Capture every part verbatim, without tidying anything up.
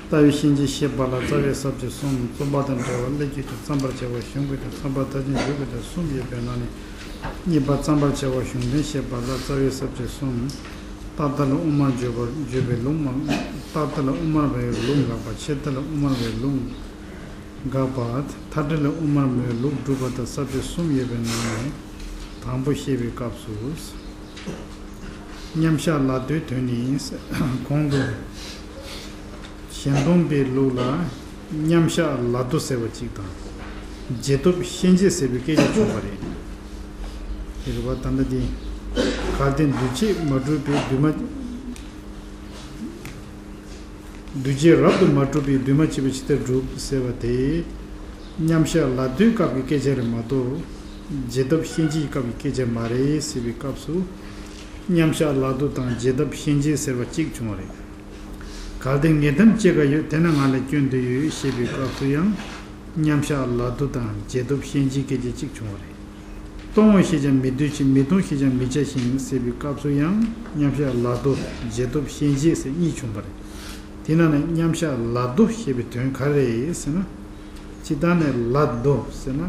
རྩ་བའི་ཤན་འབྱེད་བཤད་པ་ལ་རྩ་བའི་ས་བཅད་གསུམ། རྩོམ་པ་དང་འབྲེལ་བ། སླེབས་རྒྱུ་དང་། བརྩམ་པར་བྱ་བ། གཞུང་གི་དོན། བརྩམ་པ་མཐར་ཕྱིན་འཇུག་གི་དོན་གསུམ་ཡོད་པའི་ནང་ནས། གཉིས་པ་བརྩམ་པར་བྱ་བ་གཞུང་དོན་བཤད་པ་ལ་རྩ་བའི་ས་བཅད་གསུམ། རྟག་མཐའ་ལ་དབུ་མར་བརྗོད་པ་བརྗོད་པའི་ལུགས་མ། རྟག་མཐའ་ལ་དབུ་མར་བའི་ལུགས་དགག་པ། ཆད་མཐའ་ལ་དབུ་མར་བའི་ལུགས་དགག་པ། མཐའ་བྲལ་ལ་དབུ་མར་བའི་ལུགས་སྒྲུབ་པ་དང་ས་བཅད་གསུམ་ཡོད་པའི་ནང་ནས། དང་པོ་བཤད་པའི་སྐབས་སུ། མཉམ་གཞག་ལ་ལྟོའི་དོན་ནི། གོང་དུ་གཞན་སྟོང་པའི་ལུགས་ལ་མཉམ་གཞག་ལ་ལྟོ་ཟེར་བ་གཅིག་དང་། རྗེས་ཐོབ་ཤན་འབྱེད་ཟེར་བའི་སྐད་ཆ་བྱུང་བ་རེད། དེ་རེད་བ། ད་ལྟ་འདི་གལ་ཏེ་འདུས་བྱས་མ་གྲུབ་པའི་འདུས་མ། འདུས་བྱས་རབ་ཏུ་མ་གྲུབ་པའི་འདུས་མ་བྱས་པའི་ཇི་ལྟར་འགྲུབ་ཟེར་བ་དེ། མཉམ་གཞག་ལ་ལྟོའི་སྐབས་ཀྱི་སྐད་ཆ་རེད་མ་གཏོགས། རྗེས་ཐོབ་ཤན་འབྱེད་ཀྱི་སྐབས་ཀྱི་སྐད་ཆ་མ་རེད་ཟེར་བའི་སྐབས་སུ། མཉམ་གཞག་ལ་ལྟོ་དང་རྗེས་ཐོབ་ཤན་འབྱེད་ཟེར་བ་གཅིག་བྱུང་བ་རེད། གལ་ཏེ་ངེས་དམ་སྐྱེ་འགག་ཡོད། དེས་ན་ང་ལ་སྐྱོན་དུ་ཡོད་ཞེས་པའི་སྐབས་སུ་ཡང་། མཉམ་གཞག་ལ་ལྟོ་དང་རྗེས་ཐོབ་ཤན་འབྱེད་སྐད་ཆ་གཅིག་བྱུང་བ་རེད། སྟོང་ངོ་ཤེས་ཀྱང་མི་འདོད་ཅིང་། མི་སྟོང་ཤེས་ཀྱང་མི་བྱ་ཞིང་ཟེར་བའི་སྐབས་སུ་ཡང་། མཉམ་གཞག་ལ་ལྟོ་རྗེས་ཐོབ་ཤན་འབྱེད་ཟེར་གཉིས་བྱུང་བ་རེད། དེ་ནང་ནས་མཉམ་གཞག་ལ་ལྟོ་ཞེས་པའི་དོན་ག་རེ་རེད་ཟེར་ན། སྤྱིར་བཏང་ནས་ལ་ལྟོ་ཟེར་ན།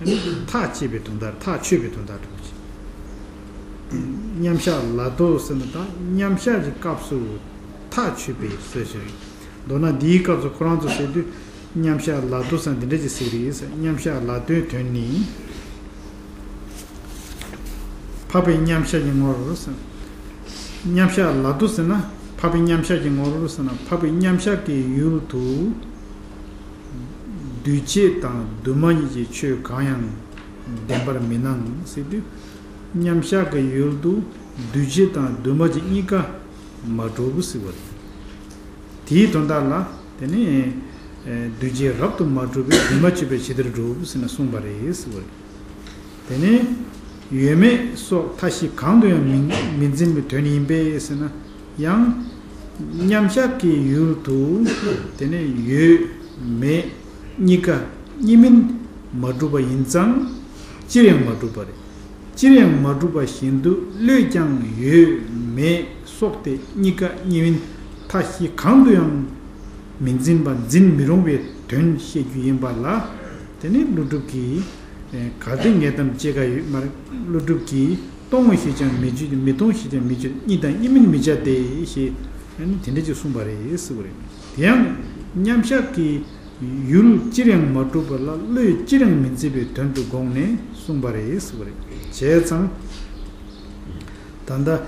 ཐག་བཅད་པའི་དོན་དག། ཐག་ཆོད་པའི་དོན་དག་འགྲོ་གི། མཉམ་གཞག་ལ་ལྟོ་ཟེར་ན་ད་མཉམ་གཞག་གི་སྐབས་སུ་ཐག་ཆོད་པའི་ཟེར་ཞིང་། མདོར་ན་འདིའི་སྐབས་སུ་ཁོ་རང་ཚོ་ཟེར་དུས། མཉམ་གཞག་ལ་ལྟོ་ཟེར་འདི་འདྲ་ཅིག་ཟེར་གི་རེད་ཟེར། མཉམ་གཞག་ལ་ལྟོའི་དོན་ནི། འཕགས་པའི་མཉམ་གཞག་གི་ངོར་ཟེར། མཉམ་གཞག་ལ་ལྟོ་ཟེར་ན། འཕགས་པའི་མཉམ་གཞག་གི་ངོར་ཟེར་ན། འཕགས་པའི་མཉམ་གཞག་གི་ཡུལ་དུ། འདུས་བྱས་དང་འདུས་མ་ཡིན་གྱི་ཆོས་གང་ཡང་བདེན་པར་མི་སྣང་ཟེར་དུས། མཉམ་གཞག་གི་ཡུལ་དུ་འདུས་བྱས་དང་འདུས་མ་བྱས་གཉིས་ཀ་མ་གྲུབ་ཟེར་བ་རེད། དེའི་དོན་དག་ལ་དེ་ནི། འདུས་བྱས་རབ་ཏུ་མ་གྲུབ་པའི་འདུས་མ་བྱས་པའི་ཇི་ལྟར་འགྲུབ་ཟེར་ན་གསུངས་པ་རེད་ཟེར་བ་རེད། དེ་ནས་ཡོད་མེད་སོགས་མཐའ་བཞི་གང་དུ་ཡང་མི་མི་འཛིན་པའི་དོན་ཡིན་པས་ཟེར་ན། ཡང་མཉམ་གཞག་གི་ཡུལ་དུ་དེ་ནས་ཡོད་མེད་གཉིས་ཀ་གཉིས་མིན་མ་གྲུབ་པ་ཡིན་ཙང་སྤྱིར་ཡང་མ་གྲུབ་པ་རེད། སྤྱིར་ཡང་མ་གྲུབ་པ་བཞིན་དུ་བློས་ཀྱང་ཡོད་མེད་སོགས་ཏེ་གཉིས་ཀ་གཉིས་མིན་མཐའ་བཞི་གང་དུ་ཡང་མི་འཛིན་པ་འཛིན་མི་རུང་བའི་དོན་བཤད་རྒྱུ་ཡིན་པ་ལ། དེ་ནི་ཀླུ་སྒྲུབ་ཀྱིས། གལ་ཏེ་ངེས་དམ་སྐྱེ་འགག་ཡོད། མར་ཀླུ་སྒྲུབ་ཀྱིས་སྟོང་ངོ་ཤེས་ཀྱང་མི་འདོད། མི་སྟོང་ཤེས་ཀྱང་མི་འདོད། གཉིས་དང་གཉིས་མིན་མི་བྱ་སྟེ་ཞེས་དེ་འདྲ་ཅིག་གསུངས་པ་རེད་ཟེར་བ་རེད། དེ་ཡང་མཉམ་གཞག་གི་ཡུལ་སྤྱིར་ཡང་མ་གྲུབ་པ་ལ་བློས་སྤྱིར་ཡང་མི་འཛིན་པའི་དོན་དུ་དགོངས་ནས་གསུངས་པ་རེད་ཟེར་བ་རེད། བྱས་ཙང་། ད་ལྟ།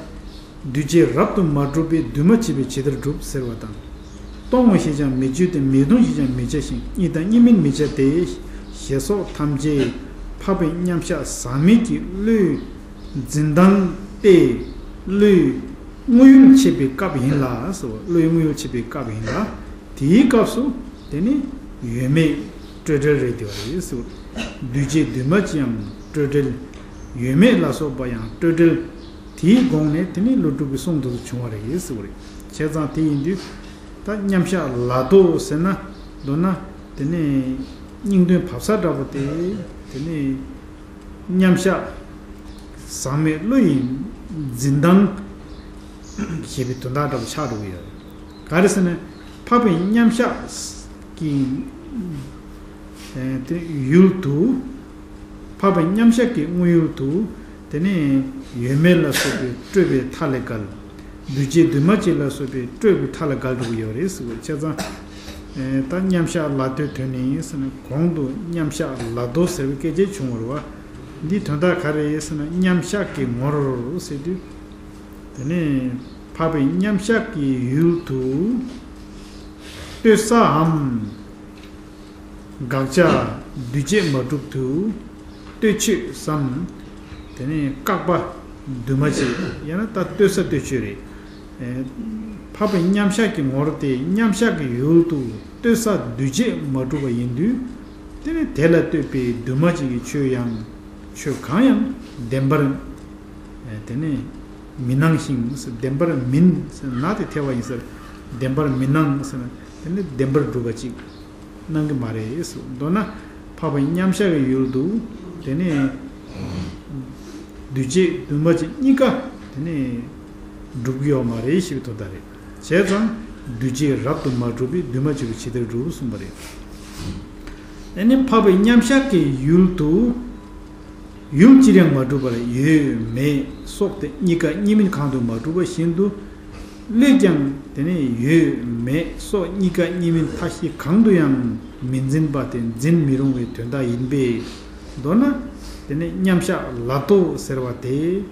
འདུས་བྱས་རབ་ཏུ་མ་གྲུབ་པའི་འདུས་མ་བྱས་པའི་ཇི་ལྟར་འགྲུབ་ཟེར་བ་དང་། སྟོང་ངོ་ཤེས་ཀྱང་མི་འདོད་དེ། མི་སྟོང་ཤེས་ཀྱང་མི་བྱ་ཞིང་། གཉིས་དང་གཉིས་མིན་མི་བྱ་སྟེ། ཞེས་སོགས་ཐམས་ཅད་འཕགས་པའི་མཉམ་གཞག་ཟག་མེད་ཀྱི་བློའི་འཛིན་སྟངས་ཏེ། བློའི་དངོས་ཡུལ་འཆད་པའི་སྐབས་ཡིན་ལ་ཟེར་བ། བློའི་དངོས་ཡུལ་འཆད་པའི་སྐབས་ཡིན་ལ། དེའི་སྐབས་སུ་དེ་ནི་ཡོད་མེད་སྤྲོས་བྲལ་རེད་དེ་བ་རེད་ཟེར་བ། འདུས་བྱས་འདུས་མ་བྱས་ཡང་སྤྲོས་བྲལ། ཡོད་མེད་ལ་སོགས་པ་ཡང་སྤྲོས་བྲལ། དེའི་དགོངས་ནས་དེ་ནི་ཀླུ་སྒྲུབ་ཀྱི་གསུང་དུ་བྱུང་བ་རེད་ཟེར་བ་རེད། བྱས་ཙང་དེ་ཡིན་དུས། ད་མཉམ་གཞག་ལ་ལྟོ་ཟེར་ན། མདོར་ན་དེ་ནི་སྙིང་དོན་བབས་ས་འདྲ་པོ་དེ། དེ་ནི་མཉམ་གཞག་ཟག་མེད་བློ་ཡི་འཛིན་སྟངས་ཞེས་པའི་དོན་དག་འདྲ་པོ་ཆགས་འགྲོ་གི་ཡོད་རེད། ག་རེ་ཟེར་ན། འཕགས་པའི་མཉམ་གཞག་གི་དེ་ཡུལ་དུ། འཕགས་པའི་མཉམ་གཞག་གི་དངོས་ཡུལ་དུ། དེ་ནི་ཡོད་མེད་ལ་སོགས་པའི་སྤྲོས་པའི་མཐའ་ལས་བརྒལ། འདུས་བྱས་འདུས་མ་བྱས་ལ་སོགས་པའི་སྤྲོས་པའི་མཐའ་ལས་བརྒལ་འགྲོ་གི་ཡོད་རེད་ཟེར་བ། བྱས་ཙང་། ད་མཉམ་གཞག་ལ་ལྟོའི་དོན་ནི་ཟེར་ན། གོང་དུ་མཉམ་གཞག་ལ་ལྟོ་ཟེར་བའི་སྐད་ཆ་བྱུང་བ་རེད་བ། འདིའི་དོན་དག་ག་རེ་ཟེར་ན། མཉམ་གཞག་གི་ངོར་ཟེར་དུས། དེ་ནི་འཕགས་པའི་མཉམ་གཞག་གི་ཡུལ་དུ། ལྟོས་སའམ། དགག་བྱ་འདུས་བྱས་མ་གྲུབ་ཏུ་ལྟོས་ཆོས་སམ། དེ་ནས་བཀག་པ་འདུས་མ་བྱས། ཡང་ན་ད་ལྟོས་ས་ལྟོས་ཆོས་རེད། འཕགས་པའི་མཉམ་གཞག་གི་ངོར་དེ་མཉམ་གཞག་གི་ཡུལ་དུ་ལྟོས་ས་འདུས་བྱས་མ་གྲུབ་པ་ཡིན་དུས། དེ་ནི་དེ་ལ་ལྟོས་པའི་འདུས་མ་བྱས་ཀྱི་ཆོས་ཡང་ཆོས་གང་ཡང་བདེན་པར། དེ་ནི་མི་སྣང་ཞིང་བདེན་པར་མིན་ཟེར་ན། དེ་ཐལ་བ་ཡིན་ཟེར། བདེན་པར་མི་སྣང་ཟེར་ན་དེ་ནི་བདེན་པར་གྲུབ་པ་ཅིག་སྣང་གི་མ་རེད་ཟེར། མདོར་ན་འཕགས་པའི་མཉམ་གཞག་གི་ཡུལ་དུ་དེ་ནི་འདུས་བྱས་འདུས་མ་བྱས་གཉིས་ཀ་དེ་ནི་འགྲུབ་ཀྱི་ཡོད་མ་རེད་ཞེས་པའི་དོན་དག་རེད། བྱས་ཙང་ འདུས་བྱས་རབ་ཏུ་མ་གྲུབ་པས་འདུས་མ་བྱས་པ་ཇི་ལྟར་འགྲུབ་གསུངས་པ་རེད། དེ་ནི་འཕགས་པའི་མཉམ་གཞག་གི་ཡུལ་དུ། ཡུལ་ཅིར་ཡང་མ་གྲུབ་པར་ཡོད་མེད་སོགས་ཏེ་གཉིས་ཀ་གཉིས་མིན་གང་དུ་མ་གྲུབ་པ་བཞིན་དུ། བློས་ཀྱང་དེ་ནི་ཡོད་མེད་སོགས་གཉིས་ཀ་གཉིས་མིན་མཐའ་བཞི་གང་དུ་ཡང་མི་འཛིན་པ་སྟེ་འཛིན་མི་རུང་བའི་དོན་དག་ཡིན་པས། མདོར་ན། དེ་ནི་མཉམ་གཞག་ལ་ལྟོ་ཟེར་བ་དེ།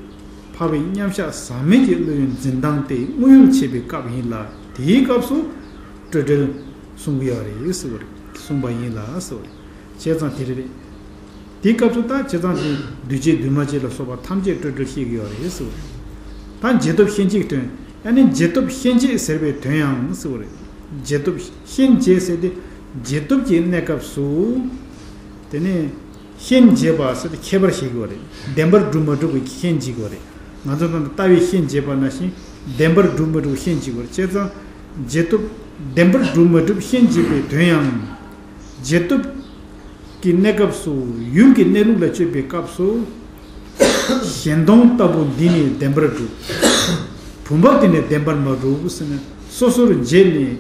འཕགས་པའི་མཉམ་གཞག་ཟག་མེད་ཀྱི་བློ་ཡི་འཛིན་སྟངས་དེ་དངོས་ཡུལ་འཆད་པའི་སྐབས་ཡིན་ལ། དེའི་སྐབས་སུ་སྤྲོས་བྲལ་གསུང་གི་ཡོད་རེད་ཟེར་བ་རེད། གསུངས་པ་ཡིན་ལ་ཟེར་བ་རེད། བྱས་ཙང་དེ་རེད། དེའི་སྐབས་སུ་ད་བྱས་ཙང་དེ་འདུས་བྱས་འདུས་མ་བྱས་ལ་སོགས་པ་ཐམས་ཅད་སྤྲོས་བྲལ་བཤད་ཀྱི་ཡོད་རེད་ཟེར་བ་རེད། ད་འབྱེད་སྟོབས་ཤན་འབྱེད་ཀྱི་དོན། ཡང་ན་འབྱེད་སྟོབས་ཤན་འབྱེད་ཟེར་བའི་དོན་ཡང་ཟེར་བ་རེད། འབྱེད་སྟོབས་ཤན་འབྱེད་ཟེར་ཏེ་འབྱེད་སྟོབས་ཀྱི་གནས་སྐབས་སུ། དེ་ནས་ཤན་འབྱེད་པ་ཟེར་ཏེ་ཁྱད་པར་བྱེད་དགོས་རེད། བདེན་པར་གྲུབ་མ་གྲུབ་ཀྱི་ཤན་འབྱེད་དགོས་རེད། ང་ཚོ་ད་ལྟ་ལྟ་བའི་ཤན་འབྱེད་པ་ནང་བཞིན་བདེན་པར་གྲུབ་མ་གྲུབ་ཤན་འབྱེད་དགོས་རེད། བྱས་ཙང་འབྱེད་སྟོབས་བདེན་པར་གྲུབ་མ་གྲུབ་ཤན་འབྱེད་པའི་དོན་ཡང་། འབྱེད་སྟོབས་ཀྱི་གནས་སྐབས་སུ་ཡུལ་གྱི་གནས་ལུགས་ལ་དཔྱོད་པའི་སྐབས་སུ། གཞན་སྟོང་ལྟ་བུ་འདི་ནི་བདེན་པར་གྲུབ། བུམ་པ་དེ་ནི་བདེན་པར་མ་གྲུབ་ཟེར་ནས་སོ་སོར་འབྱེད་ནས་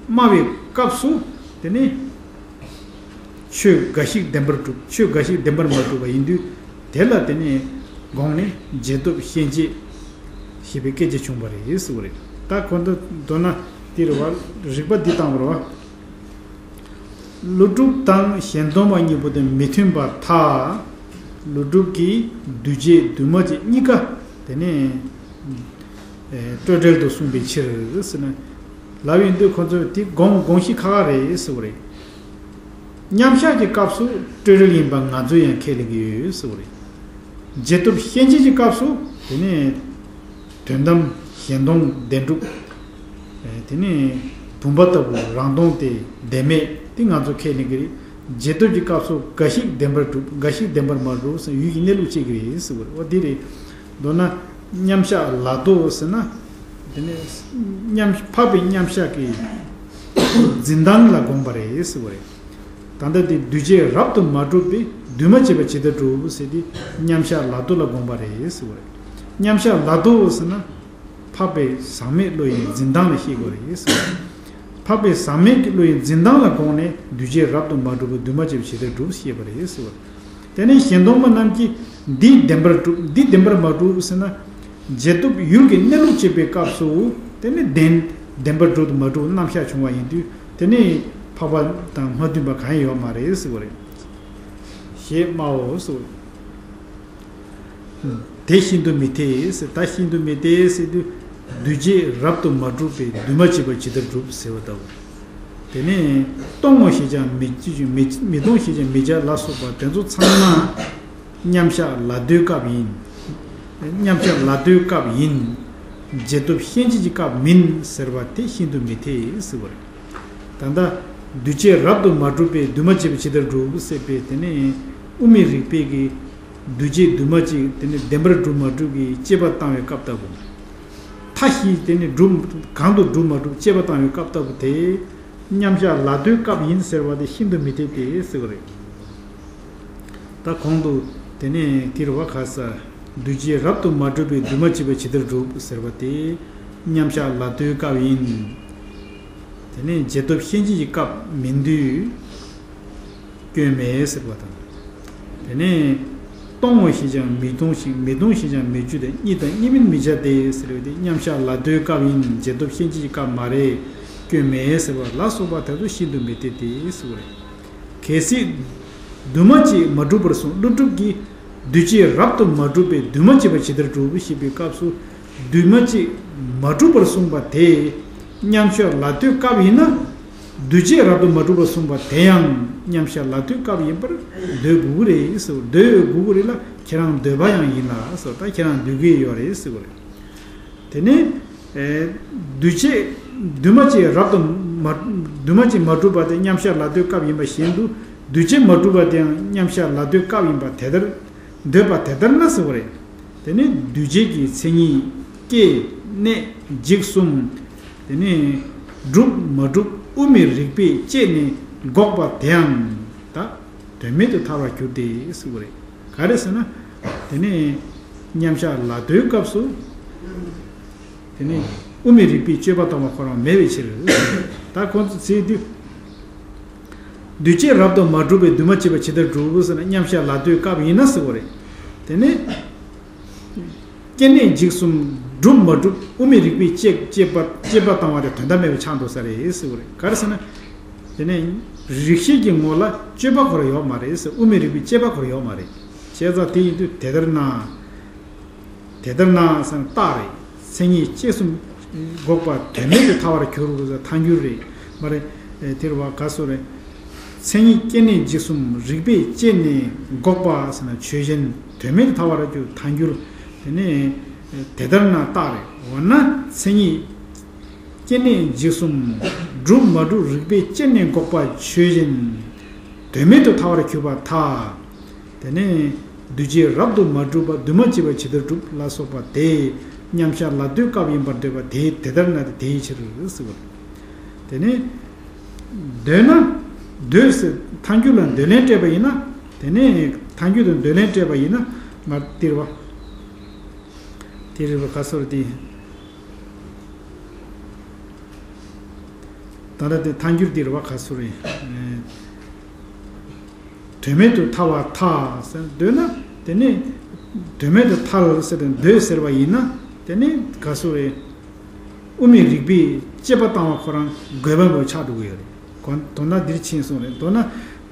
སྨྲ་བའི་སྐབས་སུ་དེ་ནི། ཆོས་འགའ་ཞིག་བདེན་པར་གྲུབ། ཆོས་འགའ་ཞིག་བདེན་པར་མ་གྲུབ་པ་ཡིན་དུས། དེ་ལ་དེ་ནས་དགོངས་ནས་འབྱེད་སྟོབས་ཤན་འབྱེད་ཞེས་པའི་སྐད་ཆ་བྱུང་བ་རེད་ཟེར་བ་རེད། ད་གོ་འདི་མདོར་ན་དེ་རེད་བ། རིགས་པ་འདི་བཏང་བ་རེད་བ། ཀླུ་སྒྲུབ་དང་གཞན་སྟོང་པ་གཉིས་པོ་དེ་མི་མཐུན་པར་ཐལ། ཀླུ་སྒྲུབ་ཀྱིས་འདུས་བྱས་འདུས་མ་བྱས་གཉིས་ཀ་དེ་ནས། ཨེ། སྤྲོས་བྲལ་དུ་གསུངས་པའི་ཕྱིར་ཟེར་ན། ལབ་ཡོང་དུས་ཁོ་ཚོས་དེ་དགོངས་དགོངས་གཞི་ཁག་ཁག་རེད་ཟེར་བ་རེད། མཉམ་གཞག་གི་སྐབས་སུ་སྤྲོས་བྲལ་ཡིན་པ་ང་ཚོས་ཡང་ཁས་ལེན་གྱི་ཡོད་ཟེར་བ་རེད། འབྱེད་སྟོབས་ཤན་འབྱེད་ཀྱི་སྐབས་སུ་དེ་ནས་དོན་དམ་གཞན་སྟོང་བདེན་གྲུབ། ཨེ། དེ་ནས་བུམ་པ་ལྟ་བུ་རང་སྟོང་སྟེ་བདེན་མེད་དེ་ང་ཚོས་ཁས་ལེན་གྱི་རེད། འབྱེད་སྟོབས་ཀྱི་སྐབས་སུ་འགའ་ཞིག་བདེན་པར་གྲུབ། འགའ་ཞིག་བདེན་པར་མ་གྲུབ་ཟེར་ཡུལ་གྱི་གནས་ལུགས་དཔྱད་ཀྱི་རེད་ཟེར་བ་རེད། འོ་དེ་རེད། མདོར་ན་མཉམ་གཞག་ལ་ལྟོ་ཟེར་ན། དེ་ནས་མཉམ་འཕགས་པའི་མཉམ་གཞག་གི་འཛིན་སྟངས་ལ་དགོངས་པ་རེད་ཟེར་བ་རེད། ད་ལྟ་དེ་འདུས་བྱས་རབ་ཏུ་མ་གྲུབ་པས་འདུས་མ་བྱས་པ་ཇི་ལྟར་གྲུབ་ཟེར་ཏེ་མཉམ་གཞག་ལ་ལྟོ་ལ་དགོངས་པ་རེད་ཟེར་བ་རེད། མཉམ་གཞག་ལ་ལྟོ་ཟེར་ན། འཕགས་པའི་ཟག་མེད་བློ་ཡི་འཛིན་སྟངས་ལ་ཤེས་དགོས་རེད་ཟེར་བ་རེད། འཕགས་པའི་ཟག་མེད་ཀྱི་བློ་ཡི་འཛིན་སྟངས་ལ་དགོངས་ནས་འདུས་བྱས་རབ་ཏུ་མ་གྲུབ་པ་འདུས་མ་བྱས་པ་ཇི་ལྟར་གྲུབ་ཞེས་པ་རེད་ཟེར་བ་རེད། དེ་ནས་གཞན་སྟོང་པ་རྣམས་ཀྱིས་འདི་བདེན་པར་གྲུབ། འདི་བདེན་པར་མ་གྲུབ་ཟེར་ན། འབྱེད་སྟོབས་ཡུལ་གྱི་གནས་ལུགས་དཔྱད་པའི་སྐབས་སུ་དེ་ནི་བདེན་བདེན་པར་གྲུབ་དང་མ་གྲུབ་རྣམ་གཞག་བྱུང་བ་ཡིན་དུས་དེ་ནི་འཕགས་པ་དང་མ་མཐུན་པ་གང་ཡང་ཡོད་མ་རེད་ཟེར་བ་རེད། ཞེས་སྨྲའོ་ཟེར་བ་རེད། དེ་ཤིན་ཏུ་མི་འཐད་ཟེར། ད་ཤིན་ཏུ་མི་འཐད་ཟེར་དུས། འདུས་བྱས་རབ་ཏུ་མ་གྲུབ་པས་འདུས་མ་བྱས་པ་ཇི་ལྟར་གྲུབ་ཟེར་བ་ལྟ་བུ། དེ་ནས་སྟོང་ངོ་ཞེས་ཀྱང་མི་མི་མི་སྟོང་ཞེས་ཀྱང་མི་བྱ་ལ་སོགས་པ་དེ་ཚོ་ཚང་མ་མཉམ་གཞག་ལ་ལྟོའི་སྐབས་ཡིན། མཉམ་གཞག་ལ་ལྟོའི་སྐབས་ཡིན། འབྱེད་སྟོབས་ཤན་འབྱེད་ཀྱི་སྐབས་མིན་ཟེར་བ་དེ་ཤིན་ཏུ་མི་འཐད་ཟེར་བ་རེད། ད་ལྟ་འདུས་བྱས་རབ་ཏུ་མ་གྲུབ་པས་འདུས་མ་བྱས་པ་ཇི་ལྟར་གྲུབ་ཟེར་བའི་དེ་ནས་དབུ་མའི་རིགས་པས་ཀྱི། འདུས་བྱས་འདུས་མ་བྱས་དེ་ནི་བདེན་པར་གྲུབ་མ་གྲུབ་ཀྱི་དཔྱད་པ་བཏང་བའི་སྐབས་ལྟ་བུ། མཐའ་བཞི་དེ་ནི་གྲུབ་གང་དུ་གྲུབ་མ་གྲུབ་དཔྱད་པ་བཏང་བའི་སྐབས་ལྟ་བུ་དེ། མཉམ་གཞག་ལ་ལྟོའི་སྐབས་ཡིན་ཟེར་བ་དེ་ཤིན་ཏུ་མི་འཐད་དེ་ཟེར་བ་རེད། ད་གོང་དུ་དེ་ནས་དེ་རུ་བ་ག་ས། འདུས་བྱས་རབ་ཏུ་མ་གྲུབ་པས་འདུས་མ་བྱས་པ་ཇི་ལྟར་གྲུབ་ཟེར་བ་དེ། མཉམ་གཞག་ལ་ལྟོའི་སྐབས་ཡིན། དེ་ནས་འབྱེད་སྟོབས་ཤན་འབྱེད་ཀྱི་སྐབས་མིན་དུས། སྐྱོན་མེད་ཟེར་བ་དང་། དེ་ནས་སྟོང་ངོ་ཞེས་ཀྱང་མི་སྟོང་ཞིང་མི་སྟོང་ཞེས་ཀྱང་མི་བརྗོད་དེ་གཉིས་དང་གཉིས་མིན་མི་བྱ་སྟེ་ཟེར་བའི་དེ་མཉམ་གཞག་ལ་ལྟོའི་སྐབས་ཡིན། འབྱེད་སྟོབས་ཤན་འབྱེད་ཀྱི་སྐབས་མ་རེད། སྐྱོན་མེད་ཟེར་བ་ལ་སོགས་པ་དེ་ཚོ་ཤིན་ཏུ་མི་འཐད་དེ་ཟེར་བ་རེད། གལ་སྲིད་འདུས་མ་བྱས་མ་གྲུབ་པར་གསུངས། ཀླུ་སྒྲུབ་ཀྱིས་འདུས་བྱས་རབ་ཏུ་མ་གྲུབ་པས་འདུས་མ་བྱས་པ་ཇི་ལྟར་གྲུབ་ཞེས་པའི་སྐབས་སུ། འདུས་མ་བྱས་མ་གྲུབ་པར་གསུངས་པ་དེ་མཉམ་གཞག་ལ་ལྟོའི་སྐབས་ཡིན་ན། འདུས་བྱས་རབ་ཏུ་མ་གྲུབ་པར་གསུངས་པ་དེ་ཡང་མཉམ་གཞག་ལ་ལྟོའི་སྐབས་ཡིན་པར་འདོད་དགོས་ཀྱི་རེད་ཟེར། འདོད་དགོས་ཀྱི་རེད་ལ་ཁྱེད་རང་འདོད་པ་ཡང་ཡིན་ལ་ཟེར། ད་ཁྱེད་རང་འདོད་ཀྱི་ཡོད་རེད་ཟེར་བ་རེད། དེ་ནས། ཨེ། འདུས་བྱས། འདུས་མ་བྱས་རབ་ཏུ་མ། འདུས་མ་བྱས་མ་གྲུབ་པ་དེ་མཉམ་གཞག་ལ་ལྟོའི་སྐབས་ཡིན་པ་བཞིན་དུ། འདུས་བྱས་མ་གྲུབ་པ་དེ་ཡང་མཉམ་གཞག་ལ་ལྟོའི་སྐབས་ཡིན་པ་དེ་ལྟར་འདོད་པ་དེ་ལྟར་ན་ཟེར་བ་རེད། དེ་ནི་འདུས་བྱས་ཀྱི་མཚན་ཉིད་སྐྱེ་གནས་འཇིག་གསུམ། དེ་ནི་གྲུབ་མ་གྲུབ་དབུ་མའི་རིགས་པས་དཔྱད་ནས་འགོག་པ་དེའང་ད་དོན་མེད་དུ་ཐལ་བར་འགྱུར་ཏེ་ཟེར་བ་རེད། ག་རེ་ཟེར་ན། དེ་ནི་མཉམ་གཞག་ལ་ལྟོའི་སྐབས་སུ། དེ་ནི་ དབུ་མའི་རིགས་པས་དཔྱོད་པ་བཏང་བ་ཁོ་རང་མེད་པའི་ཕྱིར། ད་ཁོང་ཚོས་ཟེར་དུས། འདུས་བྱས་རབ་ཏུ་མ་གྲུབ་པས་འདུས་མ་བྱས་པ་ཇི་ལྟར་གྲུབ་ཟེར་ན། མཉམ་གཞག་ལ་ལྟོས་སྐབས་ཡིན་ན་ཟེར་བ་རེད། དེ་ནས། སྐྱེ་གནས་འཇིག་གསུམ་གྲུབ་མ་གྲུབ་དབུ་མའི་རིགས་པས་དཔྱད་དཔྱད་པ་དཔྱད་པ་བཏང་བ་དེ་དོན་དག་མེད་པ་ཆགས་འགྲོ་ས་རེད་ཟེར་བ་རེད། ག་རེ་ཟེར་ན། དེ་ནས་རིགས་ཤེས་ཀྱི་ངོ་ལ་དཔྱོད་པ་ཁོ་རང་ཡོད་མ་རེད་ཟེར། དབུ་མའི་རིགས་པས་དཔྱད་པ་ཁོ་རང་ཡོད་མ་རེད། བྱས་ཙང་དེ་ཡིན་དུས་དེ་ལྟར་ན། དེ་ལྟར་ན་ཟེར་ན་རྟགས་རེད། མཚན་ཉིད་སྐྱེ་གསུམ་འགོག་པ་དོན་མེད་དུ་ཐལ་བར་འགྱུར་ཟེར་ཐལ་འགྱུར་རེད། མ་རེད། ཨེ་དེ་རེད་བ། ག་སོ་རེད། མཚན་ཉིད་སྐྱེ་གནས་འཇིག་གསུམ་རིགས་པས་དཔྱད་ནས་འགོག་པ་ཟེར་ན་ཆོས་ཅན་དོན་མེད་དུ་ཐལ་བར་འགྱུར་ཐལ་འགྱུར། དེ་ནས་དེ་ལྟར་ན་རྟགས་རེད། འོ་ན་མཚན་ཉིད་སྐྱེ་གནས་འཇིག་གསུམ་གྲུབ་མ་གྲུབ་རིགས་པས་དཔྱད་ནས་འགོག་པ་ཆོས་ཅན་དོན་མེད་དུ་ཐལ་བར་གྱུར་པར་ཐལ། དེ་ནས་འདུས་བྱས་རབ་ཏུ་མ་གྲུབ་པ་འདུས་མ་བྱས་པ་ཇི་ལྟར་གྲུབ་ལ་སོགས་པ་དེ་མཉམ་གཞག་ལ་ལྟོས་སྐབས་ཡིན་པར་འདོད་པ་དེ་དེ་ལྟར་ན་དེ་དེའི་ཕྱིར་ཟེར་བ་རེད། དེ་ནས་འདོད་ན། འདོད་ཟེར་ཐལ་འགྱུར་ལ་འདོད་ལན་སྤྲད་པ་ཡིན་ན། དེ་ནས་ཐལ་འགྱུར་དུ་འདོད་ལན་སྤྲད་པ་ཡིན་ན། མར་དེ་རེད་བ། དེ་རེད་བ། ག་སོ་རེད་དེ། ད་ལྟ་དེ་ཐལ་འགྱུར་འདི་རེད་བ། ག་སོ་རེད། དོན་མེད་དུ་ཐལ་བར་ཐལ་ཟེར་འདོད་ན། དེ་ནས་དོན་མེད་དུ་ཐལ་ཟེར་ཏེ་འདོད་ཟེར་བ་ཡིན་ན། དེ་ནས་ག་སོ་རེད། དབུ་མའི་རིགས་པས་དཔྱད་པ་བཏང་བ་ཁོ་རང་དགོས་པ་མེད་པ་ཆགས་འགྲོ་གི་ཡོད་རེད། གོ་མདོར་ན་འདིར་ཕྱིན་སོང་རེད། མདོར་ན་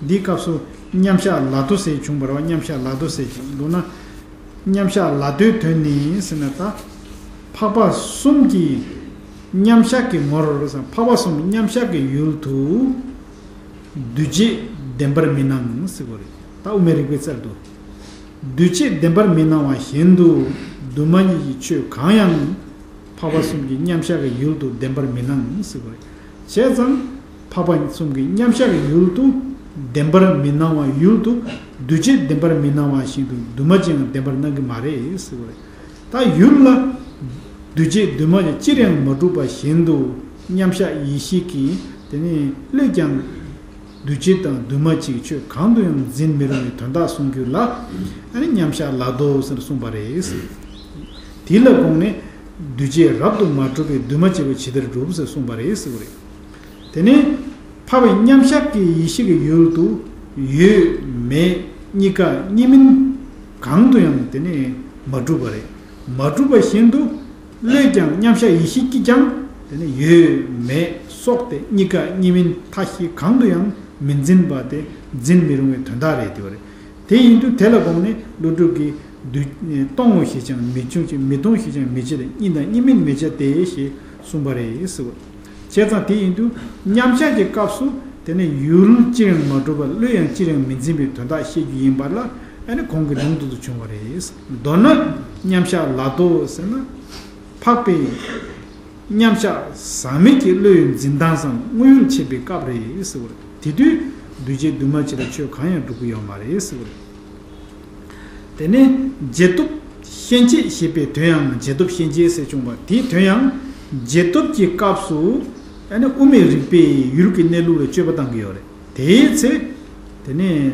འདིའི་སྐབས་སུ་མཉམ་གཞག་ལ་ལྟོས་ཟེར་བྱུང་བ་རེད་བ། མཉམ་གཞག་ལ་ལྟོས་ཟེར་བྱུང་། མདོར་ན། མཉམ་གཞག་ལ་ལྟོས་དོན་ནི་ཟེར་ན་ད། འཕགས་པ་གསུམ་གྱི་མཉམ་གཞག་གི་ངོར་ཟེར། འཕགས་པ་གསུམ་མཉམ་གཞག་གི་ཡུལ་དུ། འདུས་བྱས་བདེན་པར་མི་སྣང་ཟེར་བ་རེད། ད་དབུ་མའི་རིགས་པའི་རྩལ་དུ། འདུས་བྱས་བདེན་པར་མི་སྣང་བ་བཞིན་དུ་འདུས་མ་ཡིན་གྱི་ཆོས་གང་ཡང་འཕགས་པ་གསུམ་གྱི་མཉམ་གཞག་གི་ཡུལ་དུ་བདེན་པར་མི་སྣང་ཟེར་བ་རེད། བྱས་ཙང་། འཕགས་པ་གསུམ་གྱི་མཉམ་གཞག་གི་ཡུལ་དུ་བདེན་པར་མི་སྣང་བ་ཡུལ་དུ་འདུས་བྱས་བདེན་པར་མི་སྣང་བ་བཞིན་དུ་འདུས་མ་བྱས་ཡང་བདེན་པར་སྣང་གི་མ་རེད་ཟེར་བ་རེད། ད་ཡུལ་ལ་འདུས་བྱས་འདུས་མ་བྱས་ཅིར་ཡང་མ་གྲུབ་པ་བཞིན་དུ་མཉམ་གཞག་ཡེ་ཤེས་ཀྱིས་དེ་ནི་བློས་ཀྱང་འདུས་བྱས་དང་འདུས་མ་བྱས་ཀྱི་ཆོས་གང་དུ་ཡང་འཛིན་མི་རུང་བའི་དོན་དག་གསུང་རྒྱུ་ལ་ཨ་ནི་མཉམ་གཞག་ལ་ལྟོས་ཟེར་གསུངས་པ་རེད། དེ་ལ་དགོངས་ནས་འདུས་བྱས་རབ་ཏུ་མ་གྲུབ་པས་འདུས་མ་བྱས་པ་ཇི་ལྟར་གྲུབ་ཟེར་གསུངས་པ་རེད་ཟེར་བ་རེད། དེ་ནས་འཕགས་པའི་མཉམ་གཞག་གི་ཡེ་ཤེས་ཀྱི་ཡུལ་དུ་ཡོད་མེད་གཉིས་ཀ་གཉིས་མིན་གང་དུ་ཡང་དེ་ནས་མ་གྲུབ་པ་རེད། མ་གྲུབ་པ་བཞིན་དུ་བློས་ཀྱང་མཉམ་གཞག་ཡེ་ཤེས་ཀྱིས་ཀྱང་དེ་ནས་ཡོད་མེད་སོགས་ཏེ་གཉིས་ཀ་གཉིས་མིན་མཐའ་བཞི་གང་དུ་ཡང་མི་འཛིན་པ་དེ་འཛིན་མི་རུང་བའི་དོན་དག་རེད་དེ་བ་རེད། དེ་ཡིན་དུས་དེ་ལ་དགོངས་ནས་ཀླུ་སྒྲུབ་ཀྱིས་འདུས་སྟོང་ངོ་ཞེས་ཀྱང་མི་འབྱུང་ཞིང་མི་སྟོང་ཞེས་ཀྱང་མི་བྱ་སྟེ་གཉིས་དང་གཉིས་མིན་མེད་བྱ་སྟེ་ཞེས་གསུངས་པ་རེད་ཟེར། བྱས་ཙང་དེ་ཡིན་དུས་མཉམ་གཞག་གི་སྐབས་སུ་དེ་ནི་ཡུལ་ཅིར་ཡང་མ་གྲུབ་པར་བློས་ཡང་ཅིར་ཡང་མི་འཛིན་པའི་དོན་དག་བཤད་རྒྱུ་ཡིན་པ་ལ་ཨ་ནི་གོང་གི་ལུང་དུ་དུ་བྱུང་བ་རེད། མདོར་ན་མཉམ་གཞག་ལ་ལྟོས་ཟེར་ན། འཕགས་པའི་མཉམ་གཞག་ཟག་མེད་ཀྱི་བློའི་འཛིན་སྟངས་སམ་དངོས་ཡུལ་འཆད་པའི་སྐབས་རེད་ཟེར་བ་རེད། དེ་དུས་འདུས་བྱས་འདུས་མ་བྱས་ལ་ཆོས་གང་ཡང་སྒྲུབ་ཀྱི་ཡོད་མ་རེད་ཟེར་བ་རེད། དེ་ནས་རྗེས་ཐོབ་ཤན་འབྱེད་ཞེས་པའི་དོན་ཡང་རྗེས་ཐོབ་ཤན་འབྱེད་ཟེར་བྱུང་བ་དེའི་དོན་ཡང་རྗེས་ཐོབ་ཀྱི་སྐབས་སུ་ཨ་ནི་དབུ་མའི་རིགས་པས་ཡུལ་གྱི་གནས་ལུགས་ལ་དཔྱོད་པ་བཏང་གི་ཡོད་རེད། དེའི་ཚེ། དེ་ནས་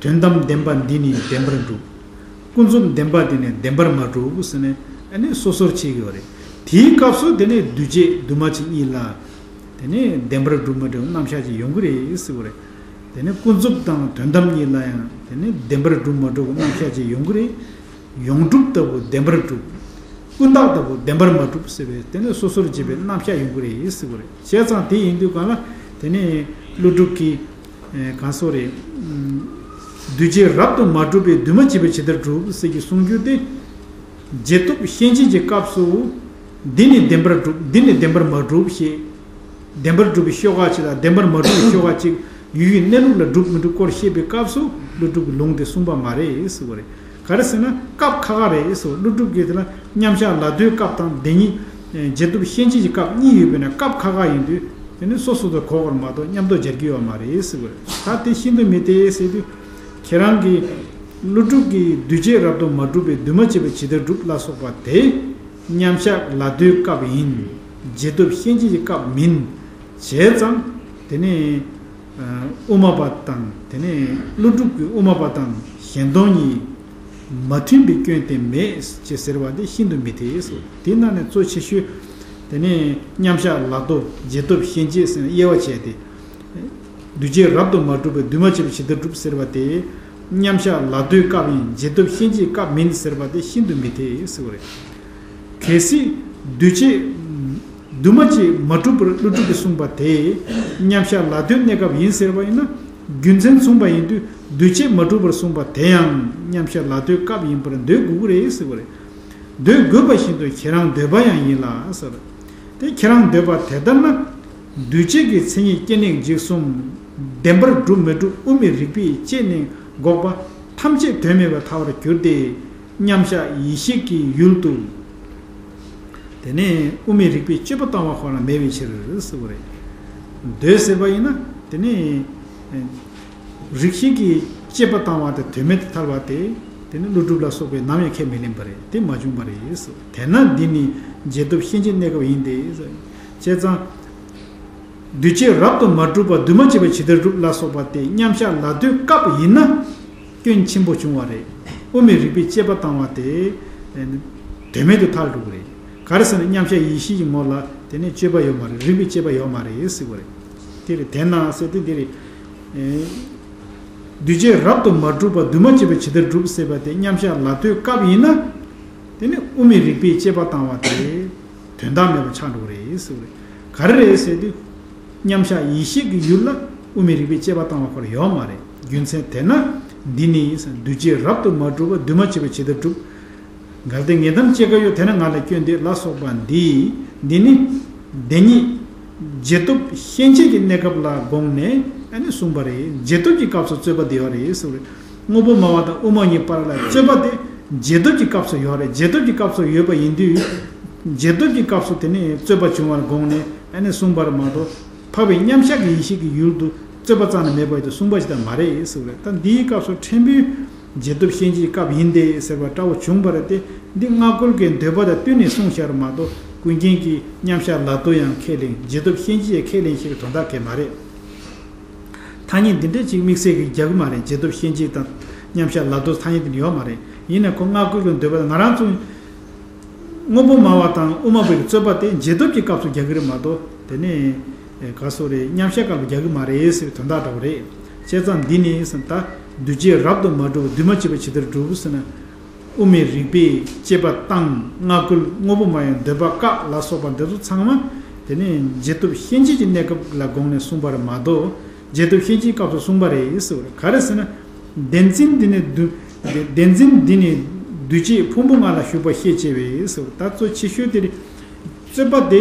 དོན་དམ་བདེན་པ་འདི་ནི་བདེན་པར་གྲུབ། ཀུན་རྫོབ་བདེན་པ་འདི་ནི་བདེན་པར་མ་གྲུབ་ཟེར་ནས་ཨ་ནི་སོ་སོར་ཕྱེ་གི་ཡོད་རེད། དེའི་སྐབས་སུ་དེ་ནས་འདུས་བྱས་འདུས་མ་བྱས་གཉིས་ལ། དེ་ནས་བདེན་པར་གྲུབ་མ་གྲུབ་རྣམ་གཞག་ཅིག་ཡོང་གི་རེད་ཟེར་བ་རེད། དེ་ནས་ཀུན་རྫོབ་དང་དོན་དམ་གཉིས་ལ་ཡང་དེ་ནས་བདེན་པར་གྲུབ་མ་གྲུབ་རྣམ་གཞག་ཅིག་ཡོང་གི་རེད། ཡོངས་གྲུབ་ལྟ་བུ་བདེན་པར་གྲུབ། ཀུན་བརྟགས་ལྟ་བུ་བདེན་པར་མ་གྲུབ་ཟེར་བའི་དེ་ནས་སོ་སོར་འབྱེད་པའི་རྣམ་གཞག་ཡོང་གི་རེད་ཟེར་བ་རེད། བྱས་ཙང་དེ་ཡིན་དུས་གང་ལ་དེ་ནས་ཀླུ་སྒྲུབ་ཀྱིས་གང་སོགས་རེད། འདུས་བྱས་རབ་ཏུ་མ་གྲུབ་པས་འདུས་མ་བྱས་པ་ཇི་ལྟར་གྲུབ་ཟེར་གྱི་གསུང་རྒྱུ་དེ། རྗེས་ཐོབ་ཤན་འབྱེད་ཀྱི་སྐབས་སུ། འདི་ནི་བདེན་པར་གྲུབ་འདི་ནི་བདེན་པར་མ་གྲུབ་ཞེས། བདེན་པར་གྲུབ་པའི་ཤོག་ཁག་ཅིག་དང་བདེན་པར་མ་གྲུབ་པའི་ཤོག་ཁག་ཅིག་ཡུལ་གྱི་གནས་ལུགས་ལ་གྲུབ་མི་གྲུབ་སྐོར་བཤད་པའི་སྐབས་སུ་ཀླུ་སྒྲུབ་ཀྱི་ལུང་དེ་གསུངས་པ་མ་རེད་ཟེར་བ་རེད། ག་རེ་ཟེར་ན་སྐབས་ཁག་ཁག་རེད་ཟེར་བ། ཀླུ་སྒྲུབ་ཀྱིས་དེ་ལ་མཉམ་གཞག་ལ་ལྟོས་སྐབས་དང་དེ་ཉིད་རྗེས་ཐོབ་ཤན་འབྱེད་ཀྱི་སྐབས་གཉིས་ཡོད་པས་ན་སྐབས་ཁག་ཁག་ཡིན་དུས་དེ་ནི་སོ་སོ་དང་གོ་བར་མ་གཏོགས་མཉམ་དུ་སྦྱར་གྱི་ཡོད་མ་རེད་ཟེར་བ་རེད། ད་དེ་ཤིན་ཏུ་མི་འཐད་ཟེར་དུས་ཁྱེད་རང་གིས་ཀླུ་སྒྲུབ་ཀྱིས་འདུས་བྱས་རབ་ཏུ་མ་གྲུབ་པས་འདུས་མ་བྱས་པ་ཇི་ལྟར་གྲུབ་ལ་སོགས་པ་དེ། མཉམ་གཞག་ལ་ལྟོས་སྐབས་ཡིན། རྗེས་ཐོབ་ཤན་འབྱེད་ཀྱི་སྐབས་མིན། བྱས་ཙང་། དེ་ནས། དབུ་མ་པ་དང་དེ་ནས་ཀླུ་སྒྲུབ་ཀྱི་དབུ་མ་པ་དང་གཞན་སྟོང་གཉིས། མ་མཐུན་པའི་སྐྱོན་དེ་མེད་ཅེས་ཟེར་བ་དེ་ཤིན་ཏུ་མི་འཐད་སོ། དེ་ནང་ནས་གཙོ་ཆེ་ཤོས། དེ་ནས་མཉམ་གཞག་ལ་ལྟོས་རྗེས་ཐོབ་ཤན་འབྱེད་ཟེར་ནས་དབྱེ་བ་བྱས་ཏེ། འདུས་བྱས་རབ་ཏུ་མ་གྲུབ་པས་འདུས་མ་བྱས་པ་ཇི་ལྟར་གྲུབ་ཟེར་བ་དེ། མཉམ་གཞག་ལ་ལྟོས་སྐབས་ཡིན་རྗེས་ཐོབ་ཤན་འབྱེད་སྐབས་མིན་ཟེར་བ་དེ་ཤིན་ཏུ་མི་འཐད་ཟེར་བ་རེད། གལ་སྲིད་འདུས་བྱས་འདུས་མ་བྱས་མ་གྲུབ་པར་ཀླུ་སྒྲུབ་ཀྱིས་གསུངས་པ་དེ། མཉམ་གཞག་ལ་ལྟོས་གནས་སྐབས་ཡིན་ཟེར་བ་ཡིན་ན། རྒྱུ་མཚན་མཚུངས་པ་ཡིན་དུས་འདུས་བྱས་མ་གྲུབ་པར་གསུངས་པ་དེ་ཡང་མཉམ་གཞག་ལ་ལྟོས་སྐབས་ཡིན་པར་འདོད་དགོས་ཀྱི་རེད་ཟེར་བ་རེད། འདོད་དགོས་པ་བཞིན་དུ་ཁྱེད་རང་འདོད་པ་ཡང་ཡིན་ལ་ཟེར། དེ་ཁྱེད་རང་འདོད་པ་དེ་ལྟར་ན། འདུས་བྱས་ཀྱི་མཚན་ཉིད་སྐྱེ་གནས་འཇིག་གསུམ། བདེན་པར་གྲུབ་མི་གྲུབ་དབུ་མའི་རིགས་པས་དཔྱད་ནས་འགོག་པ་ཐམས་ཅད་དོན་མེད་པར་ཐལ་བར་འགྱུར་ཏེ། མཉམ་གཞག་ཡེ་ཤེས་ཀྱི་ཡུལ་དུ། དེ་ནས་དབུ་མའི་རིགས་པས་དཔྱད་པ་བཏང་བ་ཁོ་ན་མེད་པའི་ཕྱིར་ཟེར་བ་རེད། འདོད་ཟེར་བ་ཡིན་ན་དེ་ནས། རིགས་ཤེས་ཀྱིས་དཔྱད་པ་བཏང་བ་དེ་དོན་མེད་དུ་ཐལ་བ་དེ། དེ་ནི་ཀླུ་སྒྲུབ་ལ་སོགས་པས་ནམ་ཡང་ཁས་མི་ལེན་པ་རེད། དེ་མ་བྱུང་བ་རེད། དེས་ན་འདི་ནི་རྗེས་ཐོབ་ཤན་འབྱེད་གནས་སྐབས་ཡིན་ཏེ། བྱས་ཙང་། འདུས་བྱས་རབ་ཏུ་མ་གྲུབ་པ་འདུས་མ་བྱས་པ་ཇི་ལྟར་གྲུབ་ལ་སོགས་པ་དེ་མཉམ་གཞག་ལ་ལྟོས་སྐབས་ཡིན་ན། སྐྱོན་ཆེན་པོ་བྱུང་བ་རེད། དབུ་མའི་རིགས་པས་དཔྱད་པ་བཏང་བ་དེ། དོན་མེད་དུ་ཐལ་འགྲོ་གི་རེད། ག་རེ་ཟེར་ན་མཉམ་གཞག་ཡེ་ཤེས་ཀྱི་ངོ་ལ་དེ་ནས་དཔྱད་པ་ཡོད་མ་རེད། རིགས་པས་དཔྱད་པ་ཡོད་མ་རེད་ཟེར་བ་རེད། དེ་རེད། དེས་ན་ཟེར་དུས་འདི་རེད། འདུས་བྱས་རབ་ཏུ་མ་གྲུབ་པ་འདུས་མ་བྱས་པ་ཇི་ལྟར་གྲུབ་ཟེར་བ་དེ་མཉམ་གཞག་ལ་ལྟོས་སྐབས་ཡིན་ན། དེ་ནི་དབུ་མའི་རིགས་པས་དཔྱད་པ་བཏང་བ་དེ་དོན་དག་མེད་པ་ཆགས་འགྲོ་གི་རེད་ཟེར་བ་རེད། ག་རེ་རེད་ཟེར་དུས། མཉམ་གཞག་ཡེ་ཤེས་ཀྱི་ཡུལ་ལ་དབུ་མའི་རིགས་པས་དཔྱད་པ་བཏང་བ་ཁོ་རང་ཡོད་མ་རེད། རྒྱུ་མཚན་དེས་ན། འདི་ནི་འདུས་བྱས་རབ་ཏུ་མ་གྲུབ་པ་འདུས་མ་བྱས་པ་ཇི་ལྟར་གྲུབ། གལ་ཏེ་ངེས་དམ་སྐྱེ་འགག་ཡོད་དེ་ན་ང་ལ་སྐྱོན་འདི་ལ་སོགས་པ་འདི། འདི་ནི། བདེན་གཉིས། རྗེས་ཐོབ་ཤན་འབྱེད་ཀྱི་གནས་སྐབས་ལ་དགོངས་ནས་ཨ་ནི་གསུངས་པ་རེད། རྗེས་ཐོབ་ཀྱི་སྐབས་སུ་རྩོད་པ་འདི་ཡོད་རེད་ཟེར་བ་རེད། དངོས་པོ་སྨྲ་བ་དང་དབུ་མ་གཉིས་བར་ལ་རྩོད་པ་དེ་རྗེས་ཐོབ་ཀྱི་སྐབས་སུ་ཡོད་རེད། རྗེས་ཐོབ་ཀྱི་སྐབས་སུ་ཡོད་པ་ཡིན་དུས། རྗེས་ཐོབ་ཀྱི་སྐབས་སུ་དེ་ནས་རྩོད་པ་བྱུང་བར་དགོངས་ནས་ཨ་ནི་གསུངས་པར་མ་གཏོགས། འཕགས་པའི་མཉམ་གཞག་གི་ཡེ་ཤེས་ཀྱི་ཡུལ་དུ་རྩོད་པ་རྩ་ནས་མེད་པ་ཡིན་དུ་གསུངས་པ་ཞིག་ད་མ་རེད་ཟེར་བ་རེད། ད་འདིའི་སྐབས་སུ་ཕྲན་བུ། རྗེས་ཐོབ་ཤན་འབྱེད་སྐབས་ཡིན་ཏེ་ཟེར་བ་འདྲ་བོ་བྱུང་བ་རེད་དེ། འདི་སྔ་རྒོལ་གྱི་འདོད་པ་དང་བསྟུན་ནས་གསུངས་བཞག་མ་གཏོགས། ཀུན་མཁྱེན་གྱིས་མཉམ་གཞག་ལ་ལྟོས་ཡང་ཁས་ལེན། རྗེས་ཐོབ་ཤན་འབྱེད་ཡང་ཁས་ལེན་ཞེས་པའི་དོན་དག་གང་ཡང་མ་རེད། ཐ་སྙད་འདི་འདྲ་ཅིག་དམིགས་བསལ་གྱིས་རྒྱག་གི་མ་རེད། རྗེས་ཐོབ་ཤན་འབྱེད་དང་མཉམ་གཞག་ལ་ལྟོས་ཐ་སྙད་འདི་འདྲ་ཡོད་མ་རེད། ཡིན་ནའི་ཁོ་སྔ་རྒོལ་གྱི་འདོད་པ་དང་ང་རང་ཚོ། དངོས་པོ་སྨྲ་བ་དང་དབུ་མ་པའི་རྩོད་པ་དེ་རྗེས་ཐོབ་ཀྱི་སྐབས་སུ་རྒྱག་གི་རེད་མ་གཏོགས། དེ་ནས་ག་སོ་རེད། མཉམ་གཞག་སྐབས་ལ་རྒྱག་གི་མ་རེད་ཟེར་བའི་དོན་དག་འདྲ་བོ་རེད། བྱས་ཙང་འདི་ནི་ད་འདུས་བྱས་རབ་ཏུ་མ་གྲུབ་པ་འདུས་མ་བྱས་པ་ཇི་ལྟར་གྲུབ་ཟེར་ན། དབུ་མའི་རིགས་པས་དཔྱད་པ་བཏང་། སྔ་རྒོལ་དངོས་པོ་སྨྲ་བའི་འདོད་པ་བཀག་ལ་སོགས་པ་འདི་ཚོ་ཚང་མ། དེ་ནས་རྗེས་ཐོབ་ཤན་འབྱེད་ཀྱི་གནས་སྐབས་ལ་དགོངས་ནས་གསུངས་པ་རེད་མ་གཏོགས། རྗེས་ཐོབ་ཤན་འབྱེད་སྐབས་སུ་གསུངས་པ་རེད་ཟེར་བ་རེད། ག་རེ་ཟེར་ན། བདེན་འཛིན་འདི་ནི་འདུ། བདེན་འཛིན་འདི་ནི་འདུས་བྱས་ཕུང་པོ་ལྔ་ལ་ཞུགས་པ་ཤས་ཆེ་བས་ཟེར་བ། ད་གཙོ་ཆེ་ཤོས་དེ་རེད། རྩོད་པ་དེ་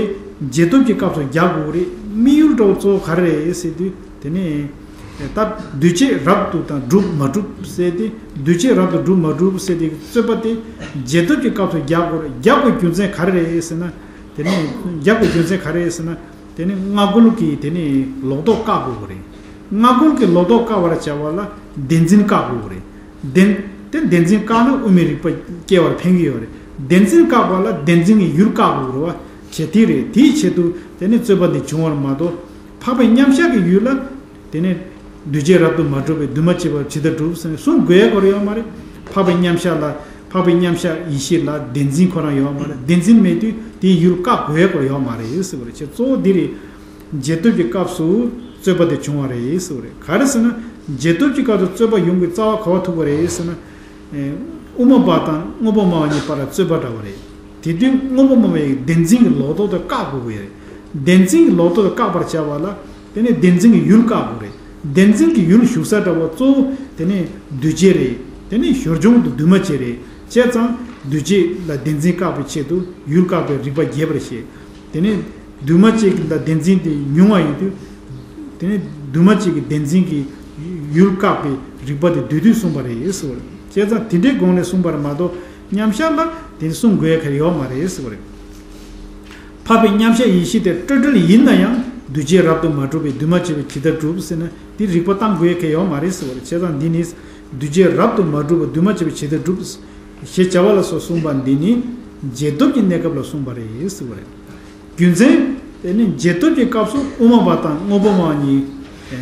རྗེས་ཐོབ་ཀྱི་སྐབས་སུ་རྒྱག་དགོས་རེད། དམིགས་ཡུལ་འདྲ་བོ་གཙོ་བོ་ག་རེ་རེད་ཟེར་དུས་དེ་ནས། ད་འདུས་བྱས་རབ་ཏུ་དང་གྲུབ་མ་གྲུབ་ཟེར་ཏེ། འདུས་བྱས་རབ་ཏུ་གྲུབ་མ་གྲུབ་ཟེར་ཏེ་རྩོད་པ་དེ་རྗེས་ཐོབ་ཀྱི་སྐབས་སུ་རྒྱག་དགོས་རེད། རྒྱག་དགོས་རྒྱུ་མཚན་ག་རེ་རེད་ཟེར་ན། དེ་ནས་རྒྱག་དགོས་རྒྱུ་མཚན་ག་རེ་རེད་ཟེར་ན། དེ་ནི་སྔ་རྒོལ་གྱིས་དེ་ནི་ལོག་རྟོག་བཀག་དགོས་ཀྱི་རེད། སྔ་རྒོལ་གྱིས་ལོག་རྟོག་བཀག་པར་བྱ་བ་ལ་བདེན་འཛིན་བཀག་དགོས་ཀྱི་རེད། བདེན། དེ་བདེན་འཛིན་བཀག་ན་དབུ་མའི་རིགས་པ་སྐྱེ་བར་ཕན་གྱི་ཡོད་རེད། བདེན་འཛིན་བཀག་པ་ལ་བདེན་འཛིན་གྱི་ཡུལ་བཀག་དགོས་ཀྱི་རེད་བ། བྱས་དེ་རེད། དེའི་ཆེད་དུ་དེ་ནི་རྩོད་པ་འདི་བྱུང་བར་མ་གཏོགས། འཕགས་པའི་མཉམ་གཞག་གི་ཡུལ་ལ། དེ་ནས་འདུས་བྱས་རབ་ཏུ་མ་གྲུབ་པས་འདུས་མ་བྱས་པ་ཇི་ལྟར་གྲུབ་ཟེར་ནས་གསུང་དགོས་ཡ་སྐོར་ཡོད་མ་རེད། འཕགས་པའི་མཉམ་གཞག་ལ། འཕགས་པའི་མཉམ་གཞག་ཡེ་ཤེས་ལ་བདེན་འཛིན་ཁོ་རང་ཡོད་མ་རེད། བདེན་འཛིན་མེད་དུས་དེའི་ཡུལ་བཀག་དགོས་ཡ་སྐོར་ཡོད་མ་རེད་ཟེར་བ་རེད། བྱས་གཙོ་བོ་འདི་རེད། རྗེས་ཐོབ་ཀྱི་སྐབས་སུ་རྩོད་པ་དེ་བྱུང་བ་རེད་ཟེར་བ་རེད། ག་རེ་ཟེར་ན། རྗེས་ཐོབ་ཀྱི་སྐབས་སུ་རྩོད་པ་ཡོང་གི་རྩ་བ་ག་བ་ཐུག་པ་རེད་ཟེར་ན། དབུ་མ་པ་དང་དངོས་པོ་སྨྲ་བ་གཉིས་བར་ལ་རྩོད་པ་འདྲ་བ་རེད། དེ་དུས་དངོས་པོ་སྨྲ་བའི་བདེན་འཛིན་གྱི་ལོག་རྟོག་དེ་བཀག་དགོས་ཀྱི་རེད། བདེན་འཛིན་གྱི་ལོག་རྟོག་དེ་བཀག་པར་བྱ་བ་ལ། དེ་ནས་བདེན་འཛིན་གྱི་ཡུལ་བཀག་དགོས་རེད། བདེན་འཛིན་གྱི་ཡུལ་ཞུགས་ས་འདྲ་བོ་གཙོ་བོ་དེ་ནས་འདུས་བྱས་རེད། དེ་ནས་ཞོར་བྱུང་དུ་འདུས་མ་བྱས་རེད། བྱས་ཙང་འདུས་བྱས་ལ་བདེན་འཛིན་བཀག་པའི་ཆེད་དུ་ཡུལ་བཀག་པའི་རིགས་པ་རྒྱས་པར་བཤད། དེ་ནས་འདུས་མ་བྱས་ཀྱི་ལ་བདེན་འཛིན་དེ་ཉུང་བ་ཡིན་དུས། དེ་ནས་འདུས་མ་བྱས་ཀྱི་བདེན་འཛིན་གྱི་ཡུལ་བཀག་པའི་རིགས་པ་དེ་བསྡུས་བསྡུས་གསུངས་པ་རེད་ཟེར་བ་རེད། བྱས་ཙང་དེ་འདྲའི་དགོངས་ནས་གསུངས་པ་རེད་མ་གཏོགས། མཉམ་གཞག་ལ་དེ་གསུང་དགོས་ཡ་ག་རེ་ཡོད་མ་རེད་ཟེར་བ་རེད། འཕགས་པའི་མཉམ་གཞག་ཡེ་ཤེས་དེ་སྤྲོས་བྲལ་ཡིན་ན་ཡང་འདུས་བྱས་རབ་ཏུ་མ་གྲུབ་པས་འདུས་མ་བྱས་པ་ཇི་ལྟར་གྲུབ་ཟེར་ན་དེ་རིགས་པ་བཏང་དགོས་ཡ་ག་ཡོད་མ་རེད་ཟེར་བ་རེད། བྱས་ཙང་འདི་ནི་འདུས་བྱས་རབ་ཏུ་མ་གྲུབ་པ་འདུས་མ་བྱས་པ་ཇི་ལྟར་གྲུབ་ཞེས་བྱ་བ་ལ་སོགས་གསུངས་པ་འདི་ནི་རྗེས་ཐོབ་ཀྱི་གནས་སྐབས་ལ་གསུངས་པ་རེད་ཟེར་བ་རེད། རྒྱུ་མཚན། དེ་ནི་རྗེས་ཐོབ་ཀྱི་སྐབས་སུ་དབུ་མ་པ་དང་དངོས་པོ་སྨྲ་བ་གཉིས་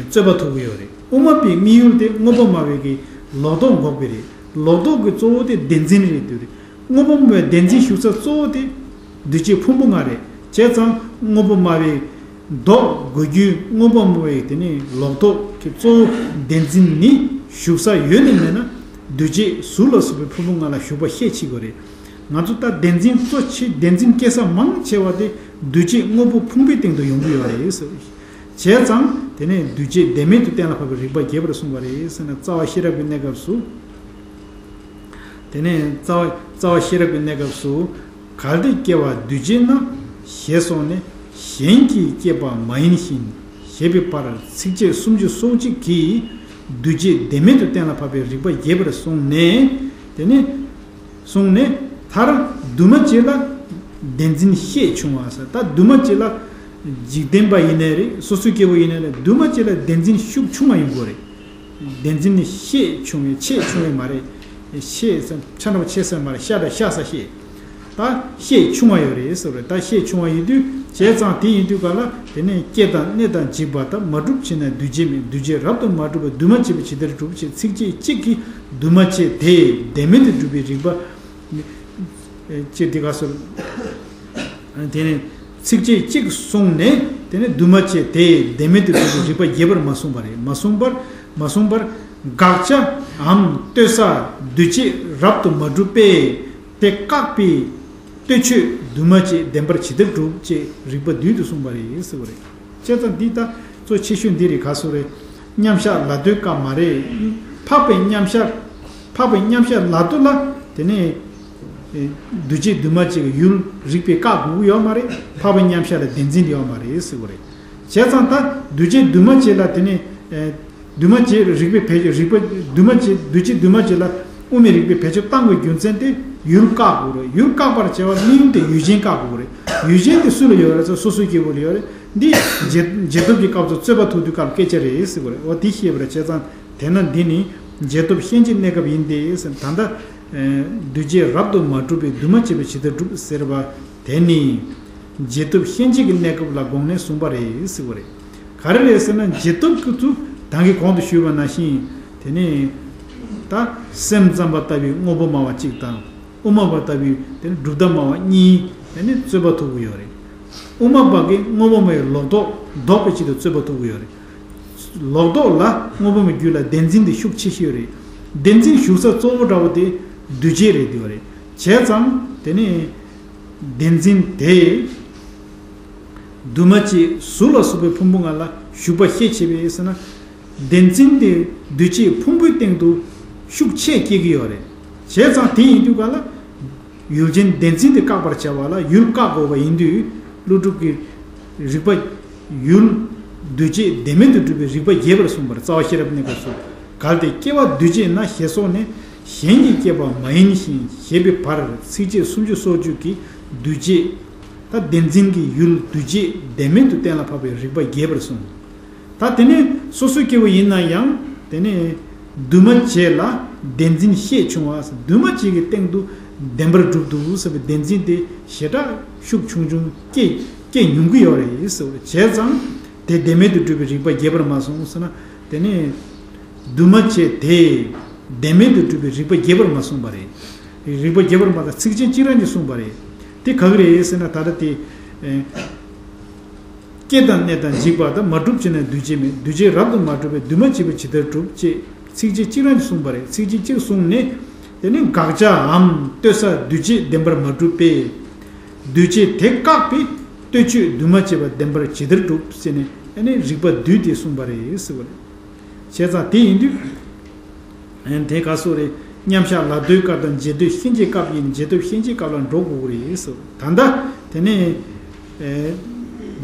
རྩོད་པ་ཐུག་གི་ཡོད་རེད། དབུ་མ་པའི་དམིགས་ཡུལ་དེ་དངོས་པོ་སྨྲ་བའི་གི་ལོག་རྟོག་འགོག་པ་རེད། ལོག་རྟོག་གི་གཙོ་བོ་དེ་བདེན་འཛིན་རེད་འདུག་རེད། དངོས་པོ་སྨྲ་བའི་བདེན་འཛིན་ཞུགས་ས་གཙོ་བོ་དེ་འདུས་བྱས་ཕུང་པོ་ལྔ་རེད། བྱས་ཙང་དངོས་པོ་སྨྲ་བའི་མདོ་དགོས་རྒྱུའི་དངོས་པོ་སྨྲ་བའི་དེ་ནི་ལོག་རྟོག་གི་གཙོ་བོ་བདེན་འཛིན་ནི་ཞུགས་ས་ཡོད་ནི་མེད་ན། འདུས་བྱས་གཟུགས་ལ་སོགས་པའི་ཕུང་པོ་ལྔ་ལ་ཞུགས་པ་ཤས་ཆེ་དགོས་རེད། ང་ཚོ་ད་བདེན་འཛིན་གཙོ་ཆེ་བདེན་འཛིན་སྐྱེ་ས་མང་ཆེ་བ་དེ་འདུས་བྱས་དངོས་པོ་ཕུང་པོའི་སྟེང་དུ་ཡོང་གི་ཡོད་རེད་ཟེར། བྱས་ཙང་དེ་ནས་འདུས་བྱས་བདེན་མེད་དུ་གཏན་ལ་ཕབ་པའི་རིགས་པ་རྒྱས་པར་གསུངས་པ་རེད་ཟེར་ན། རྩ་བ་ཤེས་རབ་ཀྱི་གནས་སྐབས་སུ། དེ་ནས་རྩ་བ་རྩ་བ་ཤེས་རབ་ཀྱི་གནས་སྐབས་སུ། གལ་ཏེ་སྐྱེ་བ་འདུས་བྱས་ན། ཞེས་སོགས་ནས་གཞན་གྱིས་སྐྱེས་པ་མ་ཡིན་ཞིང་ཞེས་པའི་བར་ཚིགས་བཅད་སུམ་ཅུ་སོ་གཅིག་གིས་འདུས་བྱས་བདེན་མེད་དུ་གཏན་ལ་ཕབ་པའི་རིགས་པ་རྒྱས་པར་གསུངས་ནས། དེ་ནས་གསུངས་ནས་མཐར་འདུས་མ་བྱས་ལ་བདེན་འཛིན་ཤས་ཆུང་བ་ཟེར། ད་འདུས་མ་བྱས་ལ་འཇིག་རྟེན་པ་ཡིན་ནའི་རེད། སོ་སོའི་སྐྱེ་བོ་ཡིན་ནའི་རེད། འདུས་མ་བྱས་ལ་བདེན་འཛིན་ཤུགས་ཆུང་བ་ཡིན་དགོས་རེད། བདེན་འཛིན་ནི་ཤས་ཆུང་བས། ཆེས་ཆུང་བས་མ་རེད། ཤས་ཟེར་ཆ་འདྲ་བ་ཆེ་ས་མ་རེད། ཤ་འདྲ་ཤ་ས་ཤས། ད་ཤས་ཆུང་བ་ཡོད་རེད་ཟེར་བ་རེད། ད་ཤས་ཆུང་བ་ཡིན་དུས། བྱས་ཙང་དེ་ཡིན་དུས་ག་ལ། དེ་ནས་སྐྱེ་དང་གནས་དང་འཇིག་པ་དང་། མ་གྲུབ་ཕྱིར་ན་འདུས་བྱས་མེད། འདུས་བྱས་རབ་ཏུ་མ་གྲུབ་པས། འདུས་མ་བྱས་པ་ཇི་ལྟར་གྲུབ་ཅེས་ཚིགས་བཅད་གཅིག་གིས་འདུས་མ་བྱས་དེ་བདེན་མེད་དུ་གྲུབ་པའི་རིགས་པ། ཅེས་དེ་ག་སོར། དེ་ནས་ཚིགས་བཅད་གཅིག་གསུངས་ནས། དེ་ནས་འདུས་མ་བྱས་དེ་བདེན་མེད་དུ་གྲུབ་པའི་རིགས་པ་རྒྱས་པར་མ་གསུངས་པ་རེད། མ་གསུངས་པར། མ་གསུངས་པར། དགག་བྱའམ་ལྟོས་ས་འདུས་བྱས་རབ་ཏུ་མ་གྲུབ་པས། དེ་བཀག་པའི་ལྟོས་ཆོས་འདུས་མ་བྱས་བདེན་པར་ཇི་ལྟར་གྲུབ་ཅེས་རིགས་པ་བསྡུས་ཏེ་གསུངས་པ་རེད་ཟེར་བ་རེད། བྱས་ཙང་འདི་ད་གཙོ་ཆེ་ཤོས་འདི་རེད། ག་སོ་རེད། མཉམ་གཞག་ལ་ལྟོས་སྐབས་མ་རེད། འཕགས་པའི་མཉམ་གཞག་འཕགས་པའི་མཉམ་གཞག་ལ་ལྟོས་ལ། དེ་ནས་འདུས་བྱས་འདུས་མ་བྱས་ཀྱི་ཡུལ་རིགས་པས་བཀག་དགོས་ཀྱི་ཡོད་མ་རེད། འཕགས་པའི་མཉམ་གཞག་ལ་བདེན་འཛིན་ཡོད་མ་རེད་ཟེར་བ་རེད། བྱས་ཙང་ད་འདུས་བྱས་འདུས་མ་བྱས་ལ། དེ་ནས་འདུས་མ་བྱས་རིགས་པས་བེད་སྤྱོད། རིགས་པ་འདུས་མ་བྱས། འདུས་བྱས་འདུས་མ་བྱས་ལ་དབུ་མའི་རིགས་པས་བེད་སྤྱོད་བཏང་བའི་རྒྱུ་མཚན་དེ་ཡུལ་བཀག་དགོས་རེད། ཡུལ་བཀག་པར་བྱ་བ་དམིགས་ཡུལ་དེ་ཡུལ་ཅན་བཀག་དགོས་རེད། ཡུལ་ཅན་དེ་སུ་ལ་ཡོད་རེད་ཟེར། སོ་སོའི་སྐྱེ་བོ་ལ་ཡོད་རེད། འདི་རྗེས་རྗེས་ཐོབ་ཀྱི་སྐབས་སུ་རྩོད་པ་ཐུག་དུས་སྐབས་སྐད་ཆ་རེད་ཟེར་བ་རེད། འོ་དེ་ཤེས་པར་བྱས་ཙང་། དེས་ན་འདི་ནི་རྗེས་ཐོབ་ཤན་འབྱེད་གནས་སྐབས་ཡིན་ཏེ་ཟེར། ད་ལྟ་འདུས་བྱས་རབ་ཏུ་མ་གྲུབ་པས། འདུས་མ་བྱས་པ་ཇི་ལྟར་གྲུབ་ཟེར་བ་དེ་ནི་རྗེས་ཐོབ་ཤན་འབྱེད་ཀྱི་གནས་སྐབས་ལ་དགོངས་ནས་གསུངས་པ་རེད་ཟེར་བ་རེད། ག་རེ་རེད་ཟེར་ན། རྗེས་ཐོབ་ཀྱི་ཚུལ་ད་གིན་གོང་དུ་ཞུས་པ་ནང་བཞིན། དེ་ནི་ད་སེམས་ཙམ་པ་ལྟ་བུའི་དངོས་པོ་སྨྲ་བ་གཅིག་དང་། དབུ་མ་པ་ལྟ་བུའི་དེ་ནི་སྒྲུབ་ཐབས་སྨྲ་བ་གཉིས། དེ་ནི་རྩོད་པ་ཐུག་གི་ཡོད་རེད། དབུ་མ་པ་གིས་དངོས་པོ་སྨྲ་བའི་ལོག་རྟོག་ལྡོག་པའི་ཆེད་དུ་རྩོད་པ་ཐུག་གི་ཡོད་རེད། ལོག་རྟོག་ལ་དངོས་པོ་སྨྲ་བའི་རྒྱུད་ལ་བདེན་འཛིན་དེ་ཤུགས་ཆེ་ཤོས་རེད། བདེན་འཛིན་ཞུགས་ས་གཙོ་བོ་འདྲ་བོ་དེ་འདུས་བྱས་རེད་འདུས་པ་རེད། བྱས་ཙང་དེ་ནི་བདེན་འཛིན་དེ་འདུས་མ་བྱས་གཟུགས་ལ་སོགས་པའི་ཕུང་པོ་ལྔ་ལ་ཞུགས་པ་ཤས་ཆེ་བས་ཟེར་ན། བདེན་འཛིན་དེ་འདུས་བྱས་ཕུང་པོའི་སྟེང་དུ་ཤུགས་ཆེ་སྐྱེ་གི་ཡོད་རེད། བྱས་ཙང་དེ་ཡིན་དུས་ག་ལ། ཡུལ་ཅན་བདེན་འཛིན་དེ་བཀག་པར་བྱ་བ་ལ་ཡུལ་བཀག་དགོས་པ་ཡིན་དུས། ཀླུ་སྒྲུབ་ཀྱི་རིགས་པ་ཡུལ་འདུས་བྱས་བདེན་མེད་དུ་གྲུབ་པའི་རིགས་པ་རྒྱས་པར་གསུངས་པར། རྩ་བ་ཤེས་རབ་གནས་སྐབས་སུ། གལ་ཏེ་སྐྱེ་བ་འདུས་བྱས་ན། ཞེས་སོགས་ནས་གཞན་གྱིས་སྐྱེས་པ་མ་ཡིན་ཞིང་ཞེས་པའི་བར་ཚིགས་བཅད་སུམ་ཅུ་སོ་བཅུ་གིས་འདུས་བྱས། ད་བདེན་འཛིན་གྱི་ཡུལ་འདུས་བྱས་བདེན་མེད་དུ་གཏན་ལ་ཕབ་པའི་རིགས་པ་རྒྱས་པར་གསུངས། ད་དེ་ནས་སོ་སོའི་སྐྱེ་བོ་ཡིན་ན་ཡང་། དེ་ནས་འདུས་མ་བྱས་ལ་བདེན་འཛིན་ཤས་ཆུང་བ། འདུས་མ་བྱས་ཀྱི་སྟེང་དུ་བདེན་པར་གྲུབ་འདུག་ཟེར་བའི་བདེན་འཛིན་དེ་ཞེ་དྲག་ཤུགས་ཆུང་ཆུང་སྐྱེ་སྐྱེ་ཉུང་གི་ཡོད་རེད་ཟེར་བ། བྱས་ཙང་དེ་བདེན་མེད་དུ་གྲུབ་པའི་རིགས་པ་རྒྱས་པར་མ་གསུངས་ཟེར་ན། དེ་ནས་འདུས་མ་བྱས་དེ་བདེན་མེད་དུ་གྲུབ་པའི་རིགས་པ་རྒྱས་པར་མ་གསུངས་པ་རེད། རིགས་པ་རྒྱས་པར་མ། ད་ཚིགས་བཅད་གཅིག་རང་གིས་གསུངས་པ་རེད། དེ་ག་གི་རེད་ཟེར་ན། ད་ལྟ་དེ། ཨེ། སྐྱེ་དང་གནས་དང་འཇིག་པ་དང་། མ་གྲུབ་ཕྱིར་ན་འདུས་བྱས་མེད། འདུས་བྱས་རབ་ཏུ་མ་གྲུབ་པས། འདུས་མ་བྱས་པ་ཇི་ལྟར་གྲུབ་ཅེས་ཚིགས་བཅད་གཅིག་རང་གིས་གསུངས་པ་རེད། ཚིགས་བཅད་གཅིག་གསུངས་ནས། དེ་ནི་དགག་བྱའམ་ལྟོས་ས་འདུས་བྱས་བདེན་པར་མ་གྲུབ་པས། འདུས་བྱས་དེ་བཀག་པའི་ལྟོས་ཆོས་འདུས་མ་བྱས་པ་བདེན་པར་ཇི་ལྟར་གྲུབ་ཟེར་ནས། ཨ་ནི་རིགས་པ་བསྡུས་ཏེ་གསུངས་པ་རེད་ཟེར་བ་རེད། བྱས་ཙང་དེ་ཡིན་དུས། ཨན། དེ་ག་སོགས་རེད། མཉམ་གཞག་ལ་ལྟོས་སྐབས་དང་རྗེས་ཐོབ་ཤན་འབྱེད་སྐབས་ཡིན། རྗེས་ཐོབ་ཤན་འབྱེད་སྐབས་ལ་འགྲོ་དགོས་ཀྱི་རེད་ཟེར། ད་ལྟ་དེ་ནས། ཨེ།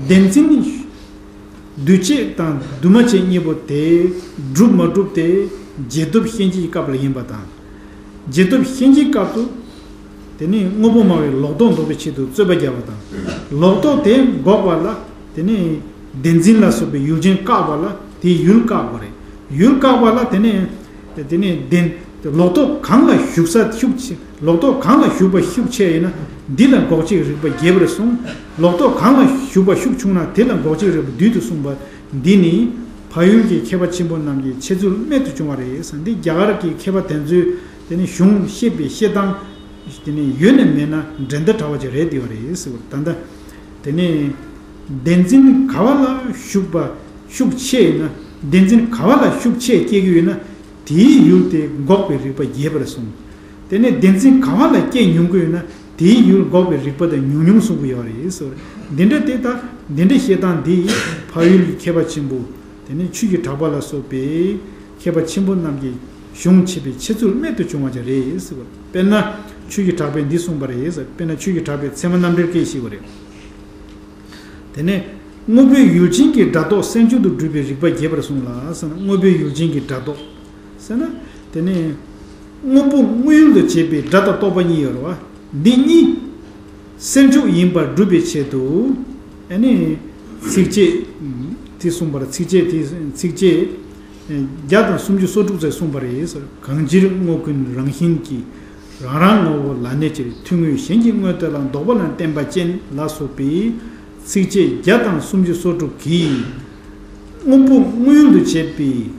བདེན་འཛིན་འདུས་བྱས་དང་འདུས་མ་བྱས་གཉིས་པོ་དེ་གྲུབ་མ་གྲུབ་དེ་རྗེས་ཐོབ་ཤན་འབྱེད་སྐབས་ལ་ཡིན་པ་དང་། རྗེས་ཐོབ་ཤན་འབྱེད་སྐབས་སུ། དེ་ནི་དངོས་པོ་སྨྲ་བའི་ལོག་རྟོག་ལྡོག་པའི་ཆེད་དུ་རྩོད་པ་རྒྱག་པ་དང་། ལོག་རྟོག་དེ་འགོག་པ་ལ། དེ་ནི་བདེན་འཛིན་ལ་སོགས་པའི་ཡུལ་ཅན་བཀག་པ་ལ་དེའི་ཡུལ་བཀག་པ་རེད། ཡུལ་བཀག་པ་ལ་དེ་ནི། དེ་ནི་བདེན། ལོག་རྟོག་གང་ལ་ཞུགས་ས་ཤུགས་ཆེ། ལོག་རྟོག་གང་ལ་ཞུགས་པ་ཤུགས་ཆེ་ཡིན་ན་འདི་ལ་འགོག་བྱེད་རིགས་པ་རྒྱས་པར་གསུངས། ལོག་རྟོག་གང་ལ་ཞུགས་པ་ཤུགས་ཆུང་ན་དེ་ལ་འགོག་བྱེད་རིགས་པ་བསྡུས་ཏེ་གསུངས་པ། འདི་ནི་འཕགས་ཡུལ་གྱི་མཁས་པ་ཆེན་པོ་རྣམས་ཀྱི་འཆད་ཚུལ་རྨད་དུ་བྱུང་བ་རེད་ཟེར། འདི་རྒྱ་གར་གྱི་མཁས་པ་དེ་ཚོས་དེ་ནི་གཞུང་བཤད་པའི་བཤད་སྟངས་དེ་ནི་ཡོད་ན་མེད་ན་འགྲན་ཟླ་བྲལ་བ་ཅིག་རེད་བསྡད་པ་རེད་ཟེར་བ། ད་ལྟ་ དེ་ནས་བདེན་འཛིན་ག་བ་ལ་ཤུགས་པ་ཤུགས་ཆེ་ཡིན་ན། བདེན་འཛིན་ག་བ་ལ་ཤུགས་ཆེ་སྐྱེ་གི་ཡོད་ན། དེའི་ཡུལ་དེ་འགོག་པའི་རིགས་པ་རྒྱས་པར་གསུངས། དེ་ནས་བདེན་འཛིན་ག་བ་ལ་སྐྱེ་ཉུང་གི་ཡོད་ན། དེའི་ཡུལ་འགོག་པའི་རིགས་པ་དེ་ཉུང་ཉུང་གསུང་གི་ཡོད་རེད་ཟེར། འདི་འདྲ་དེ་ལྟ། འདི་འདྲའི་བཤད་སྟངས་འདི་འཕགས་ཡུལ་གྱི་མཁས་པ་ཆེན་པོ། དེ་ནས་ཆོས་ཀྱི་གྲགས་པ་ལ་སོགས་པའི་མཁས་པ་ཆེན་པོ་རྣམས་ཀྱིས་གཞུང་ཆེ་བའི་འཆད་ཚུལ་རྨད་དུ་བྱུང་བ་ཅིག་རེད་ཟེར། དཔེར་ན་ཆོས་ཀྱི་གྲགས་པས་འདི་གསུངས་པ་རེད་ཟེར། དཔེར་ན་ཆོས་ཀྱི་གྲགས་པས་ཚད་མ་རྣམ་འགྲེལ་སྐད་ཞེས་པ་རེད། དེ་ནས་དངོས་པོའི་ཡུལ་ཅན་གྱི་སྒྲ་རྟོག་སེལ་འཇུག་ཏུ་སྒྲུབ་པའི་རིགས་པ་རྒྱས་པར་གསུངས་ལ་ཟེར་ན། དངོས་པོའི་ཡུལ་ཅན་གྱི་སྒྲ་རྟོག་ཟེར་ན། དེ་ནས་དངོས་པོ་དངོས་ཡུལ་དུ་བྱེད་པའི་སྒྲ་དང་རྟོག་པ་གཉིས་ཡོད་རེད་བ། འདི་གཉིས་སེལ་འཇུག་ཡིན་པར་སྒྲུབ་པའི་ཆེད་དུ། ཨ་ནི་ཚིགས་བཅད་དེ་གསུངས་པར། ཚིགས་བཅད་དེ། ཚིགས་བཅད་བརྒྱ་དང་སུམ་ཅུ་སོ་དྲུག་ཙམ་གསུངས་པ་རེད། གང་ཕྱིར་དངོས་ཀུན་རང་བཞིན་གྱིས། རང་རང་ངོ་བོ་ལ་གནས་ཕྱིར། ཐུན་དངོས་གཞན་གྱི་དངོས་དེ་ལ། ལྡོག་པ་ལ་བརྟེན་པ་ཅན་ལ་སོགས་པའི་ཚིགས་བཅད་བརྒྱ་དང་སུམ་ཅུ་སོ་དྲུག་གིས་དངོས་པོ་དངོས་ཡུལ་དུ་བྱེད་པའི་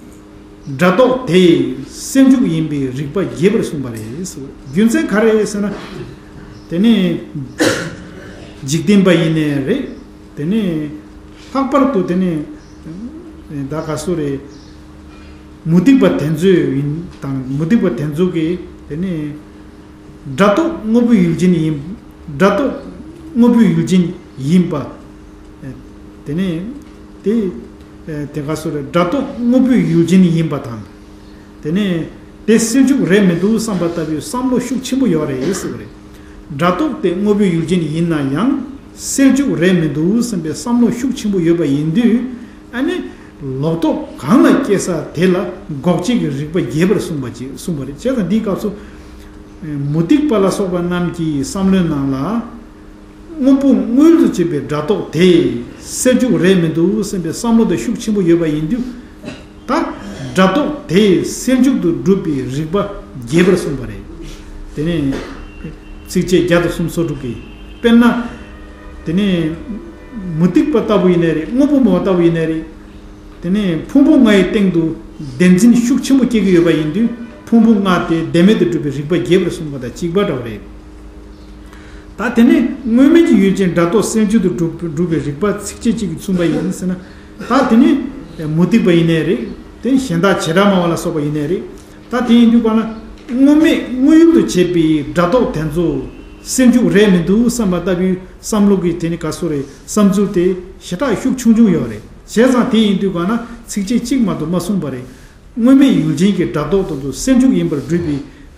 སྒྲ་རྟོག་དེ་སེལ་འཇུག་ཡིན་པའི་རིགས་པ་རྒྱས་པར་གསུངས་པ་རེད། རྒྱུ་མཚན་ག་རེ་རེད་ཟེར་ན། དེ་ནི་འཇིག་རྟེན་པ་ཡིན་ནའི་རེད། དེ་ནི་ལྷག་པར་དུ་དེ་ནི་ད་ག་སུ་རེད། མུ་སྟེགས་པ་དེ་ཚོ་ཡིན་དང་། མུ་སྟེགས་པ་དེ་ཚོ་གིས་དེ་ནི་སྒྲ་རྟོག་དངོས་པོའི་ཡུལ་ཅན་ཡིན། སྒྲ་རྟོག་དངོས་པོའི་ཡུལ་ཅན་ཡིན་པ། དེ་ནས་དེ་དེ་ག་སོ་རེད། སྒྲ་རྟོག་དངོས་པོའི་ཡུལ་ཅན་ཡིན་པ་དང་། དེ་ནས་དེ་སེལ་འཇུག་རེད་མི་འདུག་བསམ་པ་ལྟ་བུའི་བསམ་བློ་ཤུགས་ཆེན་པོ་ཡོད་རེད་ཟེར་བ་རེད། སྒྲ་རྟོག་དེ་དངོས་པོའི་ཡུལ་ཅན་ཡིན་ན་ཡང་སེལ་འཇུག་རེད་མི་འདུག་བསམ་པའི་བསམ་བློ་ཤུགས་ཆེན་པོ་ཡོད་པ་ཡིན་དུས། ཨ་ནི་ལོག་རྟོག་གང་ལ་སྐྱེ་ས་དེ་ལ་འགོག་བྱེད་ཀྱི་རིགས་པ་རྒྱས་པར་གསུངས་པ་ཅིག་གསུངས་པ་རེད། བྱས་ཙང་འདིའི་སྐབས་སུ་མུ་སྟེགས་པ་ལ་སོགས་པ་རྣམས་ཀྱི་བསམ་བློའི་ནང་ལ། དངོས་པོ་དངོས་ཡུལ་དུ་བྱེད་པའི་སྒྲ་རྟོག་དེ་སེལ་འཇུག་རེད་མི་འདུག་བསམ་པའི་བསམ་བློ་དེ་ཤུགས་ཆེན་པོ་ཡོད་པ་ཡིན་དུས། ད་སྒྲ་རྟོག་དེ་སེལ་འཇུག་ཏུ་སྒྲུབ་པའི་རིགས་པ་རྒྱས་པར་གསུངས་པ་རེད། དེ་ནས་ཚིགས་བཅད་བརྒྱ་དང་སུམ་ཅུ་སོ་དྲུག་གིས། དཔེར་ན། དེ་ནས་མུ་སྟེགས་པ་ལྟ་བུ་ཡིན་ནའི་རེད། དངོས་པོ་མེད་པ་ལྟ་བུ་ཡིན་ནའི་རེད། དེ་ནས་ཕུང་པོ་ལྔ་ཡི་སྟེང་དུ་བདེན་འཛིན་ཤུགས་ཆེན་པོ་སྐྱེ་གི་ཡོད་པ་ཡིན་དུས། ཕུང་པོ་ལྔ་དེ་བདེན་མེད་དུ་སྒྲུབ་པའི་རིགས་པ་རྒྱས་པར་གསུངས་པ་དང་གཅིག་པ་འདྲ་བ་རེད། ད་དེ་ནས་དངོས་མེད་ཀྱི་ཡུལ་ཅན་སྒྲ་རྟོག་སེལ་འཇུག་ཏུ་སྒྲུབ་སྒྲུབ་པའི་རིགས་པ་ཚིགས་བཅད་གཅིག་གིས་གསུངས་པ་ཡིན་ཟེར་ན། ད་དེ་ནི་མུ་སྟེགས་པ་ཡིན་ནའི་རེད། དེ་ནི་གཞན་དག་བྱེ་བྲག་སྨྲ་བ་ལ་སོགས་པ་ཡིན་ནའི་རེད། ད་དེ་ཡིན་དུས་གང་ལ་དངོས་མེད་དངོས་ཡུལ་དུ་བྱེད་པའི་སྒྲ་རྟོག་དེ་ཚོ་སེལ་འཇུག་རེད་མི་འདུག་བསམ་པ་ལྟ་བུའི་བསམ་བློ་གི་དེ་ནི་ག་སོ་རེད། བསམ་ཚུལ་དེ་ཞེ་དྲག་ཤུགས་ཆུང་ཆུང་ཡོད་རེད། བྱས་ཙང་དེ་ཡིན་དུས་གང་ལ་ཚིགས་བཅད་གཅིག་མ་གཏོགས་མ་གསུངས་པ་རེད། དངོས་མེད་ཡུལ་ཅན་གྱི་སྒྲ་རྟོག་དེ་ཚོ་སེལ་འཇུག་ཡིན་པར་སྒྲུབ་པའི་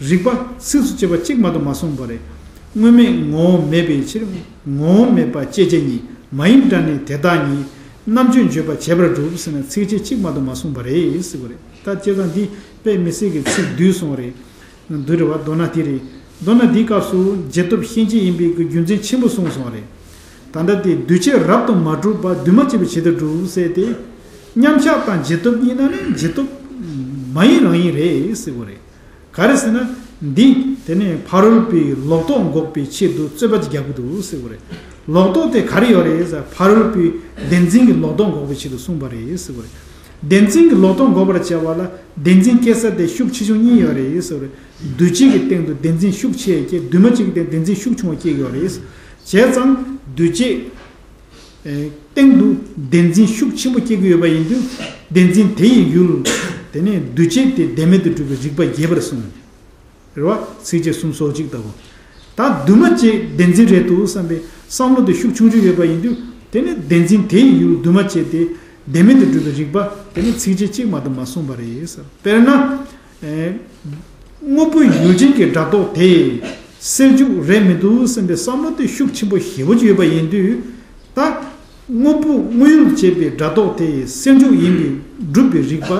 རིགས་པ་ཚིགས་སུ་བཅད་པ་གཅིག་མ་གཏོགས་མ་གསུངས་པ་རེད། དངོས་མེད་ངོ་བོ་མེད་པའི་ཕྱིར། ངོ་བོ་མེད་པ་དཔྱད་བྱ་ཉིད། མ་ཡིན་སྒྲ་ནི་དེ་དག་ཉིད། རྣམ་དཔྱོད་བརྗོད་པ་བྱས་པར་གྲུབ་ཟེར་ན་ཚིགས་བཅད་གཅིག་མ་གཏོགས་མ་གསུངས་པ་རེད་ཟེར་བ་རེད། ད་བྱས་ཙང་འདི་དཔེ་མི་སྲིད་ཀྱི་ཚིག་བསྡུས་སོང་བ་རེད། བསྡུས་རེད་བ། མདོར་ན་དེ་རེད། མདོར་ན་འདིའི་སྐབས་སུ་རྗེས་ཐོབ་ཤན་སྐྱེད་ཡིན་པའི་གི་རྒྱུ་མཚན་ཆེན་པོ་གསུངས་སོང་བ་རེད། ད་ལྟ་དེ་འདུས་བྱས་རབ་ཏུ་མ་གྲུབ་པ་འདུས་མ་བྱས་པའི་བྱེད་དུ་གྲུབ་ཟེར་ཏེ། མཉམ་གཞག་དང་རྗེས་ཐོབ་གཉིས་ན་ནི་རྗེས་ཐོབ་མ་ཡིན་རང་ཡིན་རེད་ཟེར་བ་རེད། ག་རེ་ཟེར་ན། འདི་དེ་ནས་ཕ་རོལ་པོའི་ལོག་རྟོག་འགོག་པའི་ཆེད་དུ་རྩོད་པ་ཅིག་རྒྱག་གི་འདུག་ཟེར་བ་རེད། ལོག་རྟོག་དེ་ག་རེ་ཡོད་རེད་ཟེར། ཕ་རོལ་པོའི་བདེན་འཛིན་གྱི་ལོག་རྟོག་འགོག་པའི་ཆེད་དུ་གསུངས་པ་རེད་ཟེར་བ་རེད། བདེན་འཛིན་གྱི་ལོག་རྟོག་འགོག་པར་བྱ་བ་ལ་བདེན་འཛིན་སྐྱེ་ས་དེ་ཤུགས་ཆེ་ཆུང་གཉིས་ཡོད་རེད་ཟེར་བ་རེད། འདུས་བྱས་ཀྱི་སྟེང་དུ་བདེན་འཛིན་ཤུགས་ཆེ་བ་སྐྱེ། འདུས་མ་བྱས་ཀྱི་སྟེང་བདེན་འཛིན་ཤུགས་ཆུང་བ་སྐྱེ་གི་ཡོད་རེད། བྱས་ཙང་འདུས་བྱས། སྟེང་དུ་བདེན་འཛིན་ཤུགས་ཆེན་པོ་སྐྱེ་གི་ཡོད་པ་ཡིན་དུས། བདེན་འཛིན་དེ་ཡི་ཡུལ། དེ་ནས་འདུས་བྱས་དེ་བདེན་མེད་དུ་གྲུབ་པའི་རིགས་པ་རྒྱས་པར་གསུངས། རེད་བ། ཚིགས་བཅད་སུམ་ཅུ་སོ་གཅིག་ལྟ་བུ། ད་འདུས་མ་བྱས་བདེན་འཛིན་རེད་འདུག་བསམ་པའི་བསམ་བློ་དེ་ཤུགས་ཆུང་ཆུང་ཡོད་པ་ཡིན་དུས། དེ་ནི་བདེན་འཛིན་དེ་ཡི་ཡུལ་འདུས་མ་བྱས་དེ་བདེན་མེད་དུ་གྲུབ་པའི་རིགས་པ་དེ་ནི་ཚིགས་བཅད་གཅིག་མ་གཏོགས་མ་གསུངས་པ་རེད་ཟེར། དཔེར་ན། དངོས་པོའི་ཡུལ་ཅན་གྱི་སྒྲ་རྟོག་དེ་སེལ་འཇུག་རེད་མི་འདུག་བསམ་པའི་བསམ་བློ་དེ་ཤུགས་ཆེན་པོ་ཞེ་པོ་ཅིག་ཡོད་པ་ཡིན་དུས། ད་དངོས་པོ་དངོས་ཡུལ་བྱེད་པའི་སྒྲ་རྟོག་དེ་སེལ་འཇུག་ཡིན་པའི་སྒྲུབ་པའི་རིགས་པ་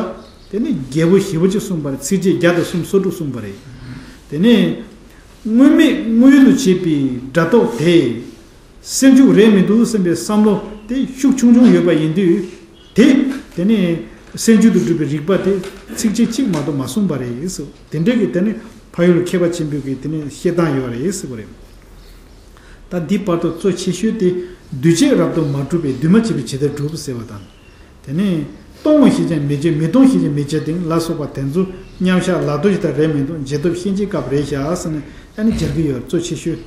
དེ་ནི་རྒྱས་པོ་ཞེ་པོ་ཅིག་གསུངས་པ་རེད། ཚིགས་བཅད་བརྒྱ་དང་སུམ་ཅུ་སོ་དྲུག་གསུངས་པ་རེད། དེ་ནས་དངོས་མེད་དངོས་ཡུལ་བྱེད་པའི་སྒྲ་རྟོག་དེ། སེལ་འཇུག་རེད་མི་འདུག་བསམ་པའི་བསམ་བློ་དེ་ཤུགས་ཆུང་ཆུང་ཡོད་པ་ཡིན་དུས། དེ་དེ་ནས་སེལ་འཇུག་ཏུ་གྲུབ་པའི་རིགས་པ་དེ་ཚིགས་བཅད་གཅིག་མ་གཏོགས་མ་གསུངས་པ་རེད་ཟེར། དེ་འདྲ་གི་དེ་ནི་ཕ་ཡུལ་མཁས་པ་ཆེན་པོའི་གི་དེ་ནི་བཤད་སྟངས་ཡོད་རེད་ཟེར་བ་རེད། ད་འདི་བར་དུ་གཙོ་ཆེ་ཤོས་དེ་འདུས་བྱས་རབ་ཏུ་མ་གྲུབ་པས་འདུས་མ་བྱས་པའི་བྱེད་དེ་གྲུབ་ཟེར་བ་དང་། དེ་ནས་སྟོང་ངོ་ཞེས་ཀྱང་མི་བྱེད། མི་སྟོང་ཞེས་ཀྱང་མི་བྱེད་དེ་ལ་སོགས་པ་དེ་ཚོ་མཉམ་གཞག་ལ་ལྟོ་ཞིག་དང་རེད་མི་འདུག་རྗེས་ཐོབ་ཤན་སྐྱེད་སྐབས་རེད་བཞག་ཟེར་ནས་ཨ་ནི་སྦྱར་གྱི་ཡོད། གཙོ་ཆེ་ཤོས།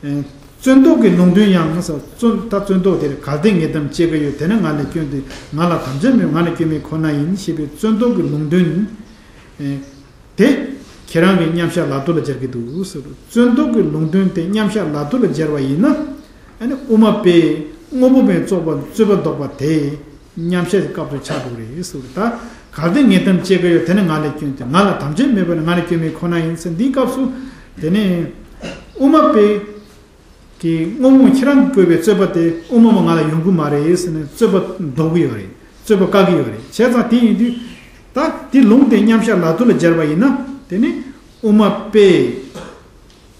ཨེ། རྩོད་ཟློག་གི་ལུང་དོན་ཡང་ཟེར། རྩོད་ད་རྩོད་ཟློག་དེར་གལ་ཏེ་ངས་དམ་བཅས་ཀྱི་ཡོད། དེ་ནི་ང་ལས་སྐྱོན་ཏེ། ང་ལ་དམ་བཅས་མེད། ང་ལས་སྐྱོན་མེད་ཁོ་ན་ཡིན་ཞེས་པའི་རྩོད་ཟློག་གི་ལུང་དོན། ཨེ། དེ་ཁྱེད་རང་གི་མཉམ་བཞག་ལ་དོ་ལ་སྦྱར་གྱི་འདུག་ཟེར། རྩོད་ཟློག་གི་ལུང་དོན་དེ་མཉམ་བཞག་ལ་དོ་ལ་སྦྱར་བ་ཡིན་ན། ཨ་ནི་དབུ་མ་པས་དངོས་པོ་མེད་རྩོད་པ་རྩོད་པ་བཟློག་པ་དེ་མཉམ་བཞག་གི་སྐབས་སུ་ཆགས་འགྲོ་གི་རེད་ཟེར། ད་གལ་ཏེ་ངས་དམ་བཅས་ཀྱི་ཡོད། དེ་ནི་ང་ལས་སྐྱོན་ཏེ། ང་ལ་དམ་བཅས་མེད་པ་ནི་ང་ལས་སྐྱོན་མེད་ཁོ་ན་ཡིན་ཟེར། འདིའི་སྐབས་སུ་དེ་ནི་དབུ་མ་པས་ཀྱི་དངོས་པོ་ཁྱེད་རང་གིས་བཀོད་པའི་རྩོད་པ་དེ་དབུ་མ་མ་ང་ལ་ཡོང་གི་མ་རེད་ཟེར་ནས་རྩོད་པ་བཟློག་གི་ཡོད་རེད། རྩོད་པ་བཀག་གི་ཡོད་རེད། བྱས་ཙང་དེ་ཡིན་དུས་ད་དེ་ལུང་དེ་མཉམ་བཞག་ལ་དོ་ལ་སྦྱར་བ་ཡིན་ན། དེ་ནི་དབུ་མ་པས་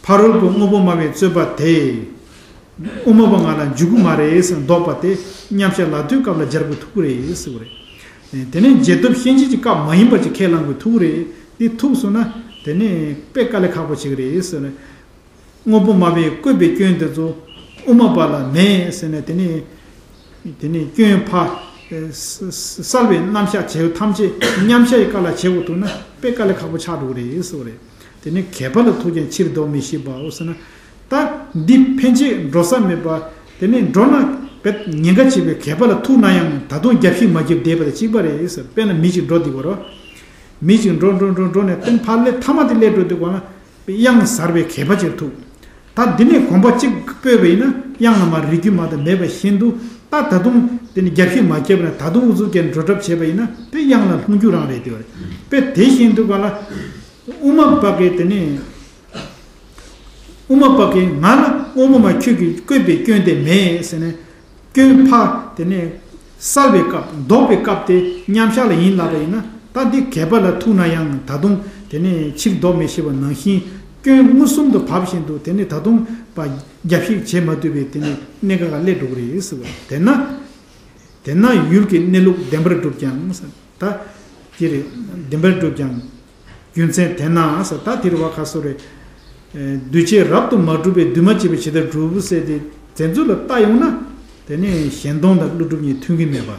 ཕ་རོལ་པོ་དངོས་པོ་སྨྲ་བའི་རྩོད་པ་དེ་དབུ་མ་པ་ང་ལ་འཇུག་གི་མ་རེད་ཟེར་བཟློག་པ་དེ་མཉམ་བཞག་ལ་དོའི་སྐབས་ལ་སྦྱར་དགོས་ཐུག་གི་རེད་ཟེར་བ་རེད། དེ་ནས་རྗེས་ཐོབ་ཤན་འབྱེད་ཀྱི་སྐབས་མ་ཡིན་པ་ཅིག་ཁས་བླང་དགོས་ཐུག་གི་རེད། དེ་ཐུག་སོང་ན་དེ་ནས་དཔེ་དཀའ་ལས་ཁག་པོ་བྱེད་ཀྱི་རེད་ཟེར་ནས། དངོས་པོ་སྨྲ་བས་བཀོད་པའི་སྐྱོན་དེ་ཚོ་དབུ་མ་པ་ལ་མེད་ཟེར་ནས། དེ་ནི་དེ་ནི་སྐྱོན་ཕ་ས་ས་བསལ་བའི་རྣམ་གཞག་བྱེད་ཐམས་ཅད་མཉམ་བཞག་གི་སྐབས་ལ་བྱེད་དགོས་ཐུག་ན་དཔེ་དཀའ་ལས་ཁག་པོ་ཆགས་འགྲོ་གི་རེད་ཟེར་བ་རེད། དེ་ནི་གད་པ་ལ་ཐུག་ཀྱང་ཕྱིར་ལྡོག་མི་ཤེས་པའོ་ཟེར་ན། ད་འདི་ཕན་ཆད་འགྲོ་ས་མེད་པ། དེ་ནི་འགྲོ་ན་བེད་ཉེན་ཁ་ཆེ་བའི་གད་པ་ལ་ཐུག་ན་ཡང་ད་དུང་རྒྱབ་ཤིག་མ་བརྒྱབ་བསྡད་པ་དང་གཅིག་པ་རེད་ཟེར། དཔེར་ན་མི་ཞིག་འགྲོ་བསྡད་པ་རོ། མི་ཞིག་འགྲོ་འགྲོ་འགྲོ་འགྲོ་ནས་སྟེང་ཕར་སླེབས་མཐའ་མ་དེ་སླེབས་འགྲོ་དུས་གོང་ལ། གཡང་གཟར་བའི་གད་པ་ཅིག་ཐུག་ད་འདི་ནས་གོམ་པ་གཅིག་སྤོས་པ་ཡིན་ན་གཡང་ལ་མར་རེག་རྒྱུ་མ་གཏོགས་མེད་པ་བཞིན་དུ། ད་ད་དུང་དེ་ནི་རྒྱབ་ཤིག་མ་བརྒྱབ་ན་ད་དུང་ཨུ་ཚུགས་ཀྱིས་འགྲོ་གྲབས་བྱས་པ་ཡིན་ན་དེ་གཡང་ལ་ལྷུང་རྒྱུ་རང་རེད། དེ་བ་རེད། དཔེ་དེ་བཞིན་དུ་ག་ལ་དབུ་མ་པ་གིས་དེ་ནི་དབུ་མ་པ་གིས་ང་ལ་དངོས་པོ་མ་ཁྱོད་ཀྱིས་བཀོད་པའི་སྐྱོན་དེ་མེད་ཟེར་ནས། སྐྱོན་ཕ་དེ་ནས་བསལ་བའི་སྐབས་བཟློག་པའི་སྐབས་དེ་མཉམ་བཞག་ལ་ཡིན་ལབ་པ་ཡིན་ན། ད་འདི་གད་པ་ལ་ཐུག་ན་ཡང་ད་དུང་དེ་ནས་ཕྱིར་ལྡོག་མི་ཤེས་པ་ནང་བཞིན། སྐྱོན་མངོན་སུམ་དུ་བབས་བཞིན་དུ་དེ་ནས་ད་དུང་པ་རྒྱབ་ཤིག་བྱེད་མ་ཐུབ་པའི་དེ་ནས་གནད་འགག་ལ་སླེབས་འགྲོ་གི་རེད་ཟེར་བ། དེ་ན། དེ་ན་ཡུལ་གྱི་གནས་ལུགས་བདེན་པར་གྲུབ་ཀྱང་། ད་དེ་རེད། བདེན་པར་གྲུབ་ཀྱང་། རྒྱུ་མཚན་དེས་ན་ཟེར། ད་དེ་རེད་བ། ཁ་སོ་རེད། ཨེ། འདུས་བྱས་རབ་ཏུ་མ་གྲུབ་པས་འདུས་མ་བྱས་པའི་བྱེད་ལྟར་གྲུབ་ཟེར་ཏེ་དེ་ཚོ་ལ་ལྟ་ཡོང་ན། དེ་ནས་གཞན་སྟོང་དང་ཀླུ་སྒྲུབ་གཉིས་མཐུན་གྱི་མེད་པ།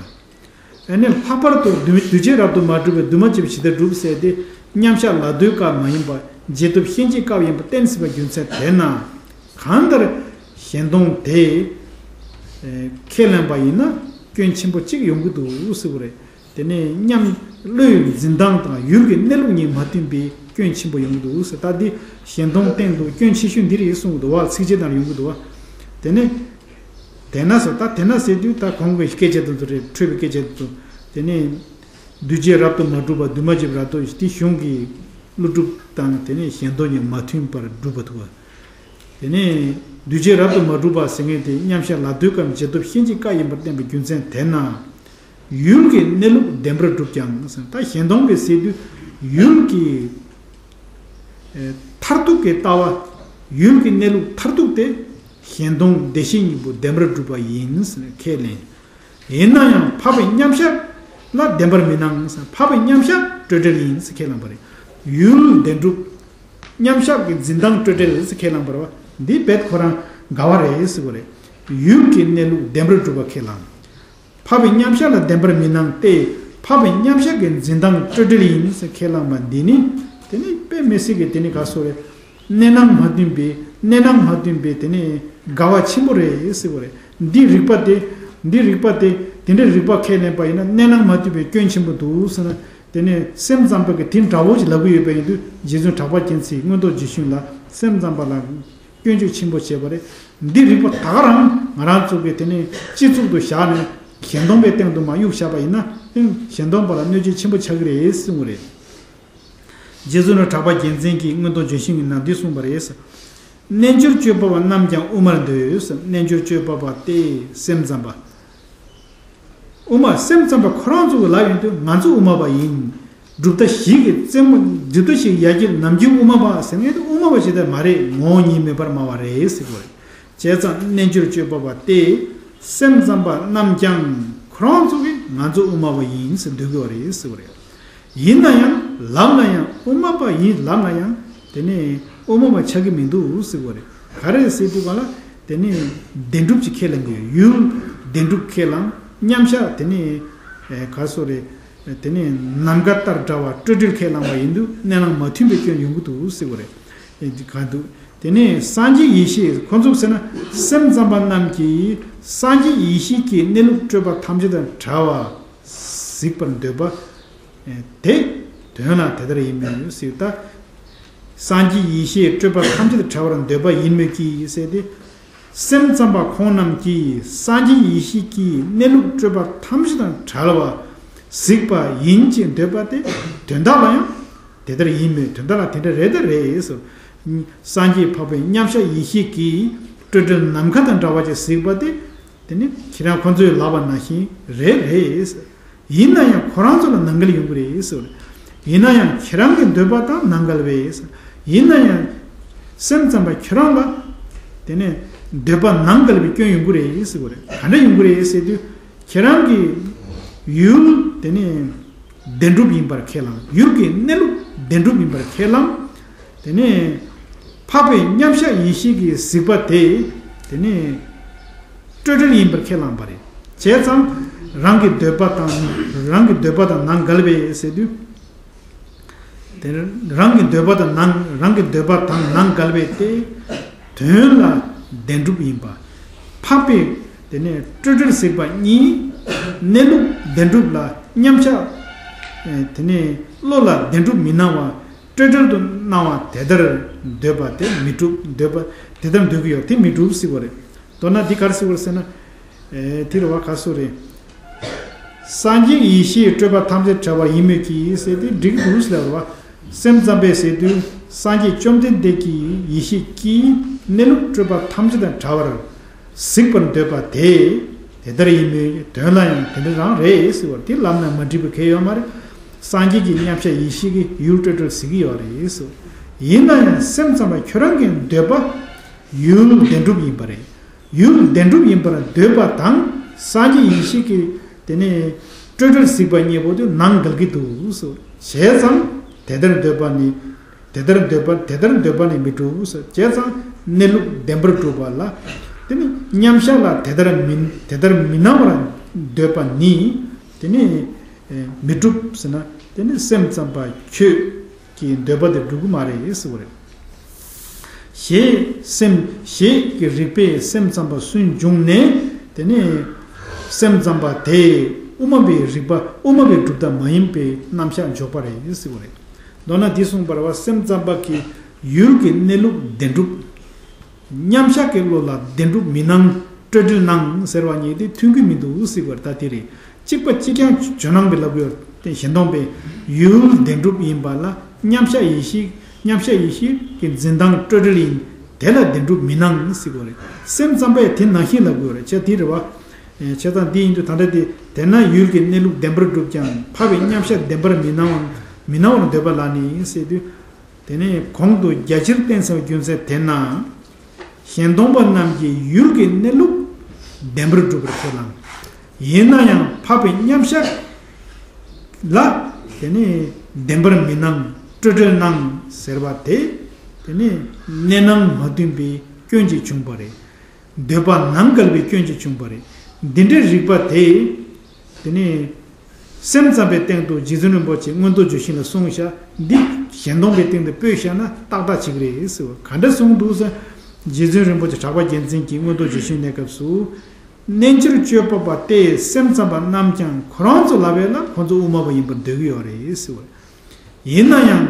ཨ་ནི་ལྷག་པར་དུ་འདུས་འདུས་བྱས་རབ་ཏུ་མ་གྲུབ་པས་འདུས་མ་བྱས་པའི་བྱེད་ལྟར་གྲུབ་ཟེར་ཏེ་མཉམ་བཞག་ལ་དོའི་སྐབས་མ་ཡིན་པ་རྗེས་ཐོབ་ཤན་འབྱེད་སྐབས་ཡིན་པ་གཏན་ཟིན་པའི་རྒྱུ་མཚན་དེས་ན། གང་ལྟར་གཞན་སྟོང་དེ་ཨེ་ཁས་ལེན་པ་ཡིན་ན་སྐྱོན་ཆེན་པོ་གཅིག་ཡོང་གི་འདུག་ཟེར་བ་རེད། དེ་ནས་མཉམ་བློའི་འཛིན་སྟངས་དང་ཡུལ་གྱི་གནས་ལུགས་གཉིས་མ་མཐུན་པའི་སྐྱོན་ཆེན་པོ་ཡོང་གི་འདུག་ཟེར། ད་འདི་གཞན་སྟོང་སྟེང་དུ་སྐྱོན་ཆེ་ཤོས་འདི་རེད་གསུང་གི་འདུག་བ། ཚིགས་བཅད་ནང་ཡོང་གི་འདུག་བ། དེ་ནས་དེས་ན་ཟེར། ད་དེས་ན་ཟེར་དུས་ད་གོང་གི་སྐད་ཆ་དེ་ཚོ་རེད། འཕྲོས་པའི་སྐད་ཆ་དེ་ཚོ། དེ་ནས་འདུས་བྱས་རབ་ཏུ་མ་གྲུབ་པ་འདུས་མ་བྱས་པའི་རབ་ཏུ་དེ་གཞུང་གི་ཀླུ་སྒྲུབ་དང་དེ་ནས་གཞན་སྟོང་གཉིས་མ་མཐུན་པར་སྒྲུབ་པ་འདུག་བ། དེ་ནས་འདུས་བྱས་རབ་ཏུ་མ་གྲུབ་པ་ཟེར་མཁན་དེ་མཉམ་བཞག་ལ་དོའི་སྐབས་རྗེས་ཐོབ་ཤན་འབྱེད་སྐབས་ཡིན་པར་བསྟན་པའི་རྒྱུ་མཚན་དེས་ན། ཡུལ་གྱི་གནས་ལུགས་བདེན་པར་གྲུབ་ཀྱང་ཟེར། ད་གཞན་སྟོང་པས་ཟེར་དུས་ཡུལ་གྱི་ཨེ་མཐར་ཐུག་གི་ལྟ་བ། ཡུལ་གྱི་གནས་ལུགས་མཐར་ཐུག་དེ་གཞན་སྟོང་བདེ་གཤེགས་གཉིས་པོ་བདེན་པར་གྲུབ་པ་ཡིན་ཟེར་ནས་ཁས་ལེན། ཡིན་ན་ཡང་འཕགས་པའི་མཉམ་གཞག་ལ་བདེན་པར་མི་སྣང་ཟེར། འཕགས་པའི་མཉམ་གཞག་སྤྲོས་བྲལ་ཡིན་ཟེར་ཁས་བླངས་པ་རེད། ཡུལ་བདེན་གྲུབ། མཉམ་གཞག་གི་འཛིན་སྟངས་སྤྲོས་བྲལ་ཟེར་ཁས་བླངས་པ་རེད་བ། འདི་རྦད་ཁོ་རང་འགལ་བ་རེད་ཟེར་བ་རེད། ཡུལ་གྱི་གནས་ལུགས་བདེན་པར་གྲུབ་པ་ཁས་བླངས། འཕགས་པའི་མཉམ་གཞག་ལ་བདེན་པར་མི་སྣང་སྟེ། འཕགས་པའི་མཉམ་གཞག་གི་འཛིན་སྟངས་སྤྲོས་བྲལ་ཡིན་ཟེར་ཁས་བླངས་པ་འདི་ནི། དེ་ནི་དཔེ་མི་སྲིད་ཀྱི་དེ་ནི་ག་སོ་རེད། གནས་སྣང་མ་མཐུན་པའི་གནས་སྣང་མ་མཐུན་པའི་དེ་ནི་འགལ་བ་ཆེན་པོ་རེད་ཟེར་བ་རེད། འདི་རིགས་པ་དེ། འདི་རིགས་པ་དེ། དེ་འདྲའི་རིགས་པ་ཁས་ལེན་པ་ཡིན་ན་གནས་སྣང་མ་མཐུན་པའི་སྐྱོན་ཆེན་པོ་འདུག་ཟེར་ན། དེ་ནི་སེམས་ཙམ་པ་གིས་དེ་འདྲ་བོ་ཞིག་ལབ་ཀྱི་ཡོད་པ་ཡིན་དུས་རྗེ་བཙུན་གྲགས་པ་རྒྱལ་མཚན་གྱིས་མངོན་རྟོགས་རྗེས་གཞུང་ལ་སེམས་ཙམ་པ་ལ་སྐྱོན་བརྗོད་ཆེན་པོ་བྱས་པ་རེད། འདི་རིགས་པ་ད་ག་རང་ང་རང་ཚོ་གིས་དེ་ནི་སྤྱི་གཙུག་ཏུ་བཞག་ནས་གཞན་སྟོང་པའི་སྟེང་དུ་མར་གཡུག་བཞག་པ་ཡིན་ན། ཨིན། གཞན་སྟོང་པ་ལ་གནོད་བྱེད་ཆེན་པོ་ཆགས་ཀྱི་རེད་གསུངས་པ་རེད། རྗེ་བཙུན་གྲགས་པ་རྒྱལ་མཚན་གྱིས་མངོན་རྟོགས་ལྗོན་ཤིང་གི་ནང་འདི་གསུངས་པ་རེད། རྣལ་འབྱོར་སྤྱོད་པ་པོ་རྣམས་ཀྱང་དབུ་མར་འདོད། རྣལ་འབྱོར་སྤྱོད་པ་པོ་སྟེ་སེམས་ཙམ་པ། དབུ་མ་སེམས་ཙམ་པ་ཁོ་རང་ཚོ་གི་ལབ་ཡོང་དུས་ང་ཚོ་དབུ་མ་པ་ཡིན། གྲུབ་མཐའ་བཞི་གི་རྩེ་མོ། གྲུབ་མཐའ་བཞི་གི་ཡ་གྱལ་ནམ་རྒྱུན་དབུ་མ་པ་ཟེར་མཁན་དེ་དབུ་མ་པ་ཞིག་ད་མ་རེད། ངོ་བོ་ཉིད་མེད་པར་སྨྲ་བ་རེད་ཟེར་གོ་རེད། བྱས་ཙང་རྣལ་འབྱོར་སྤྱོད་པ་པོ་སྟེ། སེམས་ཙམ་པ་རྣམས་ཀྱང་ཁོ་རང་ཚོ་གིས་ང་ཚོ་དབུ་མ་པ་ཡིན་ཟེར་འདོད་ཀྱི་ཡོད་རེད་ཟེར་བ་རེད། ཡིན་ན་ཡང་ལབ་ན་ཡང་དབུ་མ་པ་ཡིན་ལབ་ན་ཡང་དེ་ནི་དབུ་མ་པ་ཆགས་ཀྱི་མི་འདུག་ཟེར་བ་རེད། ག་རེ་ཟེར་དུས་ག་ལ་དེ་ནི་བདེན་གྲུབ་ཅིག་ཁས་ལེན་གྱི་ཡོད། ཡུལ་བདེན་གྲུབ་ཁས་བླངས། མཉམ་གཞག་དེ་ནི་ཨེ་ག་སོ་རེད། དེ་ནི་ནམ་མཁའ་ལྟར་འདྲ་བ་སྤྲོས་བྲལ་ཁས་བླངས་པ་ཡིན་དུས་གནས་ལུགས་མ་མཐུན་པའི་སྐྱོན་ཡོང་གི་འདུག་ཟེར་བ་རེད། ཨེ་འདི་ག་འདུག་དེ་ནས་སངས་རྒྱས་ཡེ་ཤེས། ཁོ་ཚོ་ཟེར་ན་སེམས་ཙམ་པ་རྣམས་ཀྱིས་སངས་རྒྱས་ཡེ་ཤེས་ཀྱི་གནས་ལུགས་སྤྲོས་པ་ཐམས་ཅད་དང་བྲལ་བ་གཟིགས་པར་འདོད་པ་དེ་དོན་ལ་དེ་ལྟར་ཡིན་མོད་ཟེར། ད་སངས་རྒྱས་ཡེ་ཤེས་སྤྲོས་པ་ཐམས་ཅད་བྲལ་བར་འདོད་པ་ཡིན་མོད་ཀྱི་ཟེར་ཏེ། སེམས་ཙམ་པ་ཁོང་རྣམས་ཀྱིས་སངས་རྒྱས་ཡེ་ཤེས་ཀྱི་གནས་ལུགས་སྤྲོས་པ་ཐམས་ཅད་དང་བྲལ་བ་གཟིགས་པ་ཡིན་ཅེས་འདོད་པ་དེ་དོན་དག་ལ་ཡང་དེ་ལྟར་ཡིན་མོད། དོན་དག་ལ་དེ་འདྲ་རེད་ད་རེད་ཟེར། སངས་རྒྱས་འཕགས་པའི་མཉམ་གཞག་ཡེ་ཤེས་ཀྱི་སྤྲོས་བྲལ་ནམ་མཁའ་དང་འདྲ་བ་ཅིག་གཟིགས་པ་དེ། དེ་ནི་ཁྱེད་རང་ཁོ་ཚོས་ལབ་པ་ནང་བཞིན་རེད་རེད། ཡིན་ན་ཡང་ཁོ་རང་ཚོ་ལ་ནང་འགལ་ཡོང་གི་རེད་ཟེར་བ་རེད། ཡིན་ན་ཡང་ཁྱེད་རང་གི་འདོད་པ་དང་ནང་འགལ་བས། ཡིན་ན་ཡང་སེམས་ཙམ་པ་ཁྱོད་རང་ལ་དེ་ནས་འདོད་པ་ནང་འགལ་བའི་སྐྱོན་ཡོང་གི་རེད་ཟེར་བ་རེད། ག་འདྲ་ཡོང་གི་རེད་ཟེར་དུས། ཁྱེད་རང་གི་ཡུལ་དེ་ནས་བདེན་གྲུབ་ཡིན་པར་ཁས་བླངས། ཡུལ་གྱི་གནས་ལུགས་བདེན་གྲུབ་ཡིན་པར་ཁས་བླངས། དེ་ནས་འཕགས་པའི་མཉམ་གཞག་ཡེ་ཤེས་ཀྱི་གཟིགས་པ་དེ་དེ་ནས་སྤྲོས་བྲལ་ཡིན་པར་ཁས་བླངས་པ་རེད། བྱས་ཙང་རང་གི་འདོད་པ་དང་། རང་གི་འདོད་པ་དང་ནང་འགལ་བས་ཟེར་དུས། དེ་རང་གི་འདོད་པ་དང་ནང་། རང་གི་འདོད་པ་དང་ནང་འགལ་བས་ཏེ། དོན་ལ་བདེན་གྲུབ་ཡིན་པ། འཕགས་པའི་དེ་ནས་སྤྲོས་བྲལ་གཟིགས་པ་གཉིས་གནས་ལུགས་བདེན་གྲུབ་ལ་མཉམ་གཞག་དེ་ནས་བློ་ལ་བདེན་གྲུབ་མི་སྣང་བ། སྤྲོས་བྲལ་དུ་སྣང་བ་དེ་ལྟར་འདོད་པ་དེ་མི་འགྲུབ། འདོད་པ་དེ་ལྟར་འདོད་ཀྱི་ཡོད་དེ་མི་འགྲུབ་ཟེར་བ་རེད། མདོར་ན་འདི་ག་རེ་ཟེར་བ་རེད་ཟེར་ན། ཨེ། དེ་རེད་བ། ག་སུ་རེད། སངས་རྒྱས་ཡེ་ཤེས་སྤྲོས་པ་ཐམས་ཅད་བྲལ་བ་ཡིན་མོད་ཀྱི་ཟེར་ཏེ་འགྲིག་འདུག་ཟེར་བ། སེམས་ཙམ་པས་ཟེར་དུས་སངས་རྒྱས་བཅོམ་ལྡན་འདས་ཀྱི་ཡེ་ཤེས་ཀྱི་གནས་ལུགས་སྤྲོས་པ་ཐམས་ཅད་དང་བྲལ་བར་གཟིགས་པར་འདོད་པ་དེ་དེ་ལྟར་ཡིན་མོད། དོན་ལ་ཡང་དེ་འདྲ་རང་རེད་ཟེར་བ་དེ་ལབ་ན་མ་འགྲིག་པ་གང་ཡང་ཡོད་མ་རེད། སངས་རྒྱས་ཀྱི་མཉམ་གཞག་ཡེ་ཤེས་ཀྱི་ཡུལ་སྤྲོས་བྲལ་གཟིགས་ཀྱི་ཡོད་རེད་ཟེར། ཡིན་ན་ཡང་སེམས་ཙམ་པ་ཁྱོད་རང་གི་འདོད་པ་ཡུལ་བདེན་གྲུབ་ཡིན་པ་རེད། ཡུལ་བདེན་གྲུབ་ཡིན་པར་འདོད་པ་དང་སངས་རྒྱས་ཡེ་ཤེས་ཀྱི་དེ་ནས་སྤྲོས་བྲལ་གཟིགས་པ་གཉིས་པོ་དེ་ནང་འགལ་གྱི་འདུག་ཟེར། བྱས་ཙང་དེ་ལྟར་འདོད་པ་ནི། དེ་ལྟར་འདོད་པ། དེ་ལྟར་འདོད་པ་ནི་མི་འགྲུབ་ཟེར། བྱས་ཙང་གནས་ལུགས་བདེན་པར་གྲུབ་པ་ལ་དེ་ནི་མཉམ་གཞག་ལ་དེ་ལྟར་མིན། དེ་ལྟར་མི་སྣང་བར་འདོད་པ་ནི་དེ་ནི་མི་འགྲུབ་ཟེར་ན། དེ་ནི་སེམས་ཙམ་པ་ཁྱོད་ཀྱི་འདོད་པ་དེ་འགྲུབ་ཀྱི་མ་རེད་ཟེར་བ་རེད། ཞེས་སེམས། ཞེས་ཀྱི་རིགས་པས་སེམས་ཙམ་པ་སུན་བྱུང་ནས། དེ་ནས་སེམས་ཙམ་པ་དེས་དབུ་མ་པའི་རིགས་པ། དབུ་མ་པའི་གྲུབ་མཐའ་མ་ཡིན་པའི་རྣམ་གཞག་འཇོག་པ་རེད་ཟེར་བ་རེད། མདོར་ན་འདི་གསུངས་པ་རེད་བ། སེམས་ཙམ་པ་གི་ཡུལ་གྱི་གནས་ལུགས་བདེན་གྲུབ། མཉམ་གཞག་གི་བློ་ལ་བདེན་གྲུབ་མི་སྣང་། སྤྲོས་བྲལ་སྣང་ཟེར་བ་གཉིས་དེ་མཐུན་གྱི་མི་འདུག་ཟེར་བ་རེད། ད་དེ་རེད། གཅིག་པ་གཅིག་རྐྱང་ཇོ་ནང་པའི་ལབ་ཡོད་དེ། ཞེ་མདོ་པའི་ཡུལ་བདེན་གྲུབ་ཡིན་པ་ལ་མཉམ་གཞག་ཡེ་ཤེས། མཉམ་གཞག་ཡེ་ཤེས་ཀྱི་འཛིན་སྟངས་སྤྲོས་བྲལ་ཡིན། དེ་ལ་བདེན་གྲུབ་མི་སྣང་ཟེར་གྱི་ཡོད་རེད། སེམས་ཙམ་པས་དེ་ནང་བཞིན་ལབ་ཀྱི་ཡོད་རེད། བྱས་དེ་རེད་བ། ཨེ། བྱས་ཙང་འདི་ཡིན་དུས་ད་ལྟ་དེ། དེས་ན་ཡུལ་གྱི་གནས་ལུགས་བདེན་པར་གྲུབ་ཀྱང་འཕགས་པའི་མཉམ་གཞག་བདེན་པར་མི་སྣང་བ། མི་སྣང་བར་འདོད་པ་ལ་ནི་ཟེར་དུས། དེ་ནས་གོང་དུ་རྒྱ་ཆེར་བསྟན་ཟིན་པའི་རྒྱུ་མཚན་དེས་ན། ཞེན་སྟོང་པ་རྣམས་ཀྱིས་ཡུལ་གྱི་གནས་ལུགས་བདེན་པར་གྲུབ་པར་ཁས་བླངས། ཡིན་ན་ཡང་འཕགས་པའི་མཉམ་གཞག་ལ་དེ་ནི་བདེན་པར་མི་སྣང་། སྤྲོས་བྲལ་སྣང་ཟེར་བ་དེ། དེ་ནི་གནས་སྣང་མ་མཐུན་པའི་སྐྱོན་གྱིས་བྱུང་བ་རེད། འདོད་པ་ནང་འགལ་བའི་སྐྱོན་གྱིས་བྱུང་བ་རེད། འདི་འདྲའི་རིགས་པ་དེ། དེ་ནས་སེམས་ཙམ་པའི་སྟེང་དུ་རྗེ་བཙུན་རིན་པོ་ཆེས་མངོན་རྟོགས་བརྗོད་གཞུང་ལ་གསུངས་བཞག་འདི་ཞེན་སྟོང་པའི་སྟེང་དུ་སྤོས་བཞག་ན་ཏག་ཏག་ཅིག་རེད་ཟེར་བ། ག་འདྲ་གསུངས་འདུག་ཟེར། རྗེ་བཙུན་རིན་པོ་ཆེ་གྲགས་པ་རྒྱལ་མཚན་གྱིས་མངོན་རྟོགས་བརྗོད་གཞུང་གནས་སྐབས་སུ། རྣལ་འབྱོར་སྤྱོད་པ་པ་སྟེ་སེམས་ཙམ་པ་རྣམས་ཀྱང་ཁོ་རང་ཚོ་ལབ་པས་ལ་ཁོ་ཚོ་དབུ་མ་པ་ཡིན་པར་འདོད་ཀྱི་ཡོད་རེད་ཟེར་བ། ཡིན་ན་ཡང་།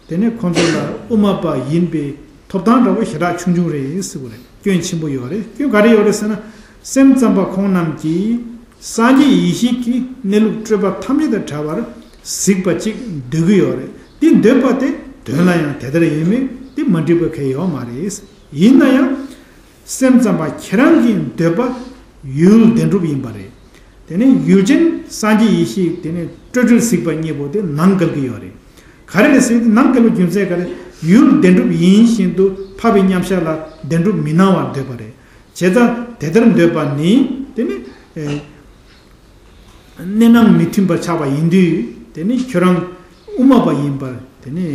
དེ་ནས་ཁོ་ཚོ་ལ་དབུ་མ་པ་ཡིན་པའི་ཐོབ་ཐང་འདྲ་བོ་ཞེ་དྲག་ཆུང་ཆུང་རེད་ཟེར་བ་རེད། སྐྱོན་ཆེན་པོ་ཡོད་རེད། སྐྱོན་ག་རེ་ཡོད་རེད་ཟེར་ན། སེམས་ཙམ་པ་ཁོང་རྣམས་ཀྱིས་སངས་རྒྱས་ཡེ་ཤེས་ཀྱི་གནས་ལུགས་སྤྲོས་པ་ཐམས་ཅད་དང་བྲལ་བར་གཟིགས་པ་ཅིག་འདོད་ཀྱི་ཡོད་རེད། འདི་འདོད་པ་དེ་དོན་ལ་ཡང་དེ་ལྟར་ཡིན་མོད། འདི་མ་འགྲིག་པ་གང་ཡང་ཡོད་མ་རེད། ཡིན་ན་ཡང་། སེམས་ཙམ་པ་ཁྱེད་རང་གི་འདོད་པ་ཡུལ་བདེན་གྲུབ་ཡིན་པ་རེད། དེ་ནས་ཡུལ་ཅན་སངས་རྒྱས་ཡེ་ཤེས་དེ་ནས་སྤྲོས་བྲལ་གཟིགས་པ་གཉིས་པོ་དེ་ནང་འགལ་གྱི་ཡོད་རེད། ག་རེ་རེད་ཟེར་ན་ནང་འགལ་བའི་རྒྱུ་མཚན་ག་རེ། ཡུལ་བདེན་གྲུབ་ཡིན་བཞིན་དུ་འཕགས་པའི་མཉམ་གཞག་ལ་བདེན་གྲུབ་མི་སྣང་བར་འདོད་པ་རེད། བྱས་ཙང་དེ་ལྟར་འདོད་པ་ནི་དེ་ནི། ཨེ། གནས་སྣང་མི་མཐུན་པར་ཆགས་པ་ཡིན་དུས། དེ་ནི་ཁྱོད་རང་དབུ་མ་པ་ཡིན་པར་དེ་ནི་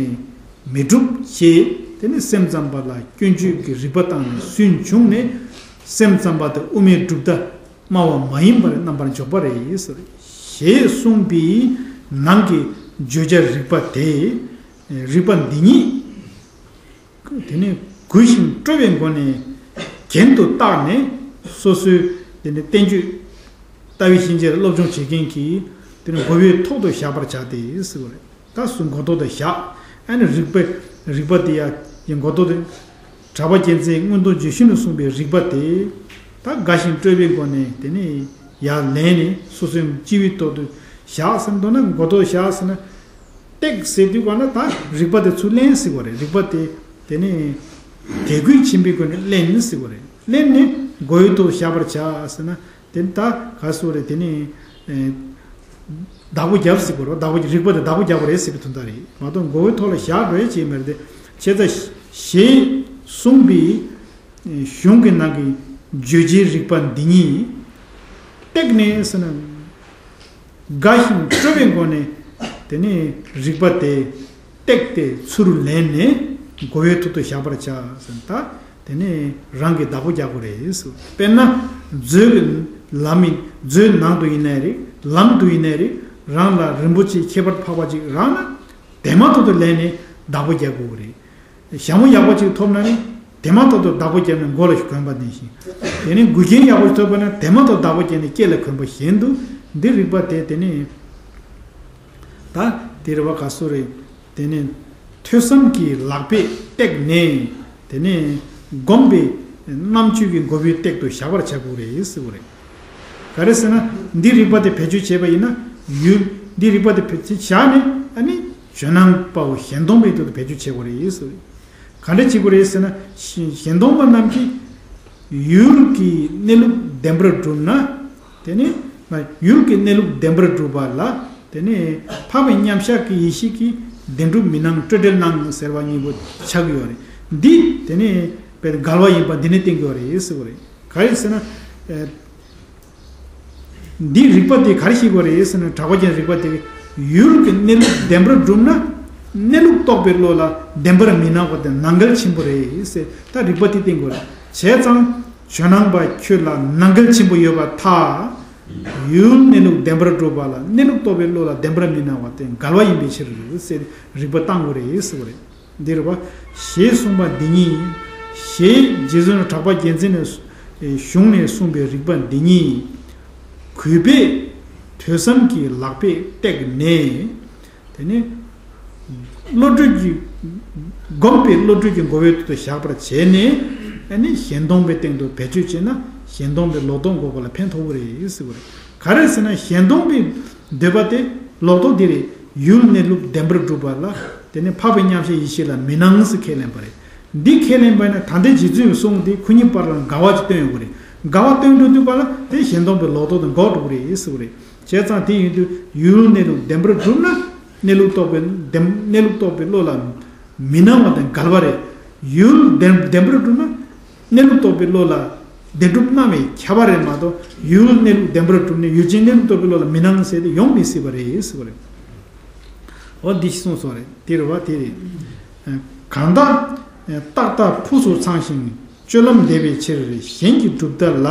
མི་འགྲུབ་ཞེས། དེ་ནི་སེམས་ཙམ་པ་ལ་སྐྱོན་བརྗོད་ཀྱི་རིགས་པ་བཏང་ནས་སུན་བྱུང་ནས། སེམས་ཙམ་པ་དེ་དབུ་མའི་གྲུབ་མཐའ་སྨྲ་བ་མ་ཡིན་པར་རྣམ་པར་འཇོག་པ་རེད་ཟེར། ཞེས་གསུངས་པའི་ནང་གི་བརྗོད་བྱ་རིགས་པ་དེ། རིགས་པ་འདི་ཉིད། དེ་ནི་ གུས་ཤིང་སྤྲོ་བའི་སྒོ་ནས་གྱེན་དུ་བལྟས་ནས་སོ་སོའི་དེ་ནི་བསྟན་བཅོས་ལྟ་བའི་ཤན་འབྱེད་སློབ་སྦྱོང་བྱེད་མཁན་གྱིས་དེ་ནི་མགོ་བོའི་ཐོག་ཏུ་བཞག་པར་བྱ་སྟེ་ཟེར་བ་རེད། ད་སུ་མགོ་ཐོག་ཏུ་བཞག་ཨ་ནི་རིག་པ་རིག་པ་དེ་ཡང་མགོ་ཐོག་ཏུ་གྲགས་པ་རྒྱལ་མཚན་མངོན་རྟོགས་རྗེ་བཙུན་ནས་གསུངས་པའི་རིག་པ་དེ་ད་དགའ་ཞིང་སྤྲོ་བའི་སྒོ་ནས་དེ་ནི་ཡར་ལེན་ནས་སོ་སོའི་སྤྱི་བོའི་ཐོག་ཏུ་བཞག་ཟེར་མདོར་ན་མགོ་ཐོག་བཞག་ཟེར་ན། བཏེགས་ཟེར་དུས་ག་ན་ད་རིག་པ་དེ་ཚུར་ལེན་ཟེར་བ་རེད། རིག་པ་དེ་དེ་ནི་དད་གུས་ཆེན་པོའི་སྒོ་ནས་ལེན་ཟེར་བ་རེད། ལེན་ནས་མགོ་བོའི་ཐོག་བཞག་པར་བྱ་ཟེར་ན་དེ་ནི་ད་ག་ཟེར་བ་རེད། དེ་ནི་ཨེ་བདག་པོ་རྒྱབ་ཟེར་བ་རེད། བདག་པོ་རིག་པ་དེ་བདག་པོ་རྒྱག་པ་རེད་ཟེར་བའི་དོན་དག་རེད་མ་གཏོགས་མགོ་བོའི་ཐོག་ལ་བཞག་དགོས་ཅེས་མ་རེད་དེ། བྱས་ཙང་ཞེས་གསུངས་པའི་གཞུང་གི་ནང་གི་བརྗོད་བྱའི་རིག་པ་འདི་ཉིད་བཏེགས་ནས་ཟེར་ན། དགའ་ཞིང་སྤྲོ་བའི་སྒོ་ནས་དེ་ནས་རིག་པ་དེ་བཏེགས་ཏེ་ཚུར་ལེན་ནས་མགོ་བོའི་ཐོག་ཏུ་བཞག་པར་བྱ་ཟེར། ད་དེ་ནས་རང་གི་བདག་པོ་རྒྱག་དགོས་རེད་ཟེར། དཔེར་ན་མཛོད་ཀྱི་ལམ་ཡིན། མཛོད་ནང་དུ་ཡིན་ནའི་རེད། ལམ་དུ་ཡིན་ནའི་རེད། རང་ལ་རིན་པོ་ཆེ་ཁྱད་པར་འཕགས་པ་ཅིག་རག་ན་དེ་མ་ཐག་ཏུ་ལེན་ནས་བདག་པོ་རྒྱག་དགོས་ཀྱི་རེད། ཞྭ་མོ་ཡག་པོ་ཅིག་ཐོབ་ན་ནི་དེ་མ་ཐག་ཏུ་བདག་པོ་བརྒྱབ་ནས་མགོ་ལ་གོན་པ་ནང་བཞིན། དེ་ནས་མགུལ་རྒྱན་ཡག་པོ་ཞིག་ཐོབ་པ་ན་དེ་མ་ཐག་བདག་པོ་བརྒྱབ་ནས་སྐེ་ལ་གོན་པ་བཞིན་དུ་འདི་རིག་པ་དེ་དེ་ནས་ད་དེ་རེད་བ། ག་ཟེར་རེད། དེ་ནས་ཐོས་བསམ་གྱི་ལག་པས་བཏེགས་ནས་དེ་ནས་བསྒོམས་པའི་རྣམ་དཔྱོད་ཀྱི་མགོ་བོའི་སྟེང་དུ་བཞག་པར་བྱ་དགོས་རེད་ཟེར་བ་རེད། ག་རེ་ཟེར་ན་འདི་རིག་པ་དེ་བེད་སྤྱོད་བྱས་པ་ཡིན་ན་ཡུལ་འདི་རིག་པ་དེ་བེད་སྤྱོད་བྱས་ནས་ཨ་ནི་ཇོ་ནང་དཔའ་བོ་གཞན་སྟོང་པའི་དོན་དུ་བེད་སྤྱོད་བྱེད་དགོས་རེད་ཟེར། ག་འདྲ་བྱེད་དགོས་རེད་ཟེར་ན། གཞན་སྟོང་པ་རྣམས་ཀྱིས་ཡུལ་གྱི་གནས་ལུགས་བདེན་པར་གྲུབ་ན། དེ་ནི་ཡུལ་གྱི་གནས་ལུགས་བདེན་པར་གྲུབ་པ་ལ་དེ་ནི་འཕགས་པའི་མཉམ་གཞག་གི་ཡེ་ཤེས་ཀྱིས་བདེན་གྲུབ་མི་སྣང་སྤྲོས་བྲལ་སྣང་ཟེར་བ་གཉིས་པོ་ཆགས་ཀྱི་ཡོད་རེད། འདི་དེ་ནི་དཔེ་འགལ་བ་ཡིན་པ་འདི་ནི་བསྟན་གྱི་ཡོད་རེད་ཟེར་བ་རེད། ག་རེ་ཟེར་ན། འདིའི་རིག་པ་དེ་ག་རེ་ཤེས་དགོས་རེད་ཟེར་ན། གྲགས་པ་ཅན་རིག་པ་དེ་ཡུལ་གྱི་གནས་ལུགས་བདེན་པར་གྲུབ་ན། གནས་ལུགས་རྟོགས་པའི་བློ་ལ་བདེན་པར་མི་སྣང་བ་དེ་ནང་འགལ་ཆེན་པོ་རེད་ཟེར། ད་རིག་པ་དེ་བསྟན་དགོས་རེད། བྱས་ཙང་ཇོ་ནང་པ་ཁྱོད་ལ་ནང་འགལ་ཆེན་པོ་ཡོད་པར་ཐལ། ཡུལ་གནས་ལུགས་བདེན་པར་གྲུབ་པ་ལ་གནས་ལུགས་རྟོགས་པའི་བློ་ལ་བདེན་པར་མི་སྣང་བ་དེ་འགལ་བ་ཡིན་པའི་ཕྱིར་ཟེར། རིག་པ་བཏང་དགོས་རེད་ཟེར་བ་རེད། འདིར་བ། ཞེས་གསུངས་པ་འདི་ཉིད། ཞེས་རྗེ་བཙུན་གྲགས་པ་རྒྱལ་མཚན་ནས་གཞུང་ནས་གསུངས་པའི་རིག་པ་འདི་ཉིད། གུས་པས་ཐོས་བསམ་གྱི་ལག་པས་བཏེགས་ནས། དེ་ནས་བློ་གྲོས་ཀྱི་བསྒོམས་པའི་བློ་གྲོས་ཀྱི་མགོ་བོའི་ཐོག་ཏུ་བཞག་པར་བྱས་ནས། ཨ་ནི་གཞན་སྟོང་པའི་སྟེང་དུ་བེད་སྤྱོད་བྱས་ན་གཞན་སྟོང་པའི་ལོག་རྟོག་འགོག་པ་ལ་ཕན་ཐོགས་ཀྱི་རེད་ཟེར་བ་རེད། ག་རེ་ཟེར་ན་གཞན་སྟོང་པའི་འདོད་པ་དེ་ལོག་རྟོག་འདི་རེད། ཡུལ་གནས་ལུགས་བདེན་པར་གྲུབ་པ་ལ་དེ་ནི་འཕགས་པའི་མཉམ་གཞག་ཡེ་ཤེས་ལ་མི་སྣང་ཟེར་ཁས་ལེན་པ་རེད། འདི་ཁས་ལེན་པ་ཡིན་ན་ད་ལྟའི་རྗེ་བཙུན་གྱི་གསུང་འདི་ཁོ་གཉིས་བར་ལ་འགལ་བ་ཅིག་སྟོན་ཡོང་གི་རེད། འགལ་བ་སྟོན་འགྲོ་དུས་པ་ལ་དེ་གཞན་སྟོང་པའི་ལོག་རྟོག་དང་འགོག་འགྲོ་གི་རེད་ཟེར་བ་རེད། བྱས་ཙང་དེ་ཡིན་དུས་ཡུལ་གནས་ལུགས་བདེན་པར་གྲུབ་ན་གནས་ལུགས་རྟོགས་པའི་བདེན་གནས་ལུགས་རྟོགས་པའི་བློ་ལ་མི་སྣང་བ་དང་འགལ་བ་རེད། ཡུལ་བདེན་བདེན་པར་གྲུབ་ན་གནས་ལུགས་རྟོགས་པའི་བློ་ལ་བདེན་གྲུབ་སྣང་བས་ཁྱབ་པ་རེད་མ་གཏོགས་ཡུལ་གནས་ལུགས་བདེན་པར་གྲུབ་ནས་ཡུལ་ཅན་གནས་ལུགས་རྟོགས་པའི་བློ་ལ་མི་སྣང་ཟེར་ཏེ་ཡོང་མི་སྲིད་པ་རེད་ཟེར་བ་རེད། འོ་འདི་གསུངས་སོང་རེད། དེ་རེད་བ། དེ་རེད། གང་དག་རྟག་ལྟ་ཕུགས་སུ་འཚང་ཞིང་སྤྱོད་ལམ་འདས་པའི་ཕྱིར་གཞན་གྱི་གྲུབ་མཐའ་ལ་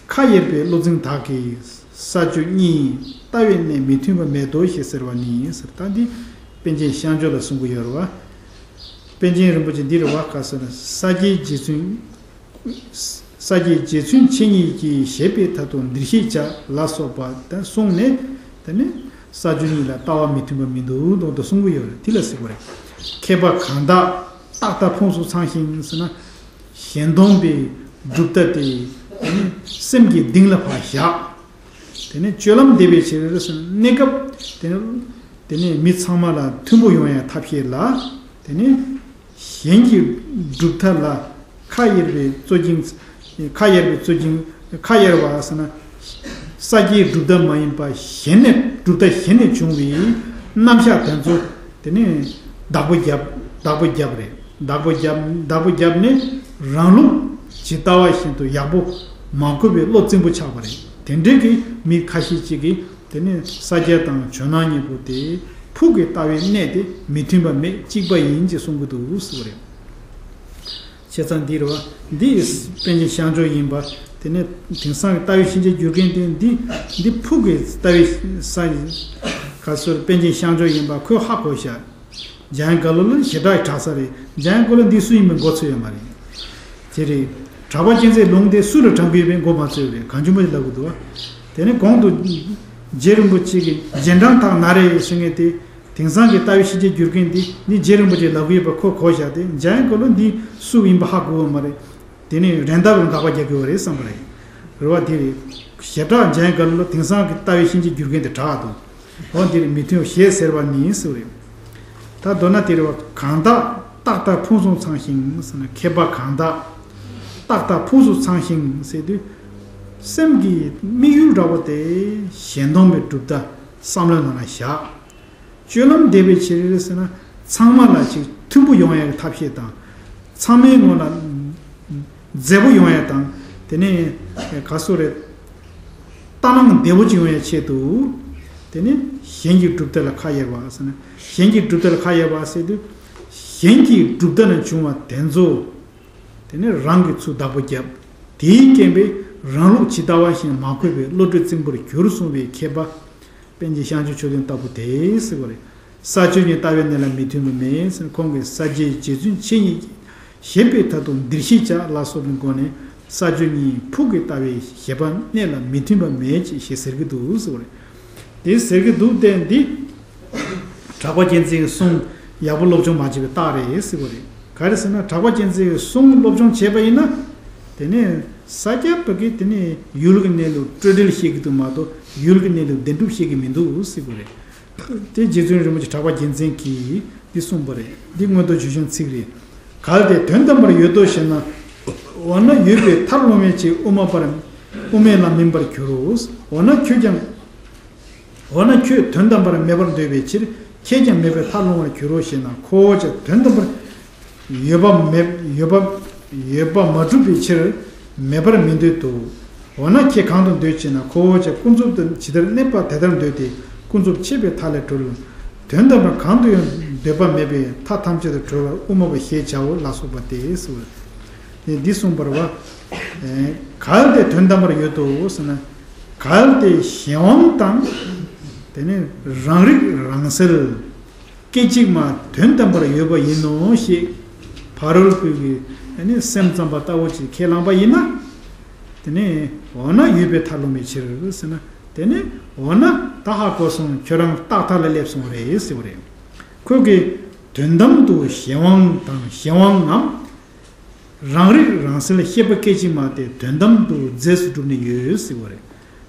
ཁ་གཡེར་བའི་བློ་འཛིན་དག་གིས་ས་བཅུ་གཉིས་ལྟ་བའི་གནས་མི་མཐུན་པ་མེད་དོ་ཞེས་ཟེར་བ་ནི་ཟེར། ད་འདི་པཎ་ཆེན་ཤངས་ལྗོངས་ལ་གསུང་གི་ཡོད་རེད་བ། པཎ་ཆེན་རིན་པོ་ཆེ་འདི་རེད་བ། ག་ཟེར་ན་ས་སྐྱའི་རྗེ་བཙུན། ས་སྐྱའི་རྗེ་བཙུན་མཆེད་གཉིས་ཀྱིས་བཞེད་པའི་མཐར་ཐུག་འདིར་བཤད་བྱ་ལ་སོགས་པ་དང་གསུངས་ནས། དེ་ནི་ས་བཅུ་གཉིས་ལ་ལྟ་བ་མི་མཐུན་པ་མི་འདུག་མདོར་བསྡུས་གསུང་གི་ཡོད་རེད། དེ་ལ་ཟེར་བ་རེད། མཁས་པ་གང་དག་རྟག་ལྟ་ཕུགས་སུ་འཚང་ཞིང་ཟེར་ན། གཞན་སྟོང་པའི་གྲུབ་མཐའ་དེ་དེ་ནི་སེམས་ཀྱི་གཏིང་ལ་ཕར་བཞག་དེ་ནས་སྤྱོད་ལམ་འདས་པའི་ཕྱིར་ཟེར་ན་གནས་སྐབས་དེ་ནི་དེ་ནས་མི་ཚང་མ་ལ་མཐུན་པོ་ཡོང་ཡ་ཐབས་ཤེས་ལ། དེ་ནས་གཞན་གྱི་གྲུབ་མཐའ་ལ་ཁ་གཡེར་བའི་གཙོ་རྒྱུ། ཁ་གཡེར་བའི་གཙོ་རྒྱུ། ཁ་གཡེར་བ་ཟེར་ན། ས་སྐྱའི་གྲུབ་མཐའ་མ་ཡིན་པ་གཞན་ནས་གྲུབ་མཐའ་གཞན་ནས་བྱུང་བའི་རྣམ་གཞག་དེ་ཚོ་དེ་ནས་བདག་པོ་རྒྱབ། བདག་པོ་རྒྱབ་རེད། བདག་པོ་རྒྱབ། བདག་པོ་རྒྱབ་ནས་རང་ལུགས་ཇི་ལྟ་བ་བཞིན་དུ་ཡག་པོ་མ་གོ་བའི་བློ་རྩིང་པོ་ཆགས་པ་རེད། དེ་འདྲའི་གི་མི་ཁ་ཤས་ཅིག་གིས་དེ་ནས་ས་སྐྱ་དང་ཇོ་ནང་གཉིས་པོ་དེ་ཕུགས་ཀྱི་ལྟ་བའི་གནས་དེ་མི་མཐུན་པ་མེད། གཅིག་པ་ཡིན་ཅེས་གསུང་གི་འདུག་ཟེར་བ་རེད། བྱས་ཙང་འདི་རེད་བ། འདི་པཎ་ཆེན་ཤངས་ལྗོངས་ཡིན་པ། དེ་ནས་དེང་སང་གི་ལྟ་བའི་ཤན་འབྱེད་བསྒྱུར་མཁན་དེ་འདི་འདི་ཕུགས་ཀྱི་ལྟ་བའི་ས་ཡིན། ག་ཟེར། པཎ་ཆེན་ཤངས་ལྗོངས་ཡིན་པ་ཁོས་ཧ་གོ་ཤག་འཇམ་དབྱངས་རྒྱ་ལོ་ལ་ཞེ་དྲག་གི་གྲགས་ས་རེད། འཇམ་དབྱངས་རྒྱ་ལོ་འདི་སུ་ཡིན་པའི་མགོ་ཚོས་ཡོད་མ་རེད། དེ་རེད། གྲགས་པ་རྒྱལ་མཚན་ལུང་དེ་སུ་ལ་དྲངས་ཀྱི་ཡོད་པའི་མགོ་མ་ཚོས་རེད། གང་བྱུང་མ་ཞིག་ལབ་གི་འདུག་བ། དེ་ནས་གོང་དུ་རྗེ་རིན་པོ་ཆེ་གི་རྗེས་འབྲང་དག་ན་རེ་ཟེར་མཁན་དེ། དེང་སང་གི་ལྟ་བའི་ཤེས་བྱའི་རྒྱུ་རྐྱེན་འདི་ནི་རྗེ་རིན་པོ་ཆེས་ལབ་ཀྱི་ཡོད་པ་ཁོ་གོ་བཞག་སྟེ། འཇམ་དབྱངས་རྒྱ་ལོ་འདི་སུ་ཡིན་པ་ཧ་གོ་བ་མ་རེད། དེ་ནས་རན་ཏར་ལ་དགག་པ་རྒྱག་གི་ཡོད་རེད་བསམ་པ་རེད། རེད་བ། དེ་རེད། ཞེ་དྲག་འཇམ་དབྱངས་རྒྱ་ལོ་དེང་སང་གི་ལྟ་བའི་ཤེས་བྱའི་རྒྱུ་རྐྱེན་དེ་དྲག་འདུག་འོ་འདིར་མི་མཐུན་ཞེས་ཟེར་བ་ནི་ཟེར་བ་རེད། ད་མདོར་ན་དེ་རེད་བ། གང་དག་རྟག་ལྟར་ཕུང་སུམ་ཚང་ཞིང་ཟེར་ན། མཁས་པ་གང་དག་རྟག་ལྟར་ཕུང་སུམ་ཚང་ཞིང་ཟེར་དུས། སེམས་ཀྱི་དམིགས་ཡུལ་འདྲ་བོ་དེ་གཞན་སྟོང་པའི་གྲུབ་མཐའ་བསམ་བློའི་ནང་ལ་བཞག་སྤྱོད་ལམ་བདེ་བའི་ཕྱིར་ཟེར་ན། ཚང་མ་ལ་ཅིག་མཐུན་པོ་ཡོང་ཡག་གི་ཐབས་ཤེས་དང་། ཚང་མའི་ངོ་ལ་མཛེས་པོ་ཡོང་ཡག་དང་། དེ་ནས་ག་སོ་རེད། ལྟ་སྣང་བདེ་བོ་ཅིག་ཡོང་ཡག་ཆེད་དུ། དེ་ནས་གཞན་གྱི་གྲུབ་མཐའ་ལ་ཁ་གཡར་བ་ཟེར་ན། གཞན་གྱི་གྲུབ་མཐའ་ལ་ཁ་གཡར་བ་ཟེར་དུས། གཞན་གྱི་གྲུབ་མཐའ་ནས་བྱུང་བ་དེ་ཚོ། དེ་ནས་རང་གིས་ཚུར་བདག་པོ་བརྒྱབ། དེའི་རྐྱེན་པས་རང་ལུགས་ཇི་ལྟ་བ་བཞིན་མ་གོས་པའི་བློ་གྲོས་རྩིང་པོར་གྱུར་གསུངས་པའི་མཁས་པ། པཎ་ཆེན་ཤངས་ཆོས་མཆོག་ལྡན་ལྟ་བུ་དེ་ཟེར་བ་རེད། ས་བཅུ་གཉིས་ལྟ་བའི་གནས་ལ་མི་མཐུན་པ་མེད་ཟེར། ཁོང་གིས་ས་བཅུའི་རྗེ་བཙུན་མཆེད་གཉིས་ཀྱིས། བཞེད་པའི་མཐར་ཐུག་འདིར་ཤེས་བྱ་ལ་སོགས་པའི་སྒོ་ནས། ས་བཅུ་གཉིས་ཕུགས་ཀྱི་ལྟ་བའི་བཞེད་པ་གནད་ལ་མི་མཐུན་པ་མེད་ཅེས་ཞེས་ཟེར་གྱི་འདུག་ཟེར་བ་རེད། དེ་ཟེར་གྱི་འདུག་སྟེ། འདི་གྲགས་པ་རྒྱལ་མཚན་གྱི་གསུང་ཡག་པོ་སློབ་སྦྱོང་མ་བྱས་པའི་རྟགས་རེད་ཟེར་བ་རེད། ག་རེ་ཟེར་ན། གྲགས་པ་རྒྱལ་མཚན་གྱི་གསུང་སློབ་སྦྱོང་བྱས་པ་ཡིན་ན། དེ་ནས་ས་སྐྱ་པ་གིས་དེ་ནས་ཡུལ་གྱི་གནས་ལུགས་སྤྲོས་བྲལ་བཤད་ཀྱི་འདུག་མ་གཏོགས། ཡུལ་གྱི་གནས་ལུགས་བདེན་གྲུབ་བཤད་ཀྱི་མི་འདུག་ཟེར་བ་རེད། དེ་རྗེ་བཙུན་རིན་པོ་ཆེ་གྲགས་པ་རྒྱལ་མཚན་གྱིས་འདི་གསུངས་པ་རེད། འདི་མངོན་རྟོགས་ཆོས་འབྱུང་ཚིག་རེད། གལ་ཏེ་དོན་དམ་པར་ཡོད་དོ་ཞེ་ན། འོ་ན་ཡོད་པའི་མཐར་ལྷུང་བའི་ཕྱིར་དབུ་མ་པར། དབུ་མའི་ལམ་མིན་པར་འགྱུར་རོ། འོ་ན་ཁྱོད་ཀྱང་། འོ་ན་ཁྱོད་དོན་དམ་པར་མེད་པར་འདོད་པའི་ཕྱིར། ཁྱེད་ཀྱང་མེད་པའི་མཐར་ལྷུང་བར་འགྱུར་རོ་ཞེ་ན། ཁོ་བོ་ཀྱང་དོན་དམ་པར་ཡོད་པ་མེད། ཡོད་པ། ཡོད་པ་མ་གྲུབ་པའི་ཕྱིར་མེད་པར་མི་འདོད་དོ། འོ་ན་ཁྱེད་གང་དུ་འདོད་ཅེ་ན། ཁོ་བོ་ཀྱང་ཀུན་རྫོབ་ཏུ་ཇི་ལྟར་གནས་པ་དེ་ལྟར་འདོད་དེ། ཀུན་རྫོབ་ཆད་པའི་མཐའ་ལས་གྲོལ། དོན་དམ་པར་གང་དུ་ཡང་འདོད་པ་མེད་པས་མཐའ་ཐམས་ཅད་དུ་གྲོལ་བར་དབུ་མ་པ་ཞེས་བྱའོ་ལ་སོགས་པ་སྟེ་ཟེར་བ། འདིས་གསུངས་པ་རེད་བ། གལ་ཏེ་དོན་དམ་པར་ཡོད་དོ་ཟེར་ན། གལ་ཏེ་གཞན་དབང་དང་། དེ་ནས་རང་རིག་རང་གསལ་སྐད་ཅིག་མ་དོན་དམ་པར་ཡོད་པ་ཡིན་ནོ་ཞེས་ཕ་རོལ་པོ་གི་དེ་ནས་སེམས་ཙམ་པ་ལྟ་བུ་ཅིག་ཁས་བླངས་པ་ཡིན་ན། དེ་ནས་འོ་ན་ཡོད་པའི་མཐར་ལྷུང་བའི་ཕྱིར་ཟེར་ན། དེ་ནས་འོ་ན་ད་ཧ་གོ་སོང་། ཁྱོད་རང་རྟག་མཐའ་ལ་སླེབས་སོང་བ་རེད་ཟེར་བ་རེད། ཁོས་ཀྱིས་དོན་དམ་དུ་གཞན་དབང་དང་གཞན་དབང་ངམ། རང་རིག་རང་གསལ་ཤེས་པ་སྐད་ཅིག་མ་དེ་དོན་དམ་དུ་རྫས་སུ་གྲུབ་ནས་ཡོད་ཟེར་བ་རེད།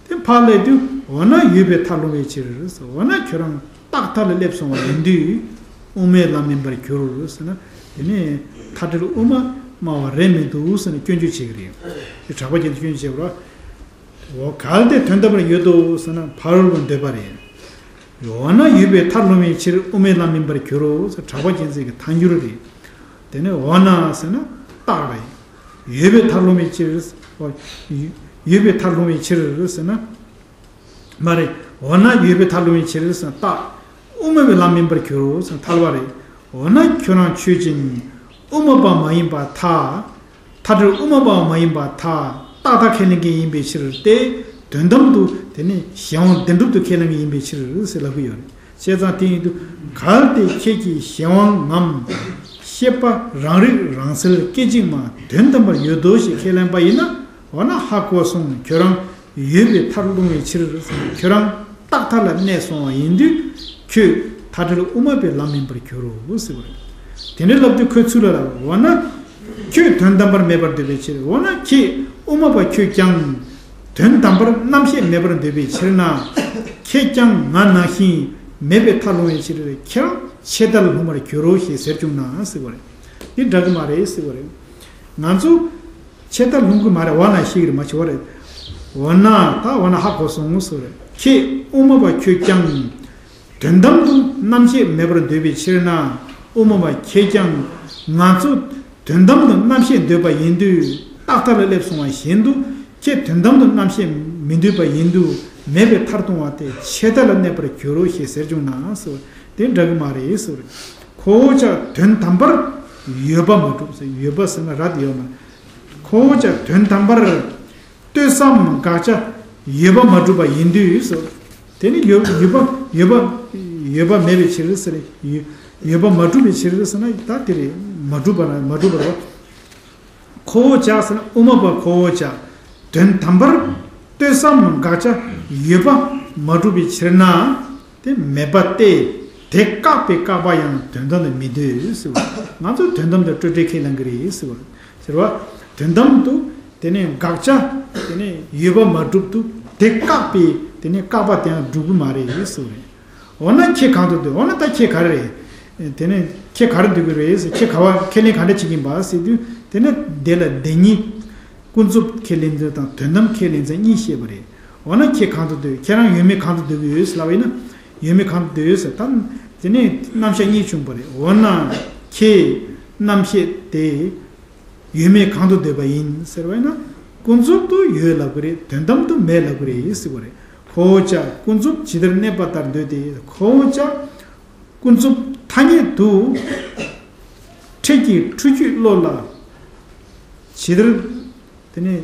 དེ་ཕར་སླེབས་དུས་འོ་ན་ཡོད་པའི་མཐར་ལྷུང་བའི་ཕྱིར། འོ་ན་ཁྱོད་རང་རྟག་མཐའ་ལ་སླེབས་སོང་བ་ཡིན་དུས། དབུ་མའི་ལམ་མིན་པར་གྱུར་ཟེར་ན། དེ་ནས་མཐའ་བྲལ་དབུ་མ་སྨྲ་བ་རེད་མི་འདུག་ཟེར་ནས་སྐྱོན་བརྗོད་བྱེད་ཀྱི་རེད། དེ་གྲགས་པ་རྒྱལ་མཚན་སྐྱོན་བརྗོད་བྱེད་པ་རེད། འོ་གལ་ཏེ་དོན་དམ་པར་ཡོད་དོ་ཟེར་ན་ཕ་རོལ་པོ་འདོད་པ་རེད། འོ་ན་ཡོད་པའི་མཐར་ལྷུང་བའི་ཕྱིར་དབུ་མའི་ལམ་མིན་པར་གྱུར་རོ་ཟེར་གྲགས་པ་རྒྱལ་མཚན་གྱི་ཐལ་འགྱུར་རེད། དེ་ནས་འོ་ན་ཟེར་ན་རྟགས་རེད། ཡོད་པའི་མཐར་ལྷུང་བའི་ཕྱིར། ཡོད་པའི་མཐར་ལྷུང་བའི་ཕྱིར་ཟེར་ན། མ་རེད། འོ་ན་ཡོད་པའི་མཐར་ལྷུང་བའི་ཕྱིར་ཟེར་ན་རྟགས། དབུ་མ་པའི་ལམ་མིན་པར་གྱུར་རོ་ཟེར་ན་ཐལ་བ་རེད། འོ་ན་ཁྱོད་རང་ཆོས་ཅན། དབུ་མ་པ་མ་ཡིན་པར་ཐལ། མཐའ་བྲལ་དབུ་མ་པའང་མ་ཡིན་པར་ཐལ། རྟག་མཐའ་ཁས་ལེན་མཁན་ཡིན་པའི་ཕྱིར་ཏེ། དོན་དམ་དུ་དེ་ནི་གཞན་དབང་བདེན་གྲུབ་ཏུ་ཁས་ལེན་མཁན་ཡིན་པའི་ཕྱིར་ཟེར་ལབ་ཀྱི་ཡོད་རེད། བྱས་ཙང་དེ་ཡིན་དུས་གལ་ཏེ་ཁྱེད་ཀྱིས་གཞན་དབང་ངམ། ཤེས་པ་རང་རིག་རང་གསལ་སྐད་ཅིག་མ་དོན་དམ་པར་ཡོད་དོ་ཞེས་ཁས་ལེན་པ་ཡིན་ན། འོ་ན་ཧ་གོ་སོང་། ཁྱོད་རང་ཡོད་པའི་མཐར་ལྷུང་བའི་ཕྱིར། ཁྱོད་རང་རྟག་མཐའ་ལ་གནས་སོང་བ་ཡིན་དུས། ཁྱོད་མཐའ་བྲལ་དབུ་མ་པའི་ལམ་མིན་པར་གྱུར་རོ་ཟེར་བ་རེད། དེ་འདྲའི་ལབ་དུས་ཁོས་ཚུར་ལ་ལབ། འོ་ན་ཁྱོད་དོན་དམ་པར་མེད་པར་འདོད་པའི་ཕྱིར། འོ་ན་ཁྱེད་དབུ་མ་པ་ཁྱོད་ཀྱང་དོན་དམ་པར་རྣམ་ཤེས་མེད་པར་འདོད་པའི་ཕྱིར་ན། ཁྱེད་ཀྱང་ང་ནང་བཞིན་མེད་པའི་མཐར་ལྷུང་བའི་ཕྱིར། ཁྱེད་རང་ཆད་མཐར་ལྷུང་བར་གྱུར་རོ་ཞེས་ཟེར་བྱུང་ན་ཟེར་བ་རེད། འདི་འདྲ་གི་མ་རེད་ཟེར་བ་རེད། ང་ཚོ་ཆད་མཐར་ལྷུང་གི་མ་རེད། འོ་ན་ཤེས་ཀྱི་རེད་མ་བྱེད་བ་རེད། འོ་ན་ད་འོ་ན་ཧ་གོ་སོང་ཟེར་བ་རེད། ཁྱེད་དབུ་མ་པ་ཁྱོད་ཀྱང་དོན་དམ་དུ་རྣམ་ཤེས་མེད་པར་འདོད་པའི་ཕྱིར་ན། དབུ་མ་པ་ཁྱེད་ཀྱང་ང་ཚོ་དོན་དམ་དུ་རྣམ་ཤེས་འདོད་པ་ཡིན་དུས་རྟག་མཐའ་ལ་སླེབས་སོང་བ་བཞིན་དུ། ཁྱེད་དོན་དམ་དུ་རྣམ་ཤེས་མི་འདོད་པ་ཡིན་དུས་མེད་པའི་མཐར་ལྟུང་བ་སྟེ་ཆད་མཐའ་ལ་གནས་པར་གྱུར་རོ་ཞེས་ཟེར་བྱུང་ན་ཟེར་བ་དེ་འདྲ་གི་མ་རེད་ཟེར་བ་རེད། ཁོ་བོ་ཅག་དོན་དམ་པར་ཡོད་པ་མ་གྲུབ་ཟེར། ཡོད་པ་ཟེར་ན་ར་དེ་ཡོད་མ། ཁོ་བོ་ཅག་དོན་དམ་པར་ལྟོས་བསམ་དགག་བྱ་ཡོད་པ་མ་གྲུབ་པ་ཡིན་དུས་སོ། དེ་ནི་ཡོད་ཡོད་པ་ཡོད་པ་ཡོད་པ་མེད་པའི་ཕྱིར་ཟེར། ཡོད་ ཡོད་པ་མ་གྲུབ་པའི་ཕྱིར་ཟེར་ན་ད་དེ་རེད། མ་གྲུབ་པ་ན་མ་གྲུབ་པ་རེད། ཁོ་བོ་ཅག་ཟེར་ན་དབུ་མ་པ་ཁོ་བོ་ཅག་དོན་དམ་པར་ལྟོས་བསམ་དགག་བྱ་ཡོད་པ་མ་གྲུབ་པའི་ཕྱིར་ན། དེ་མེད་པ་སྟེ། དེ་བཀག་པའི་བཀག་པ་ཡང་དོན་དམ་དུ་མི་འདོད་ཟེར་བ། ང་ཚོ་དོན་དམ་དུ་སྤྲོས་བྲལ་ཁས་ལེན་གྱི་རེད་ཟེར་བ། ཟེར་བ། དོན་དམ་དུ་དེ་ནས་དགག་བྱ་དེ་ནས་ཡོད་པ་མ་གྲུབ་ཏུ་དེ་བཀག་པའི་དེ་ནས་བཀག་པ་དེ་ཡང་འགྲུབ་ཀྱི་མ་རེད་ཟེར་བ་རེད། འོ་ན་ཁྱེད་གང་དུ་འདོད། འོ་ན་ད་ཁྱེད་ག་རེ་རེད། དེ་ནས་ཁྱེད་ག་རེ་འདོད་ཀྱི་རེད་ཟེར། ཁྱེད་ག་བ་ཁས་ལེན་ག་འདྲ་བྱེད་ཀྱིན་པ་ཟེར་དུས། དེ་ནས་དེ་ལ་བདེན་གཉིས། ཀུན་རྫོབ་ཁས་ལེན་ཚུལ་དང་དོན་དམ་ཁས་ལེན་ཚུལ་གཉིས་བཤད་པ་རེད། འོ་ན་ཁྱེད་གང་དུ་འདོད། ཁྱེད་རང་ཡོད་མེད་གང་དུ་འདོད་ཀྱི་ཡོད་ལབ་པ་ཡིན་ན། ཡོད་མེད་གང་དུ་འདོད་ཟེར་ད། དེ་ནས་རྣམ་གཞག་གཉིས་བྱུང་བ་རེད། འོ་ན་ཁྱེད་རྣམ་བཤད་དེ་ཡོད་མེད་གང་དུ་འདོད་པ་ཡིན་ཟེར་བ་ཡིན་ན། ཀུན་རྫོབ་ཏུ་ཡོད་ལབ་ཀྱི་རེད། དོན་དམ་དུ་མེད་ལབ་ཀྱི་རེད་ཟེར་བ་རེད། ཁོ་བོ་ཅག་ཀུན་རྫོབ་ཇི་ལྟར་གནས་པ་ལྟར་འདོད་དེ། ཁོ་བོ་ཅག་ཀུན་རྫོབ་ཐ་སྙད་དུ་འཕྲལ་གྱི་འཁྲུལ་རྒྱུའི་བློ་ལ་ཇི་ལྟར་དེ་ནས་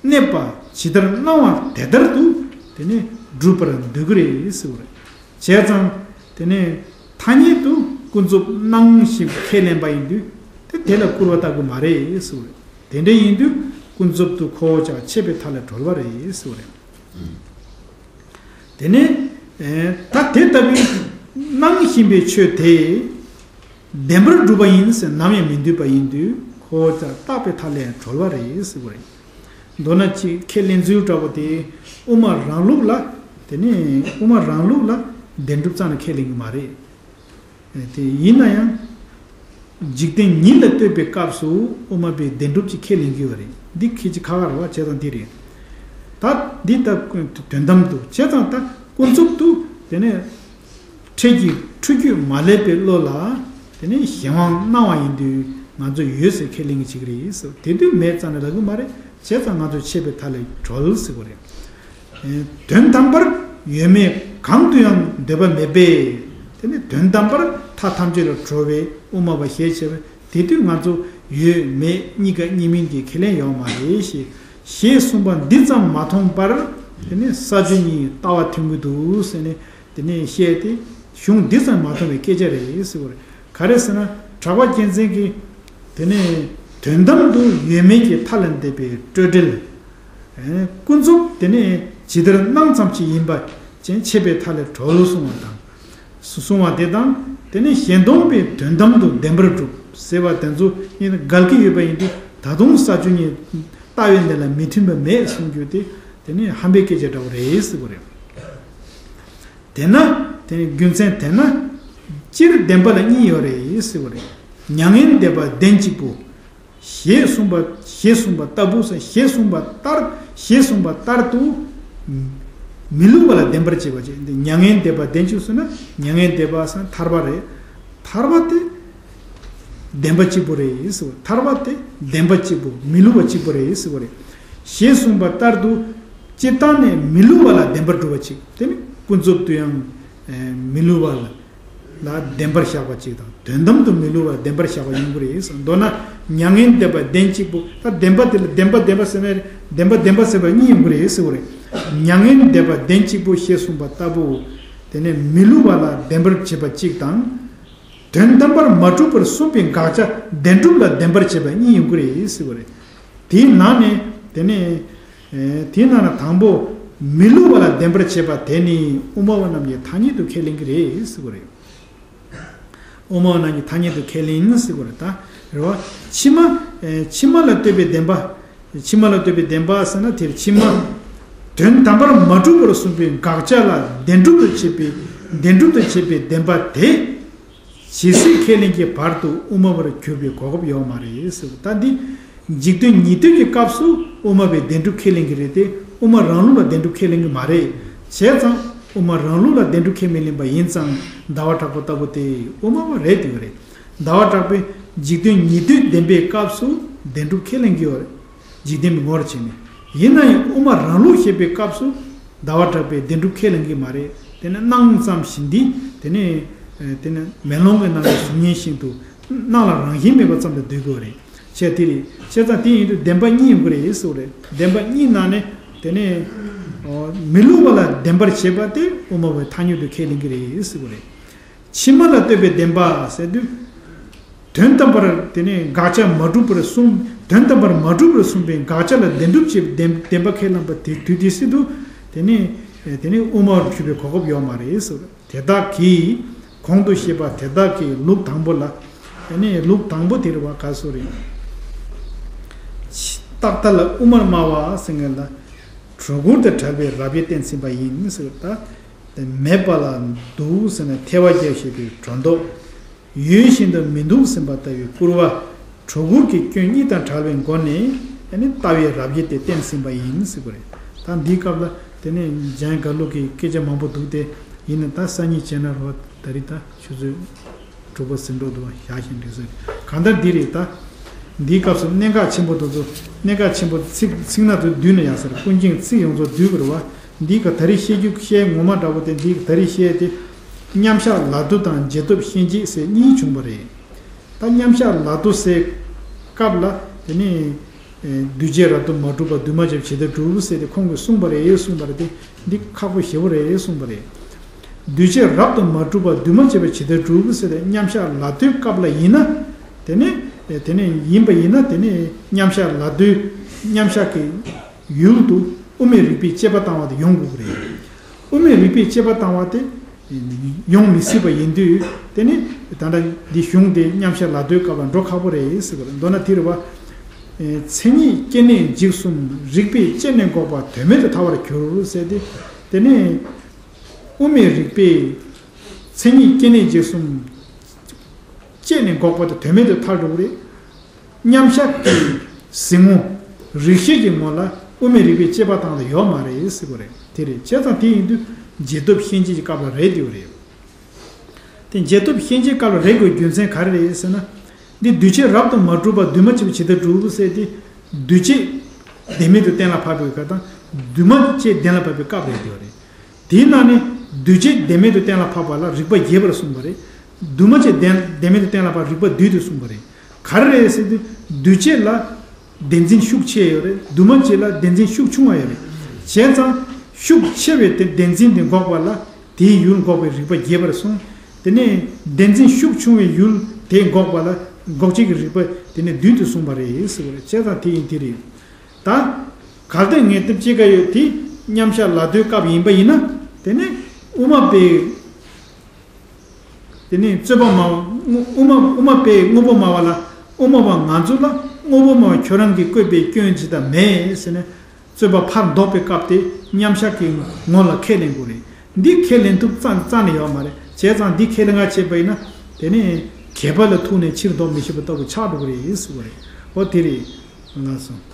གནས་པ་ཇི་ལྟར་སྣང་བ་དེ་ལྟར་དུ་དེ་ནས་སྒྲུབ་པར་འདོད་ཀྱི་རེད་ཟེར་བ་རེད། བྱས་ཙང་དེ་ནས་ཐ་སྙད་དུ་ཀུན་རྫོབ་སྣང་ཞིང་ཁས་ལེན་པ་ཡིན་དུས། དེ་དེ་ལ་སྐུར་བ་བཏབ་ཀྱི་མ་རེད་ཟེར་བ་རེད། དེ་འདྲ་ཡིན་དུས་ཀུན་རྫོབ་ཏུ་ཁོ་བོ་ཅག་ཆད་པའི་མཐའ་ལས་གྲོལ་བ་རེད་ཟེར་བ་རེད། དེ་ནས་ད་དེ་ལྟ་བུའི་སྣང་བཞིན་པའི་ཆོས་དེ་བདེན་པར་གྲུབ་པ་ཡིན་ཟེར་ནམ་ཡང་མི་འདོད་པ་ཡིན་དུས། ཁོ་བོ་ཅག་བཏགས་པའི་མཐའ་ལས་གྲོལ་བ་རེད་ཟེར་བ་རེད། མདོར་ན་ཅིག་ཁས་ལེན་ཚུལ་འདྲ་པོ་དེ་དབུ་མ་རང་ལུགས་ལ། དེ་ནས་དབུ་མ་རང་ལུགས་ལ་བདེན་གྲུབ་ཙམ་ལ་ཁས་ལེན་གྱི་མ་རེད། དེ་ཡིན་ན་ཡང་། འཇིག་རྟེན་ཉིད་ལ་ལྟོས་པའི་སྐབས་སུ་དབུ་མ་པའི་བདེན་གྲུབ་ཅིག་ཁས་ལེན་གྱི་ཡོད་རེད། འདི་ཁྱད་ཀྱི་ཁ་ཁ་རེད་བ། བྱས་ཙང་འདི་རེད། ད་འདི་ལྟ་དོན་དམ་དུ། བྱས་ཙང་ད་ཀུན་རྫོབ་ཏུ་དེ་ནས་འཕྲལ་གྱི་འཁྲུལ་རྒྱུ་མ་ལེགས་པའི་བློ་ལ་དེ་ནས་གཞན་དབང་སྣང་བ་ཡིན་དུས་ང་ཚོ་ཡོད་ཟེར་ཁས་ལེན་གྱི་བྱེད་ཀྱི་རེད་ཟེར། དེ་དུས་མེད་ཙམ་ལ་ལབ་ཀྱི་མ་རེད། བྱས་ཙང་ང་ཚོ་ཆད་པའི་མཐའ་ལས་གྲོལ་ཟེར་གྱི་རེད། དོན་དམ་པར་ཡོད་མེད་གང་དུ་ཡང་འདོད་པ་མེད་པས། དེ་ནི་དོན་དམ་པར་མཐའ་ཐམས་ཅད་ལས་གྲོལ་བའི་དབུ་མ་པ་ཞེས་བྱ་བས། དེ་དུས་ང་ཚོ་ཡོད་མེད་གཉིས་ཀ་གཉིས་མིན་གྱི་ཁས་ལེན་ཡོད་མ་རེད་ཞེས། ཞེས་གསུངས་པ་འདི་ཙམ་མ་མཐོང་བར། དེ་ནི་ས་བཅུ་གཉིས་ལྟ་བ་ཐིམ་གྱི་འདུག་ཟེར་ནས་དེ་ནས་བཤད་དེ། གཞུང་འདི་ཙམ་མ་མཐོང་བའི་སྐད་ཆ་རེད་ཟེར་བ་རེད། ག་རེ་ཟེར་ན། གྲགས་པ་རྒྱལ་མཚན་གྱིས་དེ་ནས་དོན་དམ་དུ་ཡོད་མེད་ཀྱི་མཐའ་ལས་འདས་པའི་སྤྲོས་བྲལ། ཀུན་རྫོབ་དེ་ནས་ཇི་ལྟར་སྣང་ཙམ་ཞིག་ཡིན་པ་ཅན་ཆད་པའི་མཐའ་ལས་གྲོལ་གསུང་བ་དང་། གསུང་བ་དེ་དང་། དེ་ནས་གཞན་སྟོང་པའི་དོན་དམ་དུ་བདེན་པར་གྲུབ་ཟེར་བ་དེ་ཚོ་ཡིན་འགལ་གྱི་ཡོད་པ་ཡིན་དུས། ད་དུང་ས་བཅུ་གཉིས་ལྟ་བའི་ལས་ལ་མི་མཐུན་པ་མེད་གསུང་རྒྱུ་དེ། དེ་ནས་ཧམ་པའི་སྐད་ཆ་འདྲ་བོ་རེད་ཟེར་བ་རེད། དེས་ན། དེ་ནི་རྒྱུ་མཚན་དེས་ན། སྤྱིར་བདེན་པ་ལ་གཉིས་ཡོད་རེད་ཟེར་བ་རེད། མྱ་ངན་འདས་པ་བདེན་གཅིག་པུ། ཞེས་གསུངས་པ། ཞེས་གསུངས་པ་ལྟ་བུ་ཟེར། ཞེས་གསུངས་པ་ལྟར། ཞེས་གསུངས་པ་ལྟར་དུ། མི་བསླུ་བ་ལ་བདེན་པར་བྱེད་པ་ཅིག་འདི་མྱ་ངན་འདས་པ་བདེན་གཅིག་ཟེར་ན། མྱ་ངན་འདས་པ་ཟེར་ན་ཐར་པ་རེད། ཐར་པ་དེ་བདེན་པ་གཅིག་པུ་རེད་ཟེར་བ། ཐར་པ་དེ་བདེན་པ་གཅིག་པུ། མི་བསླུ་བ་གཅིག་པུ་རེད་ཟེར་བ་རེད། ཞེས་གསུངས་པ་ལྟར་དུ། སྤྱིར་བཏང་ནས་མི་བསླུ་བ་ལ་བདེན་པར་གྲུབ་པ་ཅིག་དེ་ནི་ཀུན་རྫོབ་ཏུ་ཡང་། ཨེ། མི་བསླུ་བ་ལ་བདེན་པར་བཞག་པ་ཅིག་དང་། དོན་དམ་དུ་མི་བསླུ་བ་ལ་བདེན་པར་བཞག་པ་ཡིན་དགོས་རེད་ཟེར། མདོར་ན་མྱ་ངན་འདས་པ་བདེན་གཅིག་པུ། ད་བདེན་པ་དེ་ལ་བདེན་པ་བདེན་པ་ཟེར་ན་རེད། བདེན་པ་བདེན་པ་ཟེར་བ་གཉིས་ཡོང་གི་རེད་ཟེར་བ་རེད། མྱ་ངན་འདས་པ་བདེན་གཅིག་པུ་ཞེས་གསུངས་པ་ལྟ་བུ། དེ་ནས་མི་བསླུ་བ་ལ་བདེན་པར་བྱེད་པ་གཅིག་དང་། དོན་དམ་པར་མ་གྲུབ་པར་གསུངས་པའི་དགག་བྱ་བདེན་གྲུབ་ལ་བདེན་པར་བྱེད་པ་གཉིས་ཡོང་གི་རེད་ཟེར་བ་རེད། དེའི་ནང་ནས་དེ་ནས། ཨེ། དེའི་ནང་ན་དང་པོ་མི་བསླུ་བ་ལ་བདེན་པར་བྱེད་པ་དེ་ནི་དབུ་མ་པ་རྣམས་ཀྱིས་ཐ་སྙད་དུ་ཁས་ལེན་གྱི་རེད་ཟེར་བ་རེད། དབུ་མ་པ་རྣམས་ཀྱིས་ཐ་སྙད་དུ་ཁས་ལེན་ཟེར་བ་རེད། ད་རེད་བ། ཕྱི་མ། ཨེ། ཕྱི་མ་ལ་ལྟོས་པའི་བདེན་པ། ཕྱི་མ་ལ་ལྟོས་པའི་བདེན་པ་ཟེར་ན་དེར་ཕྱི་མ། དོན་དམ་པར་མ་གྲུབ་པར་གསུངས་པའི་དགག་བྱ་ལ་བདེན་གྲུབ་ཏུ་བྱེད་པའི། བདེན་གྲུབ་ཏུ་བྱེད་པའི་བདེན་པ་དེ། ཇི་སྲིད་ཁས་ལེན་གྱི་བར་དུ་དབུ་མ་པར་གྱུར་པའི་གོ་སྐབས་ཡོད་མ་རེད་ཟེར། ད་འདི་འཇིག་དོན་ཉིད་སྡུད་ཀྱི་སྐབས་སུ་དབུ་མ་པའི་བདེན་གྲུབ་ཁས་ལེན་གྱི་རེད་དེ། དབུ་མ་རང་ལུགས་ལ་བདེན་གྲུབ་ཁས་ལེན་གྱི་མ་རེད། བྱས་ཙང་དབུ་མ་རང་ལུགས་ལ་བདེན་གྲུབ་ཁས་མི་ལེན་པ་ཡིན་ཙང་ཟླ་བ་གྲགས་པ་ལྟ་བུ་དེ་དབུ་མ་པ་རེད་དེ་ཡོད་རེད། ཟླ་བ་གྲགས་པས་འཇིག་དོན་ཉིད་སྡུད་བདེན་པའི་སྐབས་སུ་བདེན་གྲུབ་ཁས་ལེན་གྱི་ཡོད་རེད། འཇིག་རྟེན་པའི་ངོར་བྱས་ནས། ཡིན་ན་ཡང་དབུ་མ་རང་ལུགས་བཤད་པའི་སྐབས་སུ་ཟླ་བ་གྲགས་པས་བདེན་གྲུབ་ཁས་ལེན་གྱི་མ་རེད། དེ་ནི་སྣང་ཙམ་ཞིག་འདི། དེ་ནི། ཨེ། དེ་ནི་མེ་ལོང་གི་ནང་གི་གཟུགས་བརྙན་བཞིན་དུ་སྣང་ལ་རང་བཞིན་མེད་པ་ཙམ་དུ་འདོད་དགོས་རེད། བྱས་དེ་རེད། བྱས་ཙང་དེ་ཡིན་དུས་བདེན་པ་གཉིས་ཡོང་གི་རེད་ཟེར་བ་རེད། བདེན་པ་གཉིས་ནང་ནས་དེ་ནི། ཨོ། མི་བསླུ་བ་ལ་བདེན་པར་བྱེད་པ་དེ་དབུ་མ་པའི་ཐ་སྙད་དུ་ཁས་ལེན་གྱི་རེད་ཟེར་བ་རེད། ཕྱི་མ་ལ་ལྟོས་པའི་བདེན་པ་ཟེར་དུས། དོན་དམ་པར་དེ་ནས་དགག་བྱ་མ་གྲུབ་པར་གསུངས། དོན་དམ་པར་མ་གྲུབ་པར་གསུངས་པའི་དགག་བྱ་ལ་བདེན་གྲུབ་ཅེས་བདེན་བདེན་པ་ཁས་བླངས་པ་དེ་དུས་དེ་སྲིད་དུ། དེ་ནས་དེ་ནས་དབུ་མར་གྱུར་པའི་གོ་སྐབས་ཡོད་མ་རེད་ཟེར། དེ་དག་གིས་གོང་དུ་བཤད་པ་དེ་དག་གི་ལུགས་དང་པོ་ལ། དེ་ནས་ལུགས་དང་པོ་དེ་རེད་བ། ག་སུ་རེད། རྟག་མཐའ་ལ་དབུ་མར་སྨྲ་བ་ཟེར་མཁན་ལ། གྲོལ་གུར་དང་བྲལ་བའི་རབ་དབྱེ་བསྟན་ཟིན་པ་ཡིན་ཟེར། ད། དེ་མེད་པ་ལ་འདུག་ཟེར་ནས་ཐལ་བ་བརྒྱབ་བཞག་པའི་སྒྲོ་འདོགས། ཡོད་བཞིན་དུ་མི་འདུག་ཟིན་པ་ལྟ་བུའི་སྐུར་བ། གྲོལ་གུར་གྱི་སྐྱོན་གཉིས་དང་བྲལ་བའི་སྒོ་ནས་ཨ་ནི་ལྟ་བའི་རབ་དབྱེ་དེ་བསྟན་ཟིན་པ་ཡིན་ཟེར་བ་རེད། ད་འདིའི་སྐབས་ལ་དེ་ནས་འཇམ་དབྱངས་དགའ་ལུགས་ཀྱི་སྐད་ཆ་མང་པོ་འདུག་སྟེ། ཡིན་ན་ད་སང་ཉིན་བྱས་ན་རོ། ད་རེས་ད་ཆུ་ཚོད་དྲུག་པ་ཟིན་འགྲོ་འདུག་བ། བཞག་བཞིན་འགྲིག་ས་རེད། གང་ལྟར་འདི་རེད་ད། འདིའི་སྐབས་སུ་གནད་འགག་ཆེན་པོ་དེ་ཚོ། གནད་འགག་ཆེན་པོ་ཚིག་ཚིག་སྣ་དེ་བསྡུས་ན་ཡག་ས་རེད། ཀུན་མཁྱེན་ཚིག་ཡོངས་རྫོགས་བསྡུས་པ་རེད་བ། འདི་ག་ད་རེས་བཤད་རྒྱུ་བཤད་ངོ་མ་འདྲ་པོ་དེ། འདི་ག་ད་རེས་བཤད་དེ། མཉམ་གཞག་ལ་ལྟོས་དང་རྗེས་ཐོབ་ཤན་འབྱེད་ཟེར་གཉིས་བྱུང་བ་རེད། ད་མཉམ་གཞག་ལ་ལྟོས་ཟེར་སྐབས་ལ་དེ་ནས། ཨེ། འདུས་བྱས་རབ་ཏུ་མ་གྲུབ་པ་འདུས་མ་བྱས་པ་ཇི་ལྟར་གྲུབ་ཟེར་ཏེ་ཁོང་གིས་གསུངས་པ་རེད་གསུངས་པ་རེད་དེ། འདི་ཁག་པོ་ཞེ་པོ་རེད་གསུངས་པ་རེད། འདུས་བྱས་རབ་ཏུ་མ་གྲུབ་པ་འདུས་མ་བྱས་པ་ཇི་ལྟར་གྲུབ་ཟེར་ཏེ་མཉམ་གཞག་ལ་ལྟོས་སྐབས་ལ་ཡིན་ན། དེ་ནས། ཨེ། དེ་ནས་ཡིན་པ་ཡིན་ན་དེ་ནས་མཉམ་གཞག་ལ་ལྟོས། མཉམ་གཞག་གི་ཡུལ་དུ་དབུ་མའི་རིགས་པས་དཔྱད་པ་བཏང་བ་དེ་ཡོང་དགོས་ཀྱི་རེད། དབུ་མའི་རིགས་པས་དཔྱད་པ་བཏང་བ་དེ་ཡོང་མི་སྲིད་པ་ཡིན་དུས། དེ་ནི་ད་ལྟ་འདི་གཞུང་དེ་མཉམ་གཞག་ལ་ལྟོས་སྐབས་ལ་འགྲོ་ཁག་པོ་རེད་ཟེར་གི་རེད། མདོར་ན་དེ་རེད་བ། མཚན་ཉིད་སྐྱེ་གནས་འཇིག་གསུམ་རིགས་པས་དཔྱད་ནས་འགོག་པ་དོན་མེད་དུ་ཐལ་བར་འགྱུར་ཟེར་ཏེ། དེ་ནི་དབུ་མའི་རིགས་པས་མཚན་ཉིད་སྐྱེ་གནས་འཇིག་གསུམ་དཔྱད་ནས་འགོག་པ་དེ་དོན་མེད་དུ་ཐལ་འགྲོ་གི་རེད། མཉམ་གཞག་གི་གཟིགས་ངོ་། རིགས་ཤེས་ཀྱི་ངོ་ལ་དབུ་མའི་རིགས་པས་དཔྱད་པ་བཏང་ལ་ཡོད་མ་རེད་ཟེར་གི་རེད། དེ་རེད། བྱས་ཙང་དེ་ཡིན་དུས་རྗེས་ཐོབ་ཤན་འབྱེད་ཀྱི་སྐབས་ལ་རེད་དེ་རེད། དེ་རྗེས་ཐོབ་ཤན་འབྱེད་སྐབས་ལ་རེད་དགོས་རྒྱུ་མཚན་ག་རེ་རེད་ཟེར་ན། འདི་འདུས་བྱས་རབ་ཏུ་མ་གྲུབ་པ་འདུས་མ་བྱས་པ་ཇི་ལྟར་གྲུབ་ཟེར་ཏེ། འདུས་བྱས་བདེན་མེད་དུ་གཏན་ལ་ཕབ་པའི་སྐབས་དང་། འདུས་མ་བྱས་བདེན་ལ་ཕབ་པའི་སྐབས་རེད་དེ་རེད། དེའི་ནང་ནས་འདུས་བྱས་བདེན་མེད་དུ་གཏན་ལ་ཕབ་པ་ལ་རིགས་པ་རྒྱས་པར་གསུངས་པ་རེད། འདུས་མ་བྱས་བདེན་བདེན་མེད་དུ་གཏན་ལ་ཕབ་རིགས་པ་བསྡུས་ཏེ་གསུངས་པ་རེད། ག་རེ་རེད་ཟེར་དུས། འདུས་བྱས་ལ་བདེན་འཛིན་ཤུགས་ཆེ་ཡོད་རེད། འདུས་མ་བྱས་ལ་བདེན་འཛིན་ཤུགས་ཆུང་བ་ཡོད་རེད། བྱས་ཙང་ཤུགས་ཆེ་བའི་དེ་བདེན་འཛིན་དེ་འགོག་པ་ལ་དེའི་ཡུལ་འགོག་པའི་རིགས་པ་རྒྱས་པར་གསུངས། དེ་ནས་བདེན་འཛིན་ཤུགས་ཆུང་བའི་ཡུལ་དེ་འགོག་པ་ལ་འགོག་བྱེད་ཀྱི་རིགས་པ་དེ་ནས་བསྡུས་ཏེ་གསུངས་པ་རེད་ཟེར་བ་རེད། བྱས་ཙང་དེ་ཡིན་དེ་རེད། ད། གལ་ཏེ་ངས་དེབ་ཅི་ག་ཡོད་དེ་མཉམ་གཞག་ལ་ལྟོས་སྐབས་ཡིན་པ་ཡིན་ན། དེ་ནི་དབུ་མ་པས། དེ་ནི་རྩོད་པ་སྨྲ་བ། དབུ་མ་དབུ་མ་པས་དངོས་པོ་སྨྲ་བ་ལ། དབུ་མ་པ་ང་ཚོ་ལ་དངོས་པོ་སྨྲ་བ་ཁྱོད་རང་གིས་བཀོད་པའི་སྐྱོན་ཇི་ལྟར་མེད་ཟེར་ནས། རྩོད་པ་ཕར་ལྡོག་པའི་སྐབས་དེ་མཉམ་གཞག་གི་ངོ་ལ་ཁས་ལེན་དགོས་རེད། འདི་ཁས་ལེན་ཐུབ་རྩ་རྩ་ནས་ཡོད་མ་རེད། བྱས་ཙང་འདི་ཁས་ལེན་ག་བྱས་པ་ཡིན་ན། དེ་ནི་གད་པ་ལ་ཐུག་ནས་ཕྱིར་ལྡོག་མི་ཤེས་པ་ལྟ་བུ་ཆགས་འགྲོ་གི་རེད་ཟེར་བ་རེད། འོ་དེ་རེད། ལགས་སོ།